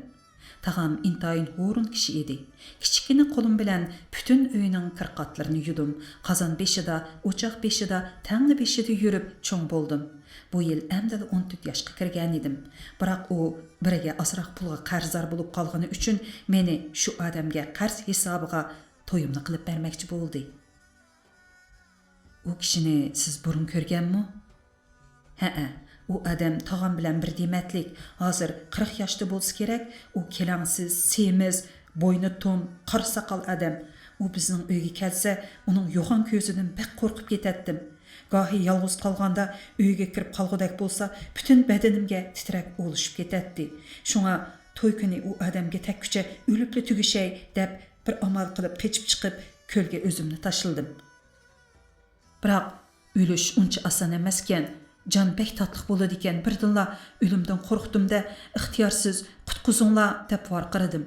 تاغام ئىنتايىن ھۇرۇن كىشى ئىدى. كىچىككىنە قولۇم بىلەن پۈتۈن ئۆينىڭ كىرقاتلىرىنى يۇدۇم. قازان بېشىدا، ئوچاق بېشىدا، تەڭنە بېشىدا يۈرۈپ چوڭ بولدۇم. بۇ يىل ئەمدىلا ئون تۆت ياشقا كىرگەنىدىم. بىراق ئۇ بىرىگە ئازراق پۇلغا قەرزدار بولۇپ قالغىنى ئۈچۈن مېنى شۇ ئادەمگە قەرز ھېسابىغا تويۇمنى قىلىپ بەرمەكچى بولدى. ئۇ كىشىنى سىز بۇرۇن كۆرگەنمۇ؟ ھەئە، ئۇ ئادەم تاغام بىلەن بىر دېمەتلىك، ھازىر قىرىق ياشتا بولسا كېرەك، ئۇ كېلەڭسىز، سېمىز، بوينى توم، قارا ساقال ئادەم. ئۇ بىزنىڭ ئۆيگە كەلسە، ئۇنىڭ يوغان كۆزىدىن بەك قورقۇپ كېتەتتىم. گاھى يالغۇز قالغاندا ئۆيگە كىرىپ قالغۇدەك بولسا، پۈتۈن بەدىنىمگە تىترەك ئولىشىپ كېتەتتى. شۇڭا توي كۈنى ئۇ ئادەمگە تەگكۈچە ئۆلۈپلا تۈگىشەي دەپ، بىر ئامال قىلىپ قېچىپ چىقىپ، كۆلگە ئۆزۈمنى تاشلىدىم. بىراق ئۆلۈش ئۇنچە ئاسان ئەمەسكەن. جان بەك تاتلىق بولىدىكەن. بىردىنلا ئۆلۈمدىن قورقتۇم-دە، ئىختىيارسىز «قۇتقۇزۇڭلار» دەپ ۋارقىرىدىم.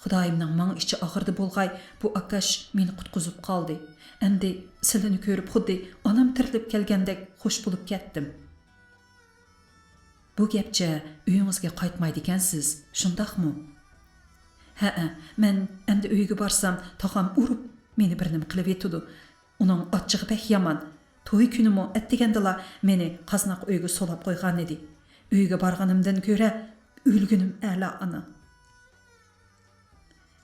خۇدايىمنىڭ ماڭا ئىچى ئاغرىدى بولغاي، بۇ ئاكاش مېنى قۇتقۇزۇپ قالدى. ئەمدى سىلىنى كۆرۈپ خۇددى ئانام تىرىلىپ كەلگەندەك خوش بولۇپ كەتتىم. بۇ گەپچە ئۆيىڭىزگە قايتمايدىكەنسىز، شۇنداقمۇ؟ ھەئە، مەن ئەمدى ئۆيگە بارسام، تاغام ئۇرۇپ، مېنى بىر نېمە قىلىۋېتىدۇ. ئۇنىڭ ئاچچىقى بەك يامان. توي كۈنىمۇ ئەتىگەندىلا مېنى قازناق ئۆيگە سولاپ قويغانىدى. ئۆيگە بارغىنىمدىن كۆرە ئۆلگىنىم ئەلا، ئانا.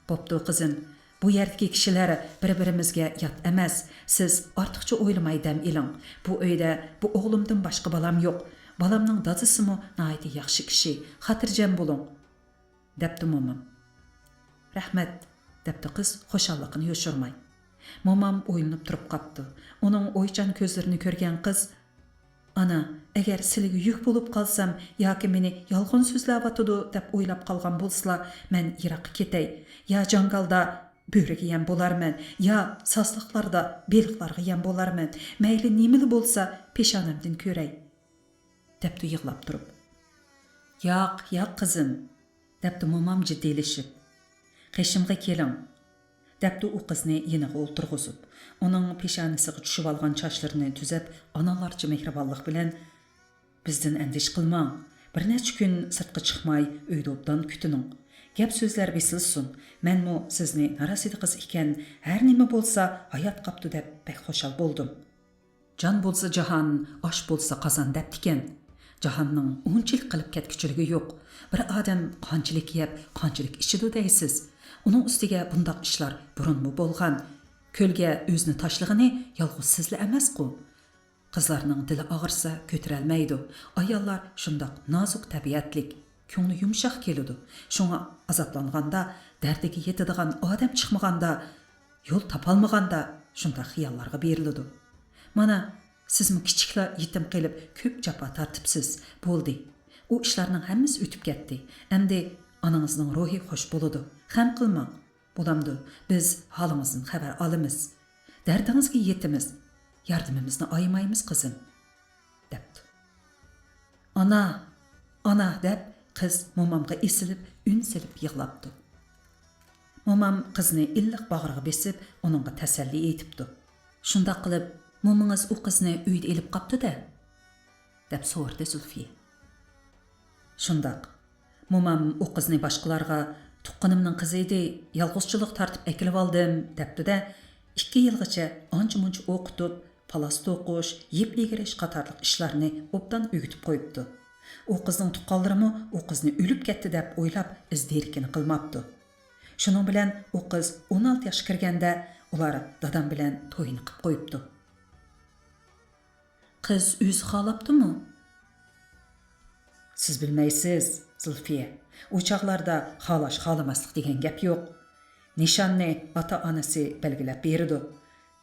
بوپتۇ، قىزىم. بۇ يەردىكى كىشىلەر بىر-بىرىمىزگە يات ئەمەس. سىز ئارتۇقچە ئويلىماي دەم ئېلىڭ. بۇ ئۆيدە بۇ ئوغلۇمدىن باشقا بالام يوق. بالامنىڭ دادىسىمۇ ناھايىتى ياخشى كىشى. خاتىرجەم بولۇڭ، دەپتۇ مومام. رەھمەت، دەپتۇ قىز خۇشاللىقىنى يوشۇرماي. مومام ئويلىنىپ تۇرۇپ قاپتۇ. ئۇنىڭ ئويچان كۆزلىرىنى كۆرگەن قىز، ئانا، ئەگەر سىلىگە يۈك بولۇپ قالسام ياكى مېنى يالغان سۆزلەۋاتىدۇ دەپ ئويلاپ قالغان بولسىلا، مەن يىراققا كېتەي. يا جاڭگالدا بۆرىگە يەم بولارمەن، يا سازلىقلاردا بېلىقلارغا يەم بولارمەن. مەيلى نېمىلا بولسا، پېشانەمدىن كۆرەي، دەپتۇ يىغلاپ تۇرۇپ. ياق، ياق، قىزىم، دەپتۇ مومام جىددىيلىشىپ. قېشىمغا كېلىڭ، دەپتۇ ئۇ قىزنى يېنىغا ئولتۇرغۇزۇپ، ئۇنىڭ پېشانىسىغا چۈشۈۋالغان چاچلىرىنى تۈزەپ، ئانىلارچە مېھرىبانلىق بىلەن، بىزدىن ئەندىشە قىلماڭ، بىر نەچچە كۈن سىرتقا چىقماي، ئۆيدە ئوبدان كۈتۈنۈڭ. گەپ سۆزلەر بېسىلسۇن، مەنمۇ سىزنى ناراسىدە قىز ئىكەن، ھەر نېمە بولسا ھايات قاپتۇ دەپ بەك خۇشال بولدۇم. جان بولسا جاھان، ئاش بولسا قازان دەپتىكەن. جاھاننىڭ ئۇنچىلىك قىلىپ كەتكۈچىلىكى يوق. بىر ئادەم قانچىلىك يەپ، قانچىلىك ئىچىدۇ دەيسىز. ئۇنىڭ ئۈستىگە بۇنداق ئىشلار بۇرۇنمۇ بولغان. كۆلگە ئۆزىنى تاشلىغىنى يالغۇز سىزلا ئەمەسقۇ. قىزلارنىڭ دىلى ئاغرىسا كۆتۈرەلمەيدۇ. ئاياللار شۇنداق نازۇك تەبىئەتلىك، كۆڭلى يۇمشاق كېلىدۇ. شۇڭا ئازابلانغاندا، دەردىگە يېتىدىغان ئادەم چىقمىغاندا، يول تاپالمىغاندا شۇنداق خىياللارغا بېرىلىدۇ. مانا، سىزمۇ كىچىكلا يېتىم قېلىپ، كۆپ جاپا تارتىپسىز. بولدى. ئۇ ئىشلارنىڭ ھەممىسى ئۆتۈپ كەتتى. ئەمدى ئانىڭىزنىڭ روھى خوش بولىدۇ. غەم قىلماڭ. بولامدۇ، بىز ھالىڭىزدىن خەۋەر ئالىمىز. دەردىڭىزگە يېتىمىز. ياردىمىمىزنى ئايىمايمىز، قىزىم، دەپتۇ. ئانا، ئانا، دەپ قىز مومامغا ئېسىلىپ، ئۈن سېلىپ يىغلاپتۇ. مومام قىزنى ئىللىق باغرىغا بېسىپ، ئۇنىڭغا تەسەللى ئېيتىپتۇ. شۇنداق قىلىپ، مومىڭىز ئۇ قىزنى ئۆيدە ئېلىپ قاپتۇ-دە، دەپ سورىدى زۇلفىيە. شۇنداق. مومام ئۇ قىزنى باشقىلارغا، «تۇغقىنىمنىڭ قىزى ئىدى، يالغۇزچىلىق تارتىپ ئەكېلىۋالدىم» دەپتۇ-دە، ئىككى يىلغىچە ئانچە-مۇنچە ئوقۇتۇپ، پالاس توقۇش، يىپ ئېگىرىش قاتارلىق ئىشلارنى ئوبدان ئۆگىتىپ قويۇپتۇ. ئۇ قىزنىڭ تۇغقانلىرىمۇ ئۇ قىزنى ئۆلۈپ كەتتى دەپ ئويلاپ، ئىز دېرىكىنى قىلماپتۇ. شۇنىڭ بىلەن ئۇ قىز ئون ئالتە ياشقا كىرگەندە، ئۇلار دادام بىلەن تويىنى قىپ قويۇپتۇ. قىز ئۆزى خالاپتىمۇ؟ سىز بىلمەيسىز، زۇلفىيە. ئۇ چاغلاردا خالاش-خالىماسلىق دېگەن گەپ يوق. نىشاننى ئاتا-ئانىسى بەلگىلەپ بېرىدۇ.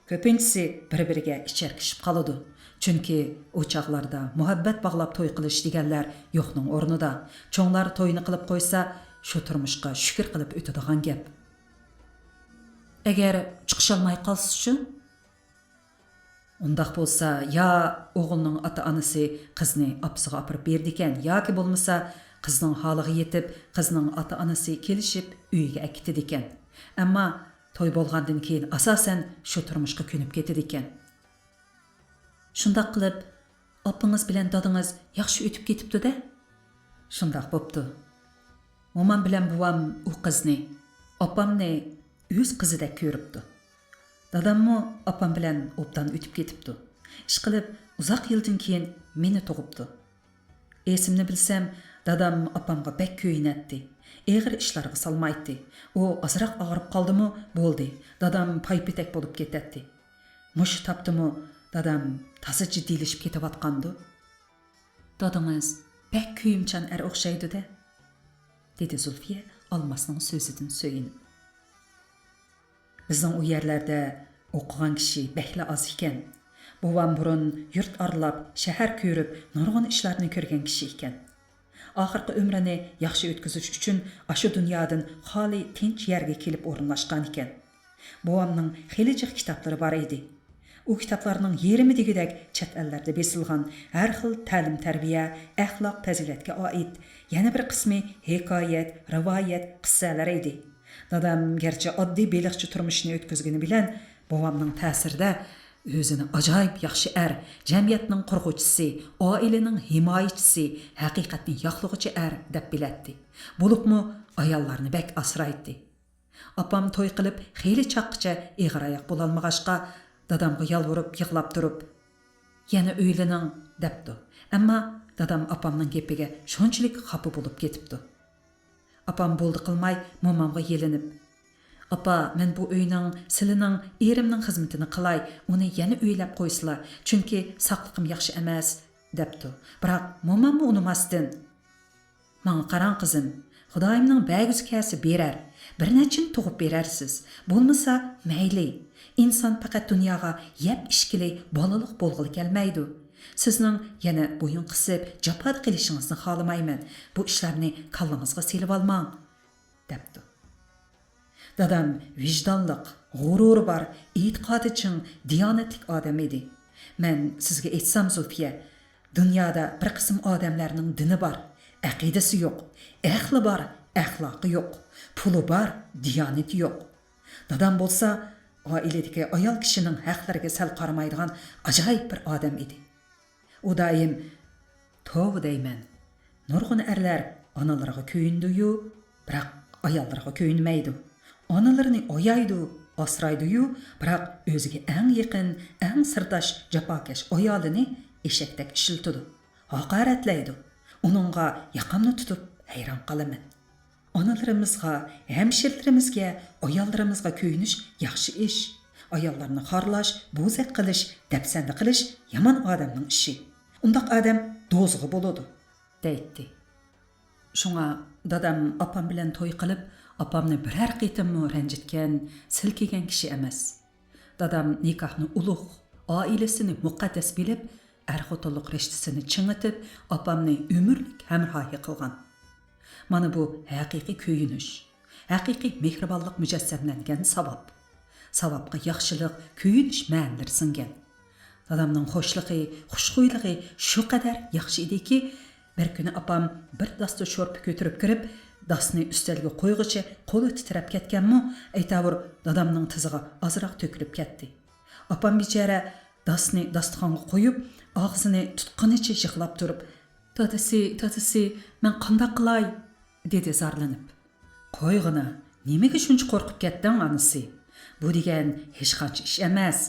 كۆپىنچىسى بىر-بىرىگە ئىچەركىشىپ قالىدۇ. چۈنكى ئۇ چاغلاردا مۇھەببەت باغلاپ توي قىلىش دېگەنلەر يوقنىڭ ئورنىدا. چوڭلار توينى قىلىپ قويسا، شۇ تۇرمۇشقا شۈكۈر قىلىپ ئۆتىدىغان گەپ. ئەگەر چىقىشالماي قالسىچۇ؟ ئۇنداق بولسا، يا ئوغۇلنىڭ ئاتا-ئانىسى قىزنى ئاپىسىغا ئاپىرىپ بېرىدىكەن، ياكى بولمىسا، قىزنىڭ ھالىغا يېتىپ، قىزنىڭ ئاتا-ئانىسى كېلىشىپ ئۆيىگە ئەكېتىدىكەن. ئەمما توي بولغاندىن كېيىن، ئاساسەن، شۇ تۇرمۇشقا كۆنۈپ كېتىدىكەن. شۇنداق قىلىپ، ئاپىڭىز بىلەن دادىڭىز ياخشى ئۆتۈپ كېتىپتۇ-دە؟ شۇنداق بوپتۇ. مومام بىلەن بوۋام ئۇ قىزنى، ئاپامنى ئۆز قىزىدەك كۆرۈپتۇ. داداممۇ ئاپام بىلەن ئوبدان ئۆتۈپ كېتىپتۇ. ئىشقىلىپ، ئۇزاق يىلدىن كېيىن مېنى تۇغۇپتۇ. ئېسىمنى بىلسەم، دادام ئاپامغا بەك كۆيۈنەتتى. ئېغىر ئىشلارغا سالمايتتى. ئۇ ئازراق ئاغرىپ قالدىمۇ، بولدى، دادام پايپېتەك بولۇپ كېتەتتى. مۇشۇ تاپتىمۇ دادام تازا جىددىيلىشىپ كېتىۋاتقاندۇ. دادىڭىز بەك كۆيۈمچان ئەر ئوخشايدۇ-دە، دېدى زۇلفىيە ئالماسنىڭ سۆزىدىن سۆيۈنۈپ. بىزنىڭ ئۇ يەرلەردە ئوقۇغان كىشى بەكلا ئاز ئىكەن. بوۋام بۇرۇن يۇرت ئارىلاپ، شەھەر كۆرۈپ، نۇرغۇن ئىشلارنى كۆرگەن كىشى ئىكەن. ئاخىرقى ئۆمرىنى ياخشى ئۆتكۈزۈش ئۈچۈن ئاشۇ دۇنيادىن خالىي تىنچ يەرگە كېلىپ ئورۇنلاشقانىكەن. بوۋامنىڭ خېلى جىق كىتابلىرى بار ئىدى. ئۇ كىتابلارنىڭ يېرىمى دېگۈدەك چەت ئەللەردە بېسىلغان ھەر خىل تەلىم-تەربىيە، ئەخلاق-پەزىلەتكە ئائىت، يەنە بىر قىسمى ھېكايەت، رىۋايەت، قىسسەلەر ئىدى. دادام گەرچە ئاددىي بېلىقچى تۇرمۇشىنى ئۆتكۈزگىنى بىلەن، بوۋامنىڭ تەسىرىدە ئۆزىنى ئاجايىپ ياخشى ئەر، جەمئىيەتنىڭ قۇرغۇچىسى، ئائىلىنىڭ ھىمايىچىسى، ھەقىقەتنى ياقلىغۇچى ئەر دەپ بىلەتتى. بولۇپمۇ ئاياللارنى بەك ئاسرايتتى. ئاپام توي قىلىپ خېلى چاغقىچە ئېغىر ئاياق بولالمىغاچقا، دادامغا يالۋۇرۇپ يىغلاپ تۇرۇپ، «يەنە ئۆيلىنىڭ» دەپتۇ. ئەمما دادام ئاپامنىڭ گېپىگە شۇنچىلىك خاپا بولۇپ كېتىپتۇ. ئاپام بولدى قىلماي مومامغا يېلىنىپ، «ئاپا، مەن بۇ ئۆينىڭ، سىلىنىڭ، ئېرىمنىڭ خىزمىتىنى قىلاي، ئۇنى يەنە ئۆيلەپ قويسىلا، چۈنكى ساقلىقىم ياخشى ئەمەس» دەپتۇ. بىراق موماممۇ ئۇنىماستىن، «ماڭا قاراڭ، قىزىم، خۇدايىمنىڭ بەرگۈسى كەلسە بېرەر، بىر نەچچىنى تۇغۇپ بېرەرسىز، بولمىسا مەيلى. ئىنسان پەقەت دۇنياغا يەپ ئىچكىلى، بالىلىق بولغىلى كەلمەيدۇ. سىزنىڭ يەنە بويۇن قىسىپ، جاپادا قېلىشىڭىزنى خالىمايمەن. بۇ ئىشلارنى كاللىڭىزغا سېلىۋالماڭ» دەپتۇ. دادام ۋىجدانلىق، غۇرۇرى بار، ئېتىقادى چىڭ، دىيانەتلىك ئادەم ئىدى. مەن سىزگە ئېيتسام، زۇلپىيە، دۇنيادا بىر قىسىم ئادەملەرنىڭ دىنى بار، ئەقىدىسى يوق، ئەقلى بار، ئەخلاقى يوق، پۇلى بار، دىيانىتى يوق. دادام بولسا ئائىلىدىكى ئايال كىشىنىڭ ھەقلىرىگە سەل قارىمايدىغان ئاجايىپ بىر ئادەم ئىدى. ئۇ دائىم، «توۋا دەيمەن، نۇرغۇن ئەرلەر ئانىلىرىغا كۆيۈنىدۇ-يۇ، بىراق ئاياللىرىغا كۆيۈنمەيدۇ. ئانىلىرىنى ئايايدۇ، ئاسرايدۇ-يۇ، بىراق ئۆزىگە ئەڭ يېقىن، ئەڭ سىرداش، جاپاكەش ئايالىنى ئېشەكتەك ئىشلىتىدۇ، ھاقارەتلەيدۇ. ئۇنىڭغا ياقامنى تۇتۇپ ھەيران قالىمەن.» ئانىلىرىمىزغا، ھەمشىرىلىرىمىزگە، ئاياللىرىمىزغا كۆيۈنۈش ياخشى ئىش. ئاياللارنى خارلاش، بوزەك قىلىش، دەپسەندە قىلىش يامان ئادەمنىڭ ئىشى. ئۇنداق ئادەم دوزىغا بولىدۇ، دەيتتى. شۇڭا دادام ئاپام بىلەن توي قىلىپ، ئاپامنى بىرەر قېتىممۇ رەنجىتكەن، سىلكىگەن كىشى ئەمەس. دادام نىكاھنى ئۇلۇغ، ئائىلىسىنى مۇقەددەس بىلىپ، ئەر-خوتۇنلۇق رىشتىسىنى چىڭىتىپ، ئاپامنى ئۆمۈرلۈك ھەمراھى قىلغان. مانا بۇ ھەقىقىي كۆيۈنۈش، ھەقىقىي مېھرىبانلىق مۇجەسسەملەنگەن ساۋاب. ساۋابقا ياخشىلىق، كۆيۈنۈش مەنىلىرى سىڭگەن. دادامنىڭ خۇشلۇقى، خۇشخۇيلۇقى شۇ قەدەر ياخشى ئىدىكى، بىر كۈنى ئاپام بىر داستا شورپا كۆتۈرۈپ كىرىپ، داستىنى ئۈستەلگە قويغۇچە قولى تىترەپ كەتكەنمۇ، ئەيتاۋۇر دادامنىڭ تىزىغا ئازراق تۆكۈلۈپ كەتتى. ئاپام بىچارە داستىنى داستىخانغا قويۇپ، ئاغزىنى تۇتقىنىچە يىغلاپ تۇرۇپ، «دادىسى، دادىسى، مەن قانداق قىلاي؟» دېدى زارلىنىپ. «قويغىنا، نېمىگە شۇنچە قورقۇپ كەتتىڭ، ئانىسى؟ بۇ دېگەن ھېچقانچە ئىش ئەمەس.»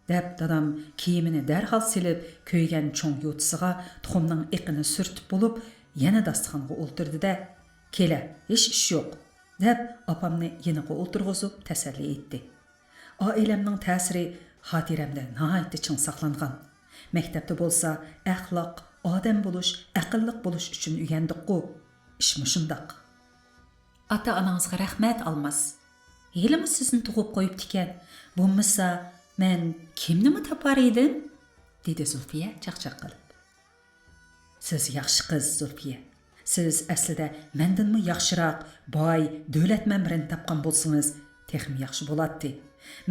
دەپ، دادام كىيىمىنى دەرھال سېلىپ، كۆيگەن چوڭ يوتىسىغا تۇخۇمنىڭ ئېقىنى سۈرتۈپ بولۇپ، يەنە داستىخانغا ئولتۇردى-دە، «كېلە، ھېچ ئىش يوق.» دەپ، ئاپامنى يېنىغا ئولتۇرغۇزۇپ تەسەللى ئېيتتى. ئائىلەمنىڭ تەسىرى خاتىرەمدە ناھايىتى چىڭ ساقلانغان. مەكتەپتە بولسا ئەخلاق، ئادەم بولۇش، ئەقىللىق بولۇش ئۈچۈن ئۆگەندۇققۇ. ئىش مۇشۇنداق. ئاتا-ئانىڭىزغا رەھمەت، ئالماس. ھېلىمۇ سىزنى تۇغۇپ قويۇپتىكەن. بولمىسا، مەن كىمنىمۇ تاپار ئىدىم؟ دېدى زۇلپىيە چاقچاق قىلىپ. سىز ياخشى قىز، زۇلپىيە. سىز ئەسلىدە مەندىنمۇ ياخشىراق، باي، دۆلەتمەن بىرىنى تاپقان بولسىڭىز، تېخىمۇ ياخشى بولاتتى.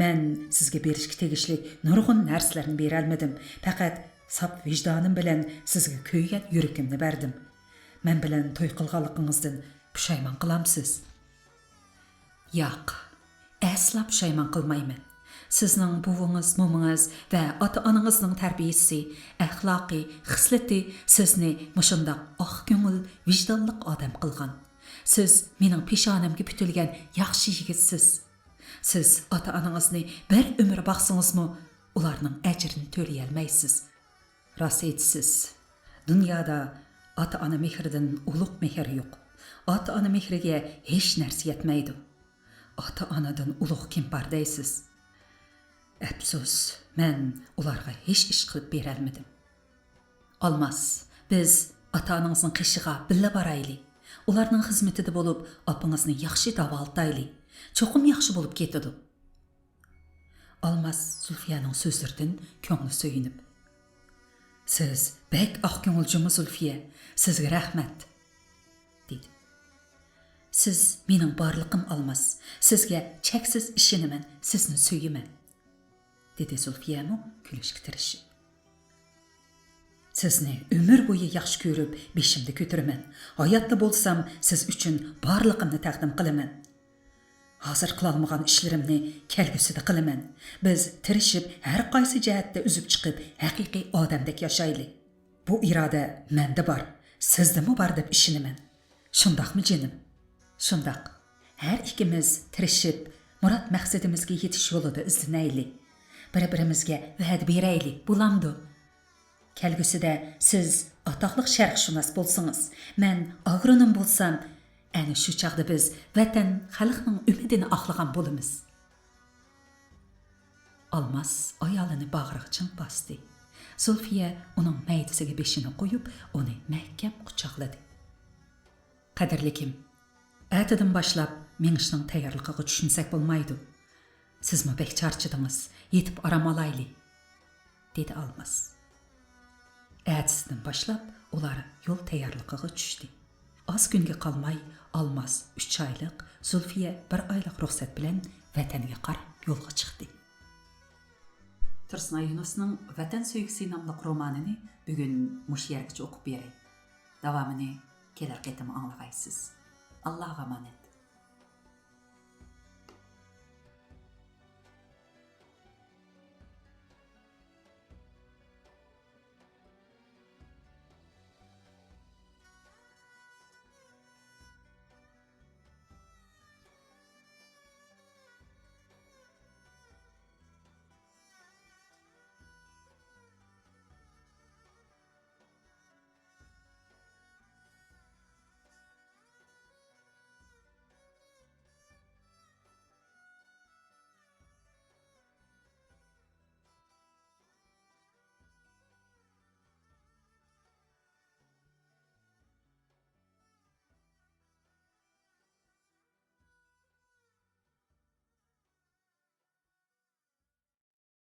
مەن سىزگە بېرىشكە تېگىشلىك نۇرغۇن نەرسىلەرنى بېرەلمىدىم. پەقەت ساپ ۋىجدانىم بىلەن سىزگە كۆيگەن يۈرىكىمنى بەردىم. مەن بىلەن توي قىلغانلىقىڭىزدىن پۇشايمان قىلامسىز؟ ياق، ئەسلا پۇشايمان قىلمايمەن. سىزنىڭ بوۋىڭىز، مومىڭىز ۋە ئاتا-ئانىڭىزنىڭ تەربىيىسى، ئەخلاقى، خىسلىتى سىزنى مۇشۇنداق ئاق كۆڭۈل، ۋىجدانلىق ئادەم قىلغان. سىز مېنىڭ پېشانەمگە پۈتۈلگەن ياخشى يىگىتسىز. سىز ئاتا-ئانىڭىزنى بىر ئۆمۈر باقسىڭىزمۇ، ئۇلارنىڭ ئەجرىنى تۆلىيەلمەيسىز. راست ئېيتىسىز. دۇنيادا ئاتا-ئانا مېھرىدىن ئۇلۇغ مېھىر يوق. ئاتا-ئانا مېھرىگە ھېچ نەرسە يەتمەيدۇ. ئاتا-ئانىدىن ئۇلۇغ كىم بار دەيسىز؟ ئەپسۇس، مەن ئۇلارغا ھېچ ئىش قىلىپ بېرەلمىدىم. ئالماس، بىز ئاتا-ئانىڭىزنىڭ قېشىغا بىللە بارايلى. ئۇلارنىڭ خىزمىتىدە بولۇپ، ئاپىڭىزنى ياخشى داۋالىتايلى. چوقۇم ياخشى بولۇپ كېتىدۇ. ئالماس زۇلفىيەنىڭ سۆزلىرىدىن كۆڭلى سۆيۈنۈپ، سىز بەك ئاق كۆڭۈل جۇمۇ زۇلفىيە، سىزگە رەھمەت، دېدى. سىز مېنىڭ بارلىقىم ئالماس، سىزگە چەكسىز ئىشىنىمەن، سىزنى سۆيىمەن، دېدى زۇلفىيەمۇ كۈلۈشكە تىرىشىپ. سىزنى ئۆمۈر بويى ياخشى كۆرۈپ، بېشىمدا كۆتۈرىمەن. ھاياتتا بولسام، سىز ئۈچۈن بارلىقىمنى تەقدىم قىلىمەن. ھازىر قىلالمىغان ئىشلىرىمنى كەلگۈسىدە قىلىمەن. بىز تىرىشىپ، ھەر قايسى جەھەتتە ئۈزۈپ چىقىپ، ھەقىقىي ئادەمدەك ياشايلى. بۇ ئىرادە مەندە بار، سىزدىمۇ بار دەپ ئىشىنىمەن. شۇنداقمۇ، جېنىم؟ شۇنداق. ھەر ئىككىمىز تىرىشىپ، مۇراد مەقسىتىمىزگە يېتىش يولىدا ئىزدىنەيلى. بىر-بىرىمىزگە ۋەدە بېرەيلى، بولامدۇ؟ كەلگۈسىدە سىز ئاتاقلىق شەرقشۇناس بولسىڭىز، مەن ئاگرونوم بولسام، ئەنە شۇ چاغدا بىز ۋەتەن، خەلقنىڭ ئۈمىدىنى ئاقلىغان بولىمىز. ئالماس ئايالىنى باغرىغا چىڭ باستى. زۇلفىيە ئۇنىڭ مەيدىسىگە بېشىنى قويۇپ، ئۇنى مەھكەم قۇچاقلىدى. قەدىرلىكىم، ئەتىدىن باشلاپ مېڭىشنىڭ تەييارلىقىغا چۈشمىسەك بولمايدۇ. سىزمۇ بەك چارچىدىڭىز، يېتىپ ئارام ئالايلى، دېدى ئالماس. ئەتىسىدىن باشلاپ ئۇلار يول تەييارلىقىغا چۈشتى. ئاز كۈنگە قالماي ئالماس ئۈچ ئايلىق، زۇلفىيە بىر ئايلىق رۇخسەت بىلەن ۋەتەنگە قاراپ يولغا چىقتى. تۇرسۇنئاي يۇنۇسنىڭ ۋەتەن سۆيگۈسى ناملىق رومانىنى بۈگۈن مۇشۇ يەرگىچە ئوقۇپ بېرەي. داۋامىنى كېلەر قېتىم ئاڭلىغايسىز. ئاللاغا ئامانەت.